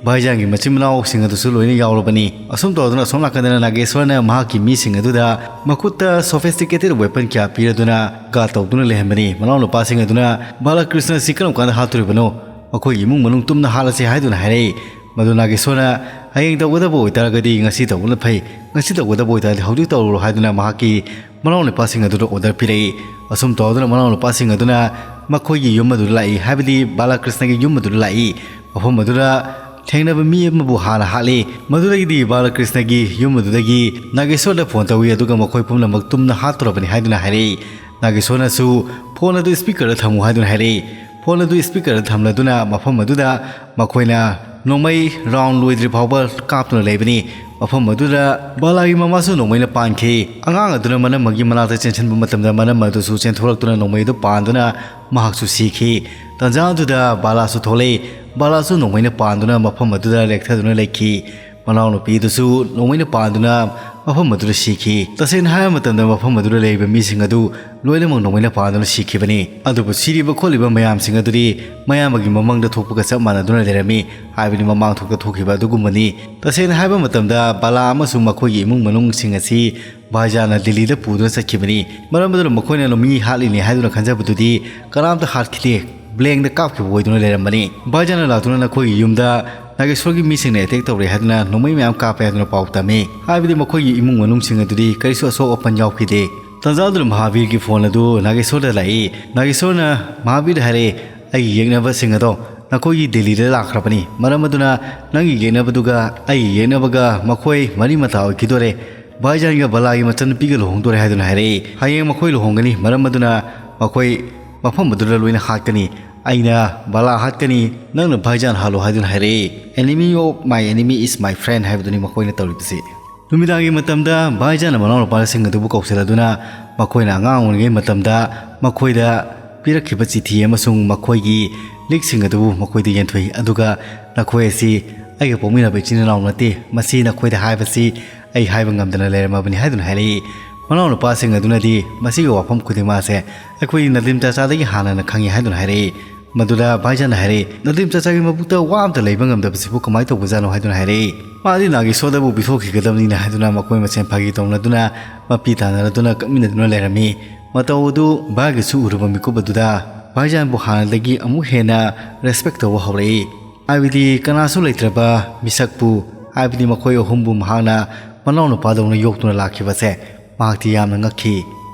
ꯚꯥꯏꯖꯥꯟꯒꯤ ꯃꯆꯤꯟ ꯃꯅꯥꯎꯁꯤꯡ ꯑꯗꯨꯁꯨ ꯂꯣꯏꯅ ꯌꯥꯎꯔꯕꯅꯤ꯫ ꯑꯁꯨꯝ ꯇꯧꯗꯨꯅ ꯑꯁꯣꯝ ꯅꯥꯀꯟꯗꯅ ꯅꯥꯒꯦꯁ꯭ꯋꯔꯅ ꯃꯍꯥꯛꯀꯤ ꯃꯤꯁꯤꯡ ꯑꯗꯨꯗ ꯃꯈꯨꯠꯇ sophisticated weapon ꯀꯌꯥ ꯄꯤꯔꯗꯨꯅ guard ꯇꯧꯗꯨꯅ ꯂꯩꯍꯟꯕꯅꯤ꯫ ꯃꯅꯥꯎꯅꯨꯄꯥꯁꯤꯡ ꯑꯗꯨꯅ ꯕꯥꯂꯥꯀ꯭ꯔꯤꯁꯅ ꯑꯁꯤ ꯀꯔꯝ ꯀꯥꯟꯗ ꯍꯥꯠꯇꯣꯔꯤꯕꯅꯣ? ꯃꯈꯣꯏꯒꯤ ꯏꯃꯨꯡ ꯃꯅꯨꯡ ꯇꯨꯝꯅ ꯍꯥꯠꯂꯁꯤ ꯍꯥꯏꯗꯨꯅ ꯍꯥꯏꯔꯛꯏ꯫ ꯃꯗꯨ ꯅꯥꯒꯦꯁ꯭ꯋꯔꯅ "ꯍꯌꯦꯡ ꯇꯧꯒꯗꯕ ꯑꯣꯏꯇꯥꯔꯒꯗꯤ ꯉꯁꯤ ꯇꯧꯕꯅ ꯐꯩ, ꯉꯁꯤ ꯇꯧꯒꯗꯕ ꯑꯣꯏꯇꯥꯔꯗꯤ ꯍꯧꯖꯤꯛ ꯇꯧꯔꯨꯔꯣ" ꯍꯥꯏꯗꯨꯅ ꯃꯍꯥꯛꯀꯤ ꯃꯅꯥꯎꯅꯨꯄꯥꯁꯤꯡ ꯑꯗꯨꯗ order ꯄꯤꯔꯛꯏ꯫ ꯑꯁꯨꯝ ꯇꯧꯗꯨꯅ ꯃꯅꯥꯎꯅꯨꯄꯥꯁꯤꯡ ꯑꯗꯨꯅ ꯃꯈꯣꯏꯒꯤ ꯌꯨꯝ ꯑꯗꯨꯗ ꯂꯥꯛꯏ, ꯍꯥꯏꯕꯗꯤ ꯕꯥꯂꯥꯀ꯭ꯔꯤꯁꯅꯒꯤ ꯌꯨꯝ ꯑꯗꯨꯗ ꯂꯥꯛꯏ꯫ ꯃꯐꯝ ꯑꯗꯨꯗ ꯊꯦꯡꯅꯕ ꯃꯤ ꯑꯃꯕꯨ ꯍꯥꯟꯅ ꯍꯥꯠꯂꯤ꯫ ꯃꯗꯨꯗꯒꯤꯗꯤ ꯕꯥꯂꯥꯀ꯭ꯔꯤꯁꯅꯒꯤ ꯌꯨꯝ ꯑꯗꯨꯗꯒꯤ ꯅꯥꯒꯦꯁ꯭ꯋꯔꯗ phone ꯇꯧꯏ, ꯑꯗꯨꯒ ꯃꯈꯣꯏ ꯄꯨꯝꯅꯃꯛ ꯇꯨꯝꯅ ꯍꯥꯠꯇꯣꯔꯕꯅꯤ ꯍꯥꯏꯗꯨꯅ ꯍꯥꯏꯔꯛꯏ꯫ ꯅꯥꯒꯦꯁ꯭ꯋꯔꯅꯁꯨ "phone ꯑꯗꯨ speakerꯗ ꯊꯝꯃꯨ" ꯍꯥꯏꯗꯨꯅ ꯍꯥꯏꯔꯛꯏ꯫ Phone ꯑꯗꯨ speakerꯗ ꯊꯝꯂꯗꯨꯅ ꯃꯐꯝ ꯑꯗꯨꯗ ꯃꯈꯣꯏꯅ ꯅꯣꯡꯃꯩ round ꯂꯣꯏꯗ꯭ꯔꯤ ꯐꯥꯎꯕ ꯀꯥꯞꯇꯨꯅ ꯂꯩꯕꯅꯤ꯫ ꯃꯐꯝ ꯑꯗꯨꯗ ꯕꯥꯂꯥꯒꯤ ꯃꯃꯥꯁꯨ ꯅꯣꯡꯃꯩꯅ ꯄꯥꯟꯈꯤ꯫ ꯑꯉꯥꯡ ꯑꯗꯨꯅ ꯃꯅꯝ ꯑꯃꯒꯤ ꯃꯅꯥꯛꯇ ꯆꯦꯟꯁꯤꯟꯕ ꯃꯇꯝꯗ ꯃꯅꯝ ꯑꯗꯨꯁꯨ ꯆꯦꯟꯊꯣꯔꯛꯇꯨꯅ ꯅꯣꯡꯃꯩ ꯑꯗꯨ ꯄꯥꯟꯗꯨꯅ ꯃꯍꯥꯛꯁꯨ ꯁꯤꯈꯤ꯫ ꯇꯥꯟꯖꯥ ꯑꯗꯨꯗ ꯕꯥꯂꯥꯁꯨ ꯊꯣꯛꯂꯛꯏ꯫ ꯕꯥꯂꯥꯁꯨ ꯅꯣꯡꯃꯩꯅ ꯄꯥꯟꯗꯨꯅ ꯃꯐꯝ ꯑꯗꯨꯗ ꯂꯦꯛꯊꯗꯨꯅ ꯂꯩꯈꯤ꯫ ꯃꯅꯥꯎꯅꯨꯄꯤꯗꯨꯁꯨ ꯅꯣꯡꯃꯩꯅ ꯄꯥꯟꯗꯨꯅ ꯃꯐꯝ ꯑꯗꯨꯗ ꯁꯤꯈꯤ꯫ ꯇꯁꯦꯡꯅ ꯍꯥꯏꯕ ꯃꯇꯝꯗ ꯃꯐꯝ ꯑꯗꯨꯗ ꯂꯩꯔꯤꯕ ꯃꯤꯁꯤꯡ ꯑꯗꯨ ꯂꯣꯏꯅꯃꯛ ꯅꯣꯡꯃꯩꯅ ꯄꯥꯟꯗꯨꯅ ꯁꯤꯈꯤꯕꯅꯤ꯫ ꯑꯗꯨꯕꯨ ꯁꯤꯔꯤꯕ ꯈꯣꯠꯂꯤꯕ ꯃꯌꯥꯝꯁꯤꯡ ꯑꯗꯨꯗꯤ ꯃꯌꯥꯝꯕꯒꯤ ꯃꯃꯪꯗ ꯊꯣꯛꯄꯒ ꯆꯞ ꯃꯥꯟꯅꯗꯨꯅ ꯂꯩꯔꯝꯃꯤ, ꯍꯥꯏꯕꯗꯤ ꯃꯃꯥꯡ ꯊꯣꯛꯇ ꯊꯣꯛꯈꯤꯕ ꯑꯗꯨꯒꯨꯝꯕꯅꯤ꯫ ꯇꯁꯦꯡꯅ ꯍꯥꯏꯕ ꯃꯇꯝꯗ ꯕꯥꯂꯥ ꯑꯃꯁꯨꯡ ꯃꯈꯣꯏꯒꯤ ꯏꯃꯨꯡ ꯃꯅꯨꯡꯁꯤꯡ ꯑꯁꯤ ꯚꯥꯏꯖꯥꯟꯅ ꯗꯤꯜꯂꯤꯗ ꯄꯨꯗꯨꯅ ꯆꯠꯈꯤꯕꯅꯤ꯫ ꯃꯔꯝ ꯑꯗꯨꯅ ꯃꯈꯣꯏꯅ ꯃꯤ ꯍꯥꯠꯂꯤꯅꯤ ꯍꯥꯏꯗꯨꯅ ꯈꯟꯖꯕꯗꯨꯗꯤ ꯀꯅꯥꯝꯇ ꯍꯥꯠꯈꯤꯗꯦ꯫ ꯕ꯭ꯂꯦꯡꯗ ꯀꯥꯞꯈꯤꯕ ꯑꯣꯏꯗꯨꯅ ꯂꯩꯔꯝꯕꯅꯤ꯫ ꯕꯥꯏꯖꯥꯟꯅ ꯂꯥꯛꯇꯨꯅ ꯅꯈꯣꯏꯒꯤ ꯌꯨꯝꯗ ꯅꯥꯒꯦꯁꯣꯔꯒꯤ ꯃꯤꯁꯤꯡꯅ ꯑꯦꯇꯦꯛ ꯇꯧꯔꯦ ꯍꯥꯏꯗꯨꯅ ꯅꯣꯡꯃꯩ ꯃꯌꯥꯝ ꯀꯥꯞꯄꯦ ꯍꯥꯏꯗꯨꯅ ꯄꯥꯎ ꯇꯝꯃꯤ꯫ ꯍꯥꯏꯕꯗꯤ ꯃꯈꯣꯏꯒꯤ ꯏꯃꯨꯡ ꯃꯅꯨꯡꯁꯤꯡ ꯑꯗꯨꯗꯤ ꯀꯔꯤꯁꯨ ꯑꯁꯣꯛ ꯑꯄꯟ ꯌꯥꯎꯈꯤꯗꯦ꯫ ꯇꯥꯟꯖꯥꯗꯨꯗ ꯃꯍꯥꯕꯤꯔꯒꯤ ꯐꯣꯟ ꯑꯗꯨ ꯅꯥꯒꯦꯁꯣꯔꯗ ꯂꯥꯛꯏ꯫ ꯅꯥꯒꯦꯁꯣꯔꯅ ꯃꯍꯥꯕꯤꯔꯗ ꯍꯥꯏꯔꯛꯏ, "ꯑꯩꯒꯤ ꯌꯦꯛꯅꯕꯁꯤꯡ ꯑꯗꯣ ꯅꯈꯣꯏꯒꯤ ꯗꯦꯜꯂꯤꯗ ꯂꯥꯛꯈ꯭ꯔꯕꯅꯤ꯫ ꯃꯔꯝ ꯑꯗꯨꯅ ꯅꯪꯒꯤ ꯌꯦꯛꯅꯕꯗꯨꯒ ꯑꯩꯒꯤ ꯌꯦꯛꯅꯕꯒ ꯃꯈꯣꯏ ꯃꯔꯤ ꯃꯇꯥ ꯑꯣꯏꯈꯤꯗꯣꯔꯦ꯫ ꯚꯥꯏꯖꯥꯟꯒ ꯕꯂꯥꯒꯤ ꯃꯆꯟꯅꯨꯄꯤꯒ ꯂꯨꯍꯣꯡꯗꯣꯔꯦ ꯍꯥꯏꯗꯨꯅ ꯍꯥꯏꯔꯛꯏ꯫ ꯍꯌꯦꯡ ꯃꯈꯣꯏ ꯂꯨꯍꯣꯡꯒꯅꯤ꯫ ꯃꯔꯝ ꯑꯗꯨꯅ ꯃꯈꯣꯏ ꯃꯐꯝ ꯑꯗꯨꯗ ꯂꯣꯏꯅ ꯍꯥꯠꯀꯅꯤ꯫ ꯑꯩꯅ ꯕꯂꯥ ꯍꯥꯠꯀꯅꯤ, ꯅꯪꯅ ꯚꯥꯏꯖꯥꯟ ꯍꯥꯠꯂꯣ" ꯍꯥꯏꯗꯨꯅ ꯍꯥꯏꯔꯛꯏ꯫ "Enemy of my enemy is my friend" ꯍꯥꯏꯕꯗꯨꯅꯤ ꯃꯈꯣꯏꯅ ꯇꯧꯔꯤꯕꯁꯤ꯫ ꯅꯨꯃꯤꯗꯥꯡꯒꯤ ꯃꯇꯝꯗ ꯚꯥꯏꯖꯥꯟꯅ ꯃꯅꯥꯎꯅꯨꯄꯥꯁꯤꯡ ꯑꯗꯨꯕꯨ ꯀꯧꯁꯤꯜꯂꯗꯨꯅ ꯃꯈꯣꯏꯅ ꯑꯉꯥꯡ ꯑꯣꯏꯔꯤꯉꯩ ꯃꯇꯝꯗ ꯃꯈꯣꯏꯗ ꯄꯤꯔꯛꯈꯤꯕ ꯆꯤꯊꯤ ꯑꯃꯁꯨꯡ ꯃꯈꯣꯏꯒꯤ ꯂꯤꯛꯁꯤꯡ ꯑꯗꯨꯕꯨ ꯃꯈꯣꯏꯗ ꯌꯦꯟꯊꯣꯛꯏ꯫ ꯑꯗꯨꯒ "ꯅꯈꯣꯏ ꯑꯁꯤ ꯑꯩꯒ ꯄꯣꯛꯃꯤꯟꯅꯕ ꯏꯆꯤꯟ ꯏꯅꯥꯎ ꯅꯠꯇꯦ, ꯃꯁꯤ ꯅꯈꯣꯏꯗ ꯍꯥꯏꯕꯁꯤ ꯑꯩ ꯍꯥꯏꯕ ꯉꯝꯗꯅ ꯂꯩꯔꯝꯃꯕꯅꯤ" ꯍꯥꯏꯗꯨꯅ ꯍꯥꯏꯔꯛꯏ꯫ ꯃꯅꯥꯎꯅꯨꯄꯥꯁꯤꯡ ꯑꯗꯨꯅꯗꯤ ꯃꯁꯤꯒꯤ ꯋꯥꯐꯝ ꯈꯨꯗꯤꯡꯃꯛ ꯑꯁꯦ ꯑꯩꯈꯣꯏ ꯅꯗꯤꯝ ꯆꯥꯆꯥꯗꯒꯤ ꯍꯥꯟꯅꯅ ꯈꯪꯉꯤ ꯍꯥꯏꯗꯨꯅ ꯍꯥꯏꯔꯛꯏ꯫ ꯃꯗꯨꯗ ꯚꯥꯏꯖꯥꯟꯅ ꯍꯥꯏꯔꯛꯏ, "ꯅꯗꯤꯝ ꯆꯥꯆꯥꯒꯤ ꯃꯕꯨꯛꯇ ꯋꯥ ꯑꯝꯇ ꯂꯩꯕ ꯉꯝꯗꯕꯁꯤꯕꯨ ꯀꯃꯥꯏꯅ ꯇꯧꯕꯖꯥꯠꯅꯣ?" ꯍꯥꯏꯗꯨꯅ ꯍꯥꯏꯔꯛꯏ꯫ "ꯃꯥꯗꯤ ꯅꯥꯒꯦꯁꯣꯔꯗꯕꯨ ꯄꯤꯊꯣꯛꯈꯤꯒꯗꯕꯅꯤꯅ" ꯍꯥꯏꯗꯨꯅ ꯃꯈꯣꯏ ꯃꯁꯦꯟ ꯐꯥꯒꯤ ꯇꯧꯅꯗꯨꯅ ꯃꯄꯤ ꯇꯥꯟꯅꯔꯗꯨꯅ ꯀꯞꯃꯤꯟꯅꯗꯨꯅ ꯂꯩꯔꯝꯃꯤ꯫ ꯃꯇꯧ ꯑꯗꯨ ꯚꯥꯏꯒꯤꯁꯨ ꯎꯔꯨꯕ ꯃꯤꯀꯨꯞ ꯑꯗꯨꯗ ꯚꯥꯏꯖꯥꯟꯕꯨ ꯍꯥꯟꯅꯗꯒꯤ ꯑꯃꯨꯛ ꯍꯦꯟꯅ ꯔꯦꯁꯄꯦꯛ ꯇꯧꯕ ꯍꯧꯔꯛꯏ꯫ ꯍꯥꯏꯕꯗꯤ ꯀꯅꯥꯁꯨ ꯂꯩꯇ꯭ꯔꯕ ꯃꯤꯁꯛꯄꯨ, ꯍꯥꯏꯕꯗꯤ ꯃꯈꯣꯏ ꯑꯍꯨꯝꯕꯨ ꯃꯍꯥꯛꯅ ꯃꯅꯥꯎꯅꯨꯄꯥꯗꯧꯅ ꯌꯣꯛꯇꯨꯅ ꯂꯥꯛꯈꯤꯕꯁꯦ ꯃꯍꯥꯛꯇꯤ ꯌꯥꯝꯅ ꯉꯛꯈꯤ꯫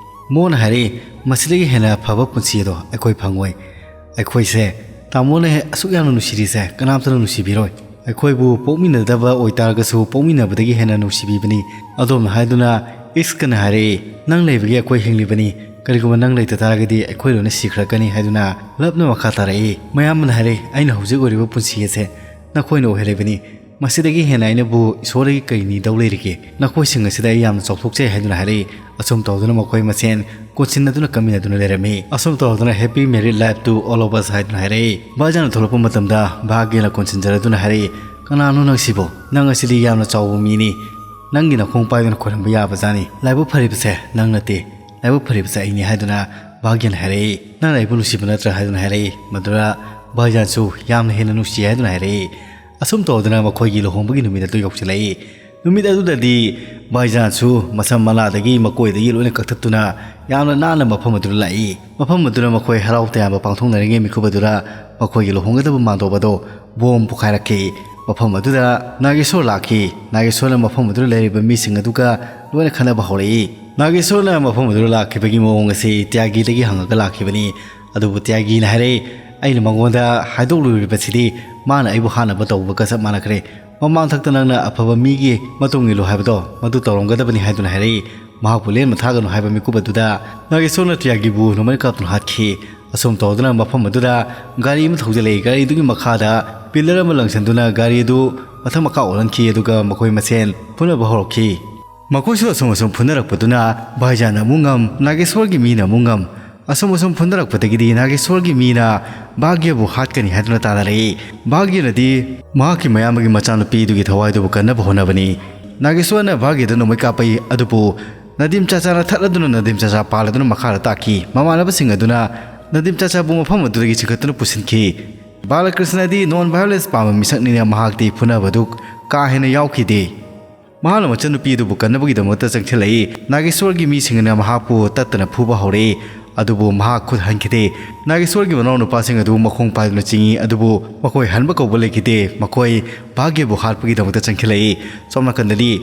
ꯃꯣꯟꯅ ꯍꯥꯏꯔꯛꯏ, "ꯃꯁꯤꯗꯒꯤ ꯍꯦꯟꯅ ꯐꯕ ꯄꯨꯟꯁꯤ ꯑꯗꯣ ꯑꯩꯈꯣꯏ ꯐꯪꯉꯣꯏ꯫ ꯑꯩꯈꯣꯏꯁꯦ ꯇꯥꯃꯣꯅ ꯍꯦꯛ ꯑꯁꯨꯛ ꯌꯥꯝꯅ ꯅꯨꯡꯁꯤꯔꯤꯁꯦ ꯀꯅꯥꯝꯇꯅ ꯅꯨꯡꯁꯤꯕꯤꯔꯣꯏ꯫ ꯑꯩꯈꯣꯏꯕꯨ ꯄꯣꯛꯃꯤꯟꯅꯗꯕ ꯑꯣꯏꯇꯥꯔꯒꯁꯨ ꯄꯣꯛꯃꯤꯟꯅꯕꯗꯒꯤ ꯍꯦꯟꯅ ꯅꯨꯡꯁꯤꯕꯤꯕꯅꯤ"꯫ ꯑꯗꯣꯝꯅ ꯍꯥꯏꯗꯨꯅ ꯏꯁꯀꯅ ꯍꯥꯏꯔꯛꯏ, "ꯅꯪ ꯂꯩꯕꯒꯤ ꯑꯩꯈꯣꯏ ꯍꯤꯡꯂꯤꯕꯅꯤ꯫ ꯀꯔꯤꯒꯨꯝꯕ ꯅꯪ ꯂꯩꯇ ꯇꯥꯔꯒꯗꯤ ꯑꯩꯈꯣꯏ ꯂꯣꯏꯅ ꯁꯤꯈ꯭ꯔꯀꯅꯤ" ꯍꯥꯏꯗꯨꯅ ꯂꯞꯅ ꯃꯈꯥ ꯇꯥꯔꯛꯏ꯫ ꯃꯌꯥꯝꯕꯅ ꯍꯥꯏꯔꯛꯏ, "ꯑꯩꯅ ꯍꯧꯖꯤꯛ ꯑꯣꯏꯔꯤꯕ ꯄꯨꯟꯁꯤ ꯑꯁꯦ ꯅꯈꯣꯏꯅ ꯑꯣꯏꯍꯜꯂꯤꯕꯅꯤ꯫ ꯃꯁꯤꯗꯒꯤ ꯍꯦꯟꯅ ꯑꯩꯅꯕꯨ ꯏꯁꯣꯔꯗꯒꯤ ꯀꯔꯤ ꯅꯤꯗꯧ ꯂꯩꯔꯤꯒꯦ? ꯅꯈꯣꯏꯁꯤꯡ ꯑꯁꯤꯗ ꯑꯩ ꯌꯥꯝꯅ ꯆꯥꯎꯊꯣꯛꯆꯩ" ꯍꯥꯏꯗꯨꯅ ꯍꯥꯏꯔꯛꯏ꯫ ꯑꯁꯨꯝ ꯇꯧꯗꯨꯅ ꯃꯈꯣꯏ ꯃꯁꯦꯟ ꯀꯣꯟꯁꯤꯟꯅꯗꯨꯅ ꯀꯝꯃꯤꯟꯅꯗꯨꯅ ꯂꯩꯔꯝꯃꯤ꯫ ꯑꯁꯨꯝ ꯇꯧꯗꯨꯅ "Happy married life to all of us" ꯍꯥꯏꯗꯨꯅ ꯍꯥꯏꯔꯛꯏ꯫ ꯚꯥꯏꯖꯥꯟꯅ ꯊꯣꯛꯂꯛꯄ ꯃꯇꯝꯗ ꯚꯥꯒ꯭ꯌꯅ ꯀꯣꯟꯁꯤꯟꯖꯔꯗꯨꯅ ꯍꯥꯏꯔꯛꯏ, "ꯀꯅꯥꯅꯣ ꯅꯪꯁꯤꯕꯣ? ꯅꯪ ꯑꯁꯤꯗꯤ ꯌꯥꯝꯅ ꯆꯥꯎꯕ ꯃꯤꯅꯤ꯫ ꯅꯪꯒꯤ ꯅꯈꯣꯡ ꯄꯥꯏꯗꯨꯅ ꯈꯣꯏꯔꯝꯕ ꯌꯥꯕꯖꯥꯠꯅꯤ꯫ ꯂꯥꯏꯕꯛ ꯐꯔꯤꯕꯁꯦ ꯅꯪ ꯅꯠꯇꯦ, ꯂꯥꯏꯕꯛ ꯐꯔꯤꯕꯁꯦ ꯑꯩꯅꯤ" ꯍꯥꯏꯗꯨꯅ ꯚꯥꯒ꯭ꯌꯅ ꯍꯥꯏꯔꯛꯏ꯫ "ꯅꯪꯅ ꯑꯩꯕꯨ ꯅꯨꯡꯁꯤꯕ ꯅꯠꯇ꯭ꯔꯥ?" ꯍꯥꯏꯗꯨꯅ ꯍꯥꯏꯔꯛꯏ꯫ ꯃꯗꯨꯗ ꯚꯥꯏꯖꯥꯟꯁꯨ ꯌꯥꯝꯅ ꯍꯦꯟꯅ ꯅꯨꯡꯁꯤ ꯍꯥꯏꯗꯨꯅ ꯍꯥꯏꯔꯛꯏ꯫ ꯑꯁꯨꯝ ꯇꯧꯗꯅ ꯃꯈꯣꯏꯒꯤ ꯂꯨꯍꯣꯡꯕꯒꯤ ꯅꯨꯃꯤꯠ ꯑꯗꯨ ꯌꯧꯁꯤꯜꯂꯛꯏ꯫ ꯅꯨꯃꯤꯠ ꯑꯗꯨꯗꯗꯤ ꯚꯥꯏꯖꯥꯟꯁꯨ ꯃꯁꯝ ꯃꯅꯥꯗꯒꯤ ꯃꯀꯣꯏꯗꯒꯤ ꯂꯣꯏꯅ ꯀꯛꯊꯠꯇꯨꯅ ꯌꯥꯝꯅ ꯅꯥꯟꯅ ꯃꯐꯝ ꯑꯗꯨꯗ ꯂꯥꯛꯏ꯫ ꯃꯐꯝ ꯑꯗꯨꯗ ꯃꯈꯣꯏ ꯍꯔꯥꯎ ꯇꯌꯥꯝꯕ ꯄꯥꯡꯊꯣꯛꯅꯔꯤꯉꯩ ꯃꯤꯀꯨꯞ ꯑꯗꯨꯗ ꯃꯈꯣꯏꯒꯤ ꯂꯨꯍꯣꯡꯒꯗꯕ ꯃꯥꯟꯗꯣꯞ ꯑꯗꯣ ꯕꯣꯝ ꯄꯣꯈꯥꯏꯔꯛꯈꯤ꯫ ꯃꯐꯝ ꯑꯗꯨꯗ ꯅꯥꯒꯦꯁꯣꯔ ꯂꯥꯛꯈꯤ꯫ ꯅꯥꯒꯦꯁꯣꯔꯅ ꯃꯐꯝ ꯑꯗꯨꯗ ꯂꯩꯔꯤꯕ ꯃꯤꯁꯤꯡ ꯑꯗꯨꯒ ꯂꯣꯏꯅ ꯈꯟꯅꯕ ꯍꯧꯔꯛꯏ꯫ ꯅꯥꯒꯦꯁꯣꯔꯅ ꯃꯐꯝ ꯑꯗꯨꯗ ꯂꯥꯛꯈꯤꯕꯒꯤ ꯃꯑꯣꯡ ꯑꯁꯤ ꯇ꯭ꯌꯥꯒꯤꯗꯒꯤ ꯍꯪꯉꯒ ꯂꯥꯛꯈꯤꯕꯅꯤ꯫ ꯑꯗꯨꯕꯨ ꯇ꯭ꯌꯥꯒꯤꯅ ꯍꯥꯏꯔꯛꯏ, "ꯑꯩꯅ ꯃꯉꯣꯟꯗ ꯍꯥꯏꯗꯣꯛꯂꯨꯔꯤꯕꯁꯤꯗꯤ ꯃꯥꯅ ꯑꯩꯕꯨ ꯍꯥꯠꯅꯕ ꯇꯧꯕꯒ ꯆꯞ ꯃꯥꯟꯅꯈ꯭ꯔꯦ꯫ ꯃꯃꯥꯡꯊꯛꯇ ꯅꯪꯅ ꯑꯐꯕ ꯃꯤꯒꯤ ꯃꯇꯨꯡ ꯏꯜꯂꯨ ꯍꯥꯏꯕꯗꯣ ꯃꯗꯨ ꯇꯧꯔꯝꯒꯗꯕꯅꯤ" ꯍꯥꯏꯗꯨꯅ ꯍꯥꯏꯔꯛꯏ꯫ ꯃꯍꯥꯛꯄꯨ ꯂꯦꯟ ꯃꯊꯥꯒꯅꯨ ꯍꯥꯏꯕ ꯃꯤꯀꯨꯞ ꯑꯗꯨꯗ ꯅꯥꯒꯦꯁꯣꯔꯅ ꯇ꯭ꯌꯥꯒꯤꯕꯨ ꯅꯣꯡꯃꯩ ꯀꯥꯞꯇꯨꯅ ꯍꯥꯠꯈꯤ꯫ ꯑꯁꯨꯝ ꯇꯧꯗꯨꯅ ꯃꯐꯝ ꯑꯗꯨꯗ ꯒꯥꯔꯤ ꯑꯃ ꯊꯧꯖꯤꯜꯂꯛꯏ꯫ ꯒꯥꯔꯤꯗꯨꯒꯤ ꯃꯈꯥꯗ ꯄꯤꯂꯔ ꯑꯃ ꯂꯪꯁꯤꯟꯗꯨꯅ ꯒꯥꯔꯤ ꯑꯗꯨ ꯃꯊꯛ ꯃꯈꯥ ꯑꯣꯜꯍꯟꯈꯤ, ꯑꯗꯨꯒ ꯃꯈꯣꯏ ꯃꯁꯦꯟ ꯐꯨꯅꯕ ꯍꯧꯔꯛꯈꯤ꯫ ꯃꯈꯣꯏꯁꯨ ꯑꯁꯨꯝ ꯑꯁꯨꯝ ꯐꯨꯅꯔꯛꯄꯗꯨꯅ ꯚꯥꯏꯖꯥꯟꯅ ꯑꯃꯨꯛ ꯉꯝ, ꯅꯥꯒꯦꯁꯣꯔꯒꯤ ꯃꯤꯅ ꯑꯃꯨꯛ ꯉꯝ꯫ ꯑꯁꯨꯝ ꯑꯁꯨꯝ ꯐꯨꯅꯔꯛꯄꯗꯒꯤꯗꯤ ꯅꯥꯒꯦꯁꯣꯔꯒꯤ ꯃꯤꯅ ꯚꯥꯒ꯭ꯌꯕꯨ ꯍꯥꯠꯀꯅꯤ ꯍꯥꯏꯗꯨꯅ ꯇꯥꯅꯔꯛꯏ꯫ ꯚꯥꯒ꯭ꯌꯅꯗꯤ ꯃꯍꯥꯛꯀꯤ ꯃꯌꯥꯝꯕꯒꯤ ꯃꯆꯥꯅꯨꯄꯤꯗꯨꯒꯤ ꯊꯋꯥꯏꯗꯨꯕꯨ ꯀꯟꯅꯕ ꯍꯣꯠꯅꯕꯅꯤ꯫ ꯅꯥꯒꯦꯁꯣꯔꯅ ꯚꯥꯒ꯭ꯌꯗ ꯅꯣꯡꯃꯩ ꯀꯥꯞꯄꯛꯏ, ꯑꯗꯨꯕꯨ ꯅꯗꯤꯝ ꯆꯥꯆꯥꯅ ꯊꯠꯂꯗꯨꯅ ꯅꯗꯤꯝ ꯆꯥꯆꯥ ꯄꯥꯜꯂꯗꯨꯅ ꯃꯈꯥꯗ ꯇꯥꯈꯤ꯫ ꯃꯃꯥꯟꯅꯕꯁꯤꯡ ꯑꯗꯨꯅ ꯅꯗꯤꯝ ꯆꯥꯆꯥꯕꯨ ꯃꯐꯝ ꯑꯗꯨꯗꯒꯤ ꯆꯤꯡꯈꯠꯇꯨꯅ ꯄꯨꯁꯤꯟꯈꯤ꯫ ꯕꯥꯂꯀ꯭ꯔꯤꯁꯅꯗꯤ ꯅꯣꯟ ꯚꯥꯏꯑꯣꯂꯦꯟꯁ ꯄꯥꯝꯕ ꯃꯤꯁꯛꯅꯤꯅ ꯃꯍꯥꯛꯇꯤ ꯐꯨꯅꯕꯗꯨ ꯀꯥ ꯍꯦꯟꯅ ꯌꯥꯎꯈꯤꯗꯦ꯫ ꯃꯍꯥꯛꯅ ꯃꯆꯟꯅꯨꯄꯤ ꯑꯗꯨꯕꯨ ꯀꯟꯅꯕꯒꯤꯗꯃꯛꯇ ꯆꯪꯁꯤꯜꯂꯛꯏ꯫ ꯅꯥꯒꯦꯁꯣꯔꯒꯤ ꯃꯤꯁꯤꯡꯅ ꯃꯍꯥꯛꯄꯨ ꯇꯠꯇꯅ ꯐꯨꯕ ꯍꯧꯔꯛꯏ, ꯑꯗꯨꯕꯨ ꯃꯍꯥꯛ ꯈꯨꯠ ꯍꯟꯈꯤꯗꯦ꯫ ꯅꯥꯒꯦꯁꯣꯔꯒꯤ ꯃꯅꯥꯎꯅꯨꯄꯥꯁꯤꯡ ꯑꯗꯨ ꯃꯈꯣꯡ ꯄꯥꯏꯗꯨꯅ ꯆꯤꯡꯏ, ꯑꯗꯨꯕꯨ ꯃꯈꯣꯏ ꯍꯟꯕ ꯀꯧꯕ ꯂꯩꯈꯤꯗꯦ꯫ ꯃꯈꯣꯏ ꯚꯥꯒ꯭ꯌꯕꯨ ꯍꯥꯠꯄꯒꯤꯗꯃꯛꯇ ꯆꯪꯁꯤꯜꯂꯛꯏ꯫ ꯁꯣꯝ ꯅꯥꯀꯟꯗꯗꯤ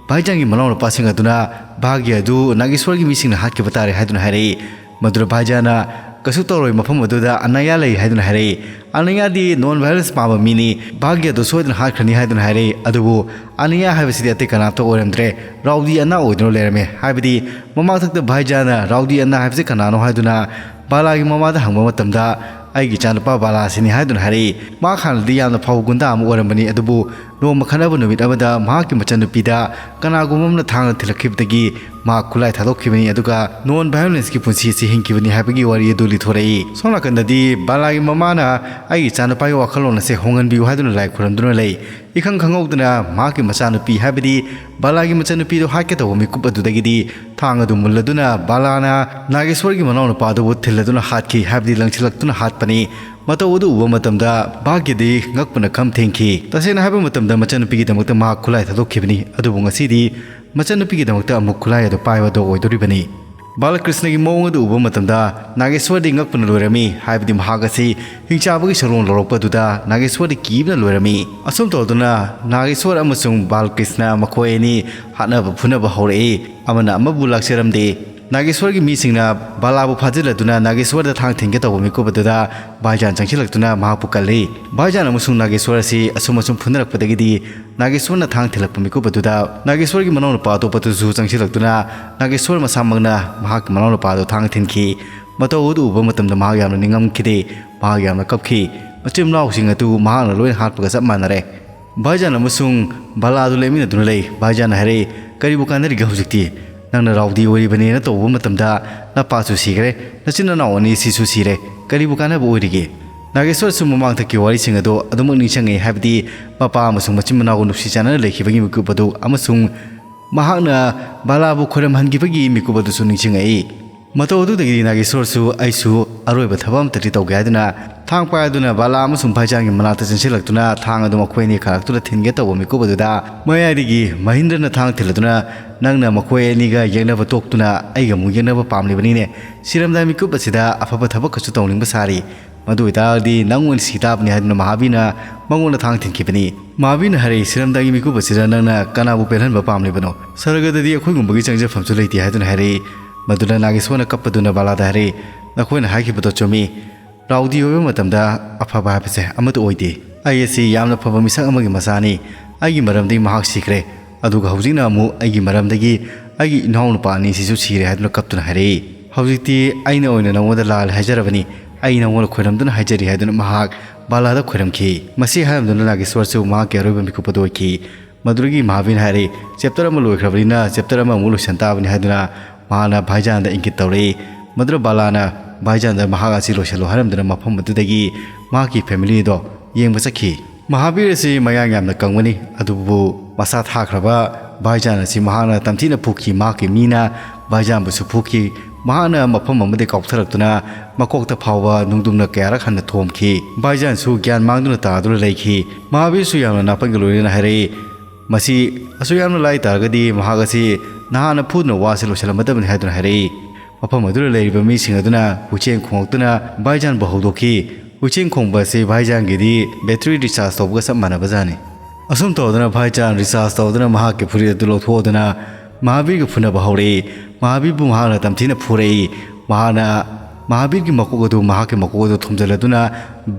ꯚꯥꯏꯖꯥꯟꯒꯤ ꯃꯅꯥꯎꯅꯨꯄꯥꯁꯤꯡ ꯑꯗꯨꯅ ꯚꯥꯒ꯭ꯌ ꯑꯗꯨ ꯅꯥꯒꯦꯁꯣꯔꯒꯤ ꯃꯤꯁꯤꯡꯅ ꯍꯥꯠꯈꯤꯕ ꯇꯥꯔꯦ ꯍꯥꯏꯗꯨꯅ ꯍꯥꯏꯔꯛꯏ꯫ ꯃꯗꯨꯗ ꯚꯥꯏꯖꯥꯟꯅ ꯀꯩꯁꯨ ꯇꯧꯔꯣꯏ, ꯃꯐꯝ ꯑꯗꯨꯗ ꯑꯅꯌꯥ ꯂꯩ ꯍꯥꯏꯗꯨꯅ ꯍꯥꯏꯔꯛꯏ꯫ ꯑꯅꯌꯥꯗꯤ ꯅꯣꯟ ꯚꯥꯏꯑꯣꯂꯦꯟꯁ ꯄꯥꯝꯕ ꯃꯤꯅꯤ, ꯚꯥꯒ꯭ꯌ ꯑꯗꯨ ꯁꯣꯏꯗꯅ ꯍꯥꯠꯈ꯭ꯔꯅꯤ ꯍꯥꯏꯗꯨꯅ ꯍꯥꯏꯔꯛꯏ꯫ ꯑꯗꯨꯕꯨ ꯑꯅꯌꯥ ꯍꯥꯏꯕꯁꯤꯗꯤ ꯑꯇꯩ ꯀꯅꯥꯝꯇ ꯑꯣꯏꯔꯝꯗ꯭ꯔꯦ, ꯔꯥꯎꯗꯤ ꯑꯅꯥ ꯑꯣꯏꯗꯨꯅ ꯂꯩꯔꯝꯃꯦ꯫ ꯍꯥꯏꯕꯗꯤ ꯃꯃꯥꯡꯊꯛꯇ ꯚꯥꯏꯖꯥꯟꯅ ꯔꯥꯎꯗꯤ ꯑꯅꯥ ꯍꯥꯏꯕꯁꯤ ꯀꯅꯥꯅꯣ ꯍꯥꯏꯗꯨꯅ ꯕꯥꯂꯥꯒꯤ ꯃꯃꯥꯗ ꯍꯪꯕ ꯃꯇꯝꯗ, "ꯑꯩꯒꯤ ꯏꯆꯥꯅꯨꯄꯥ ꯕꯥꯂꯥꯁꯤꯅꯤ" ꯍꯥꯏꯗꯨꯅ ꯍꯥꯏꯔꯛꯏ꯫ ꯃꯍꯥꯛ ꯍꯥꯟꯅꯗꯤ ꯌꯥꯝꯅ ꯐꯕ ꯒꯨꯟꯗꯥ ꯑꯃ ꯑꯣꯏꯔꯝꯕꯅꯤ, ꯑꯗꯨꯕꯨ ꯅꯣꯡꯃ ꯈꯠꯅꯕ ꯅꯨꯃꯤꯠ ꯑꯃꯗ ꯃꯍꯥꯛꯀꯤ ꯃꯆꯟꯅꯨꯄꯤꯗ ꯀꯅꯥꯒꯨꯝꯕ ꯑꯃꯅ ꯊꯥꯡꯅ ꯊꯤꯜꯂꯛꯈꯤꯕꯗꯒꯤ ꯃꯍꯥꯛ ꯈꯨꯠꯂꯥꯏ ꯊꯥꯗꯣꯛꯈꯤꯕꯅꯤ, ꯑꯗꯨꯒ ꯅꯣꯟ ꯚꯥꯏꯑꯣꯂꯦꯟꯁꯀꯤ ꯄꯨꯟꯁꯤ ꯑꯁꯤ ꯍꯤꯡꯈꯤꯕꯅꯤ ꯍꯥꯏꯕꯒꯤ ꯋꯥꯔꯤ ꯑꯗꯨ ꯂꯤꯊꯣꯔꯛꯏ꯫ ꯁꯣꯝ ꯅꯥꯀꯟꯗꯗꯤ ꯕꯥꯂꯥꯒꯤ ꯃꯃꯥꯅ, "ꯑꯩꯒꯤ ꯏꯆꯥꯅꯨꯄꯥꯒꯤ ꯋꯥꯈꯜꯂꯣꯟ ꯑꯁꯦ ꯍꯣꯡꯍꯟꯕꯤꯌꯨ" ꯍꯥꯏꯗꯨꯅ ꯂꯥꯏ ꯈꯨꯔꯝꯗꯨꯅ ꯂꯩ꯫ ꯏꯈꯪ ꯈꯪꯍꯧꯗꯅ ꯃꯍꯥꯛꯀꯤ ꯃꯆꯥꯅꯨꯄꯤ, ꯍꯥꯏꯕꯗꯤ ꯕꯥꯂꯥꯒꯤ ꯃꯆꯟꯅꯨꯄꯤꯗꯨ ꯍꯥꯠꯀꯦ ꯇꯧꯕ ꯃꯤꯀꯨꯞ ꯑꯗꯨꯗꯒꯤꯗꯤ ꯊꯥꯡ ꯑꯗꯨ ꯃꯨꯜꯂꯗꯨꯅ ꯕꯥꯂꯥꯅ ꯅꯥꯒꯦꯁꯣꯔꯒꯤ ꯃꯅꯥꯎꯅꯨꯄꯥ ꯑꯗꯨꯕꯨ ꯊꯤꯜꯂꯗꯨꯅ ꯍꯥꯠꯈꯤ, ꯍꯥꯏꯕꯗꯤ ꯂꯪꯁꯤꯜꯂꯛꯇꯨꯅ ꯍꯥꯠꯄꯅꯤ꯫ ꯃꯇꯧ ꯑꯗꯨ ꯎꯕ ꯃꯇꯝꯗ ꯚꯥꯒ꯭ꯌꯗꯤ ꯉꯛꯄꯅ ꯈꯝ ꯊꯦꯡꯈꯤ꯫ ꯇꯁꯦꯡꯅ ꯍꯥꯏꯕ ꯃꯇꯝꯗ ꯃꯆꯟꯅꯨꯄꯤꯒꯤꯗꯃꯛꯇ ꯃꯍꯥꯛ ꯈꯨꯠꯂꯥꯏ ꯊꯥꯗꯣꯛꯈꯤꯕꯅꯤ, ꯑꯗꯨꯕꯨ ꯉꯁꯤꯗꯤ ꯃꯆꯟꯅꯨꯄꯤꯒꯤꯗꯃꯛꯇ ꯑꯃꯨꯛ ꯈꯨꯠꯂꯥꯏ ꯑꯗꯨ ꯄꯥꯏꯕꯗꯣ ꯑꯣꯏꯗꯣꯔꯤꯕꯅꯤ꯫ ꯕꯥꯂꯀ꯭ꯔꯤꯁꯅꯒꯤ ꯃꯑꯣꯡ ꯑꯗꯨ ꯎꯕ ꯃꯇꯝꯗ ꯅꯥꯒꯦꯁ꯭ꯋꯔꯗꯤ ꯉꯛꯄꯅ ꯂꯣꯏꯔꯝꯃꯤ, ꯍꯥꯏꯕꯗꯤ ꯃꯍꯥꯛ ꯑꯁꯤ ꯍꯤꯡꯆꯥꯕꯒꯤ ꯁꯛꯂꯣꯟ ꯂꯧꯔꯛꯄ ꯑꯗꯨꯗ ꯅꯥꯒꯦꯁ꯭ꯋꯔꯗꯤ ꯀꯤꯕꯅ ꯂꯣꯏꯔꯝꯃꯤ꯫ ꯑꯁꯨꯝ ꯇꯧꯗꯨꯅ ꯅꯥꯒꯦꯁ꯭ꯋꯔ ꯑꯃꯁꯨꯡ ꯕꯥꯂꯀ꯭ꯔꯤꯁꯅ ꯃꯈꯣꯏ ꯑꯅꯤ ꯍꯥꯠꯅꯕ ꯐꯨꯅꯕ ꯍꯧꯔꯛꯏ꯫ ꯑꯃꯅ ꯑꯃꯕꯨ ꯂꯥꯛꯆꯔꯝꯗꯦ꯫ ꯅꯥꯒꯦꯁ꯭ꯋꯔꯒꯤ ꯃꯤꯁꯤꯡꯅ ꯕꯥꯂꯥꯕꯨ ꯐꯥꯖꯤꯜꯂꯗꯨꯅ ꯅꯥꯒꯦꯁ꯭ꯋꯔꯗ ꯊꯥꯡ ꯊꯤꯟꯒꯦ ꯇꯧꯕ ꯃꯤꯀꯨꯞ ꯑꯗꯨꯗ ꯚꯥꯏꯖꯥꯟ ꯆꯪꯁꯤꯜꯂꯛꯇꯨꯅ ꯃꯍꯥꯛꯄꯨ ꯀꯜꯂꯤ꯫ ꯚꯥꯏꯖꯥꯟ ꯑꯃꯁꯨꯡ ꯅꯥꯒꯦꯁ꯭ꯋꯔ ꯑꯁꯤ ꯑꯁꯨꯝ ꯑꯁꯨꯝ ꯐꯨꯅꯔꯛꯄꯗꯒꯤꯗꯤ ꯅꯥꯒꯦꯁ꯭ꯋꯔꯅ ꯊꯥꯡ ꯊꯤꯜꯂꯛꯄ ꯃꯤꯀꯨꯞ ꯑꯗꯨꯗ ꯅꯥꯒꯦꯁ꯭ꯋꯔꯒꯤ ꯃꯅꯥꯎꯅꯨꯄꯥ ꯑꯇꯣꯞꯄꯗꯨꯁꯨ ꯆꯪꯁꯤꯜꯂꯛꯇꯨꯅ ꯅꯥꯒꯦꯁ꯭ꯋꯔ ꯃꯁꯥꯃꯛꯅ ꯃꯍꯥꯛꯀꯤ ꯃꯅꯥꯎꯅꯨꯄꯥꯗꯨ ꯊꯥꯡ ꯊꯤꯟꯈꯤ꯫ ꯃꯇꯧ ꯑꯗꯨ ꯎꯕ ꯃꯇꯝꯗ ꯃꯍꯥꯛ ꯌꯥꯝꯅ ꯅꯤꯡꯉꯝꯈꯤꯗꯦ꯫ ꯃꯍꯥꯛ ꯌꯥꯝꯅ ꯀꯞꯈꯤ꯫ ꯃꯆꯤꯟ ꯃꯅꯥꯎꯁꯤꯡ ꯑꯗꯨ ꯃꯍꯥꯛꯅ ꯂꯣꯏꯅ ꯍꯥꯠꯄꯒ ꯆꯞ ꯃꯥꯟꯅꯔꯦ꯫ ꯚꯥꯏꯖꯥꯟ ꯑꯃꯁꯨꯡ ꯕꯥꯂꯥꯗꯨ ꯂꯦꯞꯃꯤꯟꯅꯗꯨꯅ ꯂꯩ꯫ ꯚꯥꯏꯖꯥꯟꯅ ꯍꯥꯏꯔꯛꯏ, "ꯀꯔꯤꯕꯨ ꯀꯥꯟꯅꯔꯤꯒꯦ ꯍꯧꯖꯤꯛꯇꯤ? ꯅꯪꯅ ꯔꯥꯎꯗꯤ ꯑꯣꯏꯔꯤꯕꯅꯦꯅ ꯇꯧꯕ ꯃꯇꯝꯗ ꯅꯄꯥꯁꯨ ꯁꯤꯈ꯭ꯔꯦ, ꯅꯆꯤꯟ ꯅꯅꯥꯎ ꯑꯅꯤ ꯁꯤꯁꯨ ꯁꯤꯔꯦ꯫ ꯀꯔꯤꯕꯨ ꯀꯥꯟꯅꯕ ꯑꯣꯏꯔꯤꯒꯦ?" ꯅꯥꯒꯦꯁ꯭ꯋꯔꯁꯨ ꯃꯃꯥꯡꯊꯛꯀꯤ ꯋꯥꯔꯤꯁꯤꯡ ꯑꯗꯨ ꯑꯗꯨꯃꯛ ꯅꯤꯡꯁꯤꯡꯉꯤ, ꯍꯥꯏꯕꯗꯤ ꯃꯄꯥ ꯑꯃꯁꯨꯡ ꯃꯆꯤꯟ ꯃꯅꯥꯎꯒ ꯅꯨꯡꯁꯤ ꯆꯥꯟꯅꯅ ꯂꯩꯈꯤꯕꯒꯤ ꯃꯤꯀꯨꯞ ꯑꯗꯨ ꯑꯃꯁꯨꯡ ꯃꯍꯥꯛꯅ ꯕꯥꯂꯥꯕꯨ ꯈꯣꯏꯔꯝꯍꯟꯈꯤꯕꯒꯤ ꯃꯤꯀꯨꯞ ꯑꯗꯨꯁꯨ ꯅꯤꯡꯁꯤꯡꯉꯛꯏ꯫ ꯃꯇꯧ ꯑꯗꯨꯗꯒꯤꯗꯤ ꯅꯥꯒꯦꯁ꯭ꯋꯔꯁꯨ ꯑꯩꯁꯨ ꯑꯔꯣꯏꯕ ꯊꯕꯛ ꯑꯃꯇꯗꯤ ꯇꯧꯒꯦ ꯍꯥꯏꯗꯨꯅ ꯊꯥꯡ ꯄꯥꯏꯗꯨꯅ ꯕꯥꯂꯥ ꯑꯃꯁꯨꯡ ꯚꯥꯏꯖꯥꯟꯒꯤ ꯃꯅꯥꯛꯇ ꯆꯦꯟꯁꯤꯜꯂꯛꯇꯨꯅ ꯊꯥꯡ ꯑꯗꯨ ꯃꯈꯣꯏ ꯑꯅꯤ ꯈꯥꯔꯛꯇꯨꯅ ꯊꯤꯟꯒꯦ ꯇꯧꯕ ꯃꯤꯀꯨꯞ ꯑꯗꯨꯗ ꯃꯌꯥꯏꯗꯒꯤ ꯃꯍꯤꯟꯗ꯭ꯔꯅ ꯊꯥꯡ ꯊꯤꯜꯂꯗꯨꯅ, "ꯅꯪꯅ ꯃꯈꯣꯏ ꯑꯅꯤꯒ ꯌꯦꯛꯅꯕ ꯇꯣꯛꯇꯨꯅ ꯑꯩꯒ ꯑꯃꯨꯛ ꯌꯦꯛꯅꯕ ꯄꯥꯝꯂꯤꯕꯅꯤꯅꯦ꯫ ꯁꯤꯔꯝꯗꯥꯏ ꯃꯤꯀꯨꯞ ꯑꯁꯤꯗ ꯑꯐꯕ ꯊꯕꯛ ꯀꯩꯁꯨ ꯇꯧꯅꯤꯡꯕ ꯁꯥꯔꯤ꯫ ꯃꯗꯨ ꯑꯣꯏꯇꯥꯔꯗꯤ ꯅꯪ ꯑꯣꯏꯅ ꯁꯤ ꯇꯥꯕꯅꯤ" ꯍꯥꯏꯗꯨꯅ ꯃꯍꯥꯕꯤꯅ ꯃꯉꯣꯟꯗ ꯊꯥꯡ ꯊꯤꯟꯈꯤꯕꯅꯤ꯫ ꯃꯍꯥꯕꯤꯅ ꯍꯥꯏꯔꯛꯏ, "ꯁꯤꯔꯝꯗꯥꯏꯒꯤ ꯃꯤꯀꯨꯞ ꯑꯁꯤꯗ ꯅꯪꯅ ꯀꯅꯥꯕꯨ ꯄꯦꯜꯍꯟꯕ ꯄꯥꯝꯂꯤꯕꯅꯣ? ꯁꯔꯒꯗꯗꯤ ꯑꯩꯈꯣꯏꯒꯨꯝꯕꯒꯤ ꯆꯪꯖꯐꯝꯁꯨ ꯂꯩꯇꯦ" ꯍꯥꯏꯗꯨꯅ ꯍꯥꯏꯔꯛꯏ꯫ ꯃꯗꯨꯗ ꯅꯥꯒꯦꯁ꯭ꯋꯔꯅ ꯀꯞꯄꯗꯨꯅ ꯕꯥꯂꯥꯗ ꯍꯥꯏꯔꯛꯏ, "ꯅꯈꯣꯏꯅ ꯍꯥꯏꯈꯤꯕꯗꯣ ꯆꯨꯝꯃꯤ꯫ ꯔꯥꯎꯗꯤ ꯑꯣꯏꯕ ꯃꯇꯝꯗ ꯑꯐꯕ ꯍꯥꯏꯕꯁꯦ ꯑꯃꯠꯇ ꯑꯣꯏꯗꯦ꯫ ꯑꯩ ꯑꯁꯤ ꯌꯥꯝꯅ ꯐꯕ ꯃꯤꯁꯛ ꯑꯃꯒꯤ ꯃꯆꯥꯅꯤ꯫ ꯑꯩꯒꯤ ꯃꯔꯝꯗꯒꯤ ꯃꯍꯥꯛ ꯁꯤꯈ꯭ꯔꯦ꯫ ꯑꯗꯨꯒ ꯍꯧꯖꯤꯛꯅ ꯑꯃꯨꯛ ꯑꯩꯒꯤ ꯃꯔꯝꯗꯒꯤ ꯑꯩꯒꯤ ꯏꯅꯥꯎꯅꯨꯄꯥ ꯑꯅꯤꯁꯤꯁꯨ ꯁꯤꯔꯦ" ꯍꯥꯏꯗꯨꯅ ꯀꯞꯇꯨꯅ ꯍꯥꯏꯔꯛꯏ꯫ "ꯍꯧꯖꯤꯛꯇꯤ ꯑꯩꯅ ꯑꯣꯏꯅ ꯅꯉꯣꯟꯗ ꯂꯥꯜꯂꯦ ꯍꯥꯏꯖꯔꯕꯅꯤ꯫ ꯑꯩ ꯅꯉꯣꯟꯗ ꯈꯣꯏꯔꯝꯗꯨꯅ ꯍꯥꯏꯖꯔꯤ" ꯍꯥꯏꯗꯨꯅ ꯃꯍꯥꯛ ꯕꯥꯂꯥꯗ ꯈꯣꯏꯔꯝꯈꯤ꯫ ꯃꯁꯤ ꯍꯥꯏꯔꯝꯗꯨꯅ ꯅꯥꯒꯦꯁ꯭ꯋꯔꯁꯨ ꯃꯍꯥꯛꯀꯤ ꯑꯔꯣꯏꯕ ꯃꯤꯀꯨꯞ ꯑꯗꯨ ꯑꯣꯏꯈꯤ꯫ ꯃꯗꯨꯗꯒꯤ ꯃꯍꯥꯕꯤꯔꯅ ꯍꯥꯏꯔꯛꯏ, "ꯆꯦꯞꯇꯔ ꯑꯃ ꯂꯣꯏꯈ꯭ꯔꯕꯅꯤꯅ ꯆꯦꯞꯇꯔ ꯑꯃꯃꯨꯛ ꯂꯣꯏꯁꯤꯟ ꯇꯥꯕꯅꯤ" ꯍꯥꯏꯗꯨꯅ ꯃꯍꯥꯛꯅ ꯚꯥꯏꯖꯥꯟꯗ ꯏꯪꯒꯤꯠ ꯇꯧꯔꯛꯏ꯫ ꯃꯗꯨꯗ ꯕꯥꯂꯥꯅ ꯚꯥꯏꯖꯥꯟꯗ ꯃꯍꯥꯛ ꯑꯁꯤ ꯂꯣꯏꯁꯤꯜꯂꯣ ꯍꯥꯏꯔꯝꯗꯨꯅ ꯃꯐꯝ ꯑꯗꯨꯗꯒꯤ ꯃꯍꯥꯛꯀꯤ ꯐꯦꯃꯤꯂꯤꯗꯣ ꯌꯦꯡꯕ ꯆꯠꯈꯤ꯫ ꯃꯍꯥꯕꯤꯔ ꯑꯁꯤ ꯃꯌꯥꯡ ꯌꯥꯝꯅ ꯀꯪꯕꯅꯤ, ꯑꯗꯨꯕꯨ ꯃꯁꯥ ꯊꯥꯈ꯭ꯔꯕ ꯚꯥꯏꯖꯥꯟ ꯑꯁꯤ ꯃꯍꯥꯛꯅ ꯇꯝꯊꯤꯅ ꯐꯨꯈꯤ꯫ ꯃꯍꯥꯛꯀꯤ ꯃꯤꯅ ꯚꯥꯏꯖꯥꯟꯕꯨꯁꯨ ꯐꯨꯈꯤ꯫ ꯃꯍꯥꯛꯅ ꯃꯐꯝ ꯑꯃꯗꯒꯤ ꯀꯥꯎꯊꯔꯛꯇꯨꯅ ꯃꯀꯣꯛꯇ ꯐꯥꯎꯕ ꯅꯨꯡꯗꯨꯝꯅ ꯀꯌꯥꯔꯛ ꯍꯟꯅ ꯊꯣꯝꯈꯤ꯫ ꯚꯥꯏꯖꯥꯟꯁꯨ ꯒ꯭ꯌꯥꯟ ꯃꯥꯡꯗꯨꯅ ꯇꯥꯗꯨꯅ ꯂꯩꯈꯤ꯫ ꯃꯍꯥꯕꯤꯔꯁꯨ ꯌꯥꯝꯅ ꯅꯥꯄꯟꯒ ꯂꯣꯏꯅꯅ ꯍꯥꯏꯔꯛꯏ, "ꯃꯁꯤ ꯑꯁꯨꯛ ꯌꯥꯝꯅ ꯂꯥꯏ ꯇꯥꯔꯒꯗꯤ ꯃꯍꯥꯛ ꯑꯁꯤ ꯅꯍꯥꯟꯅ ꯐꯨꯗꯨꯅ ꯋꯥꯁꯤ ꯂꯣꯏꯁꯤꯜꯂꯝꯃꯗꯕꯅꯤ" ꯍꯥꯏꯗꯨꯅ ꯍꯥꯏꯔꯛꯏ꯫ ꯃꯐꯝ ꯑꯗꯨꯗ ꯂꯩꯔꯤꯕ ꯃꯤꯁꯤꯡ ꯑꯗꯨꯅ ꯍꯨꯏꯆꯦꯟ ꯈꯣꯡꯂꯛꯇꯨꯅ ꯚꯥꯏꯖꯥꯟꯕꯨ ꯍꯧꯗꯣꯛꯈꯤ꯫ ꯍꯨꯏꯆꯦꯟ ꯈꯣꯡꯕ ꯑꯁꯤ ꯚꯥꯏꯖꯥꯟꯒꯤꯗꯤ ꯕꯦꯇ꯭ꯔꯤ ꯔꯤꯆꯥꯔꯖ ꯇꯧꯕꯒ ꯆꯞ ꯃꯥꯟꯅꯕꯖꯥꯠꯅꯤ꯫ ꯑꯁꯨꯝ ꯇꯧꯗꯨꯅ ꯚꯥꯏꯖꯥꯟ ꯔꯤꯆꯥꯔꯖ ꯇꯧꯗꯨꯅ ꯃꯍꯥꯛꯀꯤ ꯐꯨꯔꯤꯠ ꯑꯗꯨ ꯂꯧꯊꯣꯛꯑꯗꯨꯅ ꯃꯍꯥꯕꯤꯔꯒ ꯐꯨꯅꯕ ꯍꯧꯔꯛꯏ꯫ ꯃꯍꯥꯕꯤꯔꯕꯨ ꯃꯍꯥꯛꯅ ꯇꯝꯊꯤꯅ ꯐꯨꯔꯛꯏ꯫ ꯃꯍꯥꯛꯅ ꯃꯍꯥꯕꯤꯔꯒꯤ ꯃꯀꯣꯛ ꯑꯗꯨ ꯃꯍꯥꯛꯀꯤ ꯃꯀꯣꯛ ꯑꯗꯨ ꯊꯣꯝꯖꯤꯜꯂꯗꯨꯅ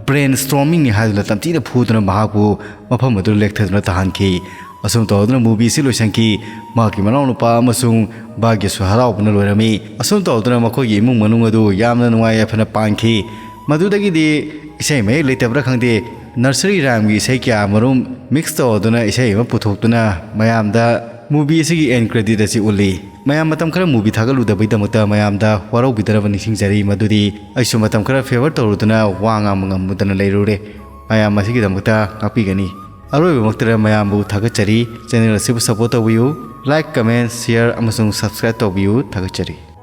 ꯕ꯭ꯔꯦꯟ ꯁ꯭ꯇꯣꯔꯃꯤꯡꯅꯤ ꯍꯥꯏꯗꯨꯅ ꯇꯝꯊꯤꯅ ꯐꯨꯗꯨꯅ ꯃꯍꯥꯛꯄꯨ ꯃꯐꯝ ꯑꯗꯨ ꯂꯦꯛꯊꯗꯨꯅ ꯇꯥꯍꯟꯈꯤ꯫ ꯑꯁꯨꯝ ꯇꯧꯗꯨꯅ movie ꯑꯁꯤ ꯂꯣꯏꯁꯤꯟꯈꯤ꯫ ꯃꯍꯥꯛꯀꯤ ꯃꯅꯥꯎꯅꯨꯄꯥ ꯑꯃꯁꯨꯡ ꯚꯥꯒ꯭ꯌꯁꯨ ꯍꯔꯥꯎꯕꯅ ꯂꯣꯏꯔꯝꯃꯤ꯫ ꯑꯁꯨꯝ ꯇꯧꯗꯨꯅ ꯃꯈꯣꯏꯒꯤ ꯏꯃꯨꯡ ꯃꯅꯨꯡ ꯑꯗꯨ ꯌꯥꯝꯅ ꯅꯨꯡꯉꯥꯏ ꯌꯥꯏꯐꯅ ꯄꯥꯟꯈꯤ꯫ ꯃꯗꯨꯗꯒꯤꯗꯤ ꯏꯁꯩ ꯃꯌꯦꯛ ꯂꯩꯇꯕ꯭ꯔꯥ ꯈꯪꯗꯦ, nursery rhymeꯒꯤ ꯏꯁꯩ ꯀꯌꯥ ꯑꯃꯔꯣꯝ mix ꯇꯧꯗꯨꯅ ꯏꯁꯩ ꯑꯃ ꯄꯨꯊꯣꯛꯇꯨꯅ ꯃꯌꯥꯝꯗ movie ꯑꯁꯤꯒꯤ end credit ꯑꯁꯤ ꯎꯠꯂꯤ꯫ ꯃꯌꯥꯝ ꯃꯇꯝ ꯈꯔ movie ꯊꯥꯒꯠꯂꯨꯗꯕꯒꯤꯗꯃꯛꯇ ꯃꯌꯥꯝꯗ ꯋꯥꯔꯧꯕꯤꯗꯅꯕ ꯅꯤꯡꯁꯤꯡꯖꯔꯤ꯫ ꯃꯗꯨꯗꯤ ꯑꯩꯁꯨ ꯃꯇꯝ ꯈꯔ favour ꯇꯧꯔꯨꯗꯨꯅ ꯋꯥ ꯉꯥꯡꯕ ꯉꯝꯃꯨꯗꯅ ꯂꯩꯔꯨꯔꯦ꯫ ꯃꯌꯥꯝ ꯑꯁꯤꯒꯤꯗꯃꯛꯇ ꯉꯥꯛꯄꯤꯒꯅꯤ꯫ ꯑꯔꯣꯏꯕꯃꯛꯇꯗ ꯃꯌꯥꯝꯕꯨ ꯊꯥꯒꯠꯆꯔꯤ꯫ Channel ꯑꯁꯤꯕꯨ support ꯇꯧꯕꯤꯌꯨ꯫ Like, comment, share ꯑꯃꯁꯨꯡ subscribe ꯇꯧꯕꯤꯌꯨ꯫ ꯊꯥꯒꯠꯆꯔꯤ꯫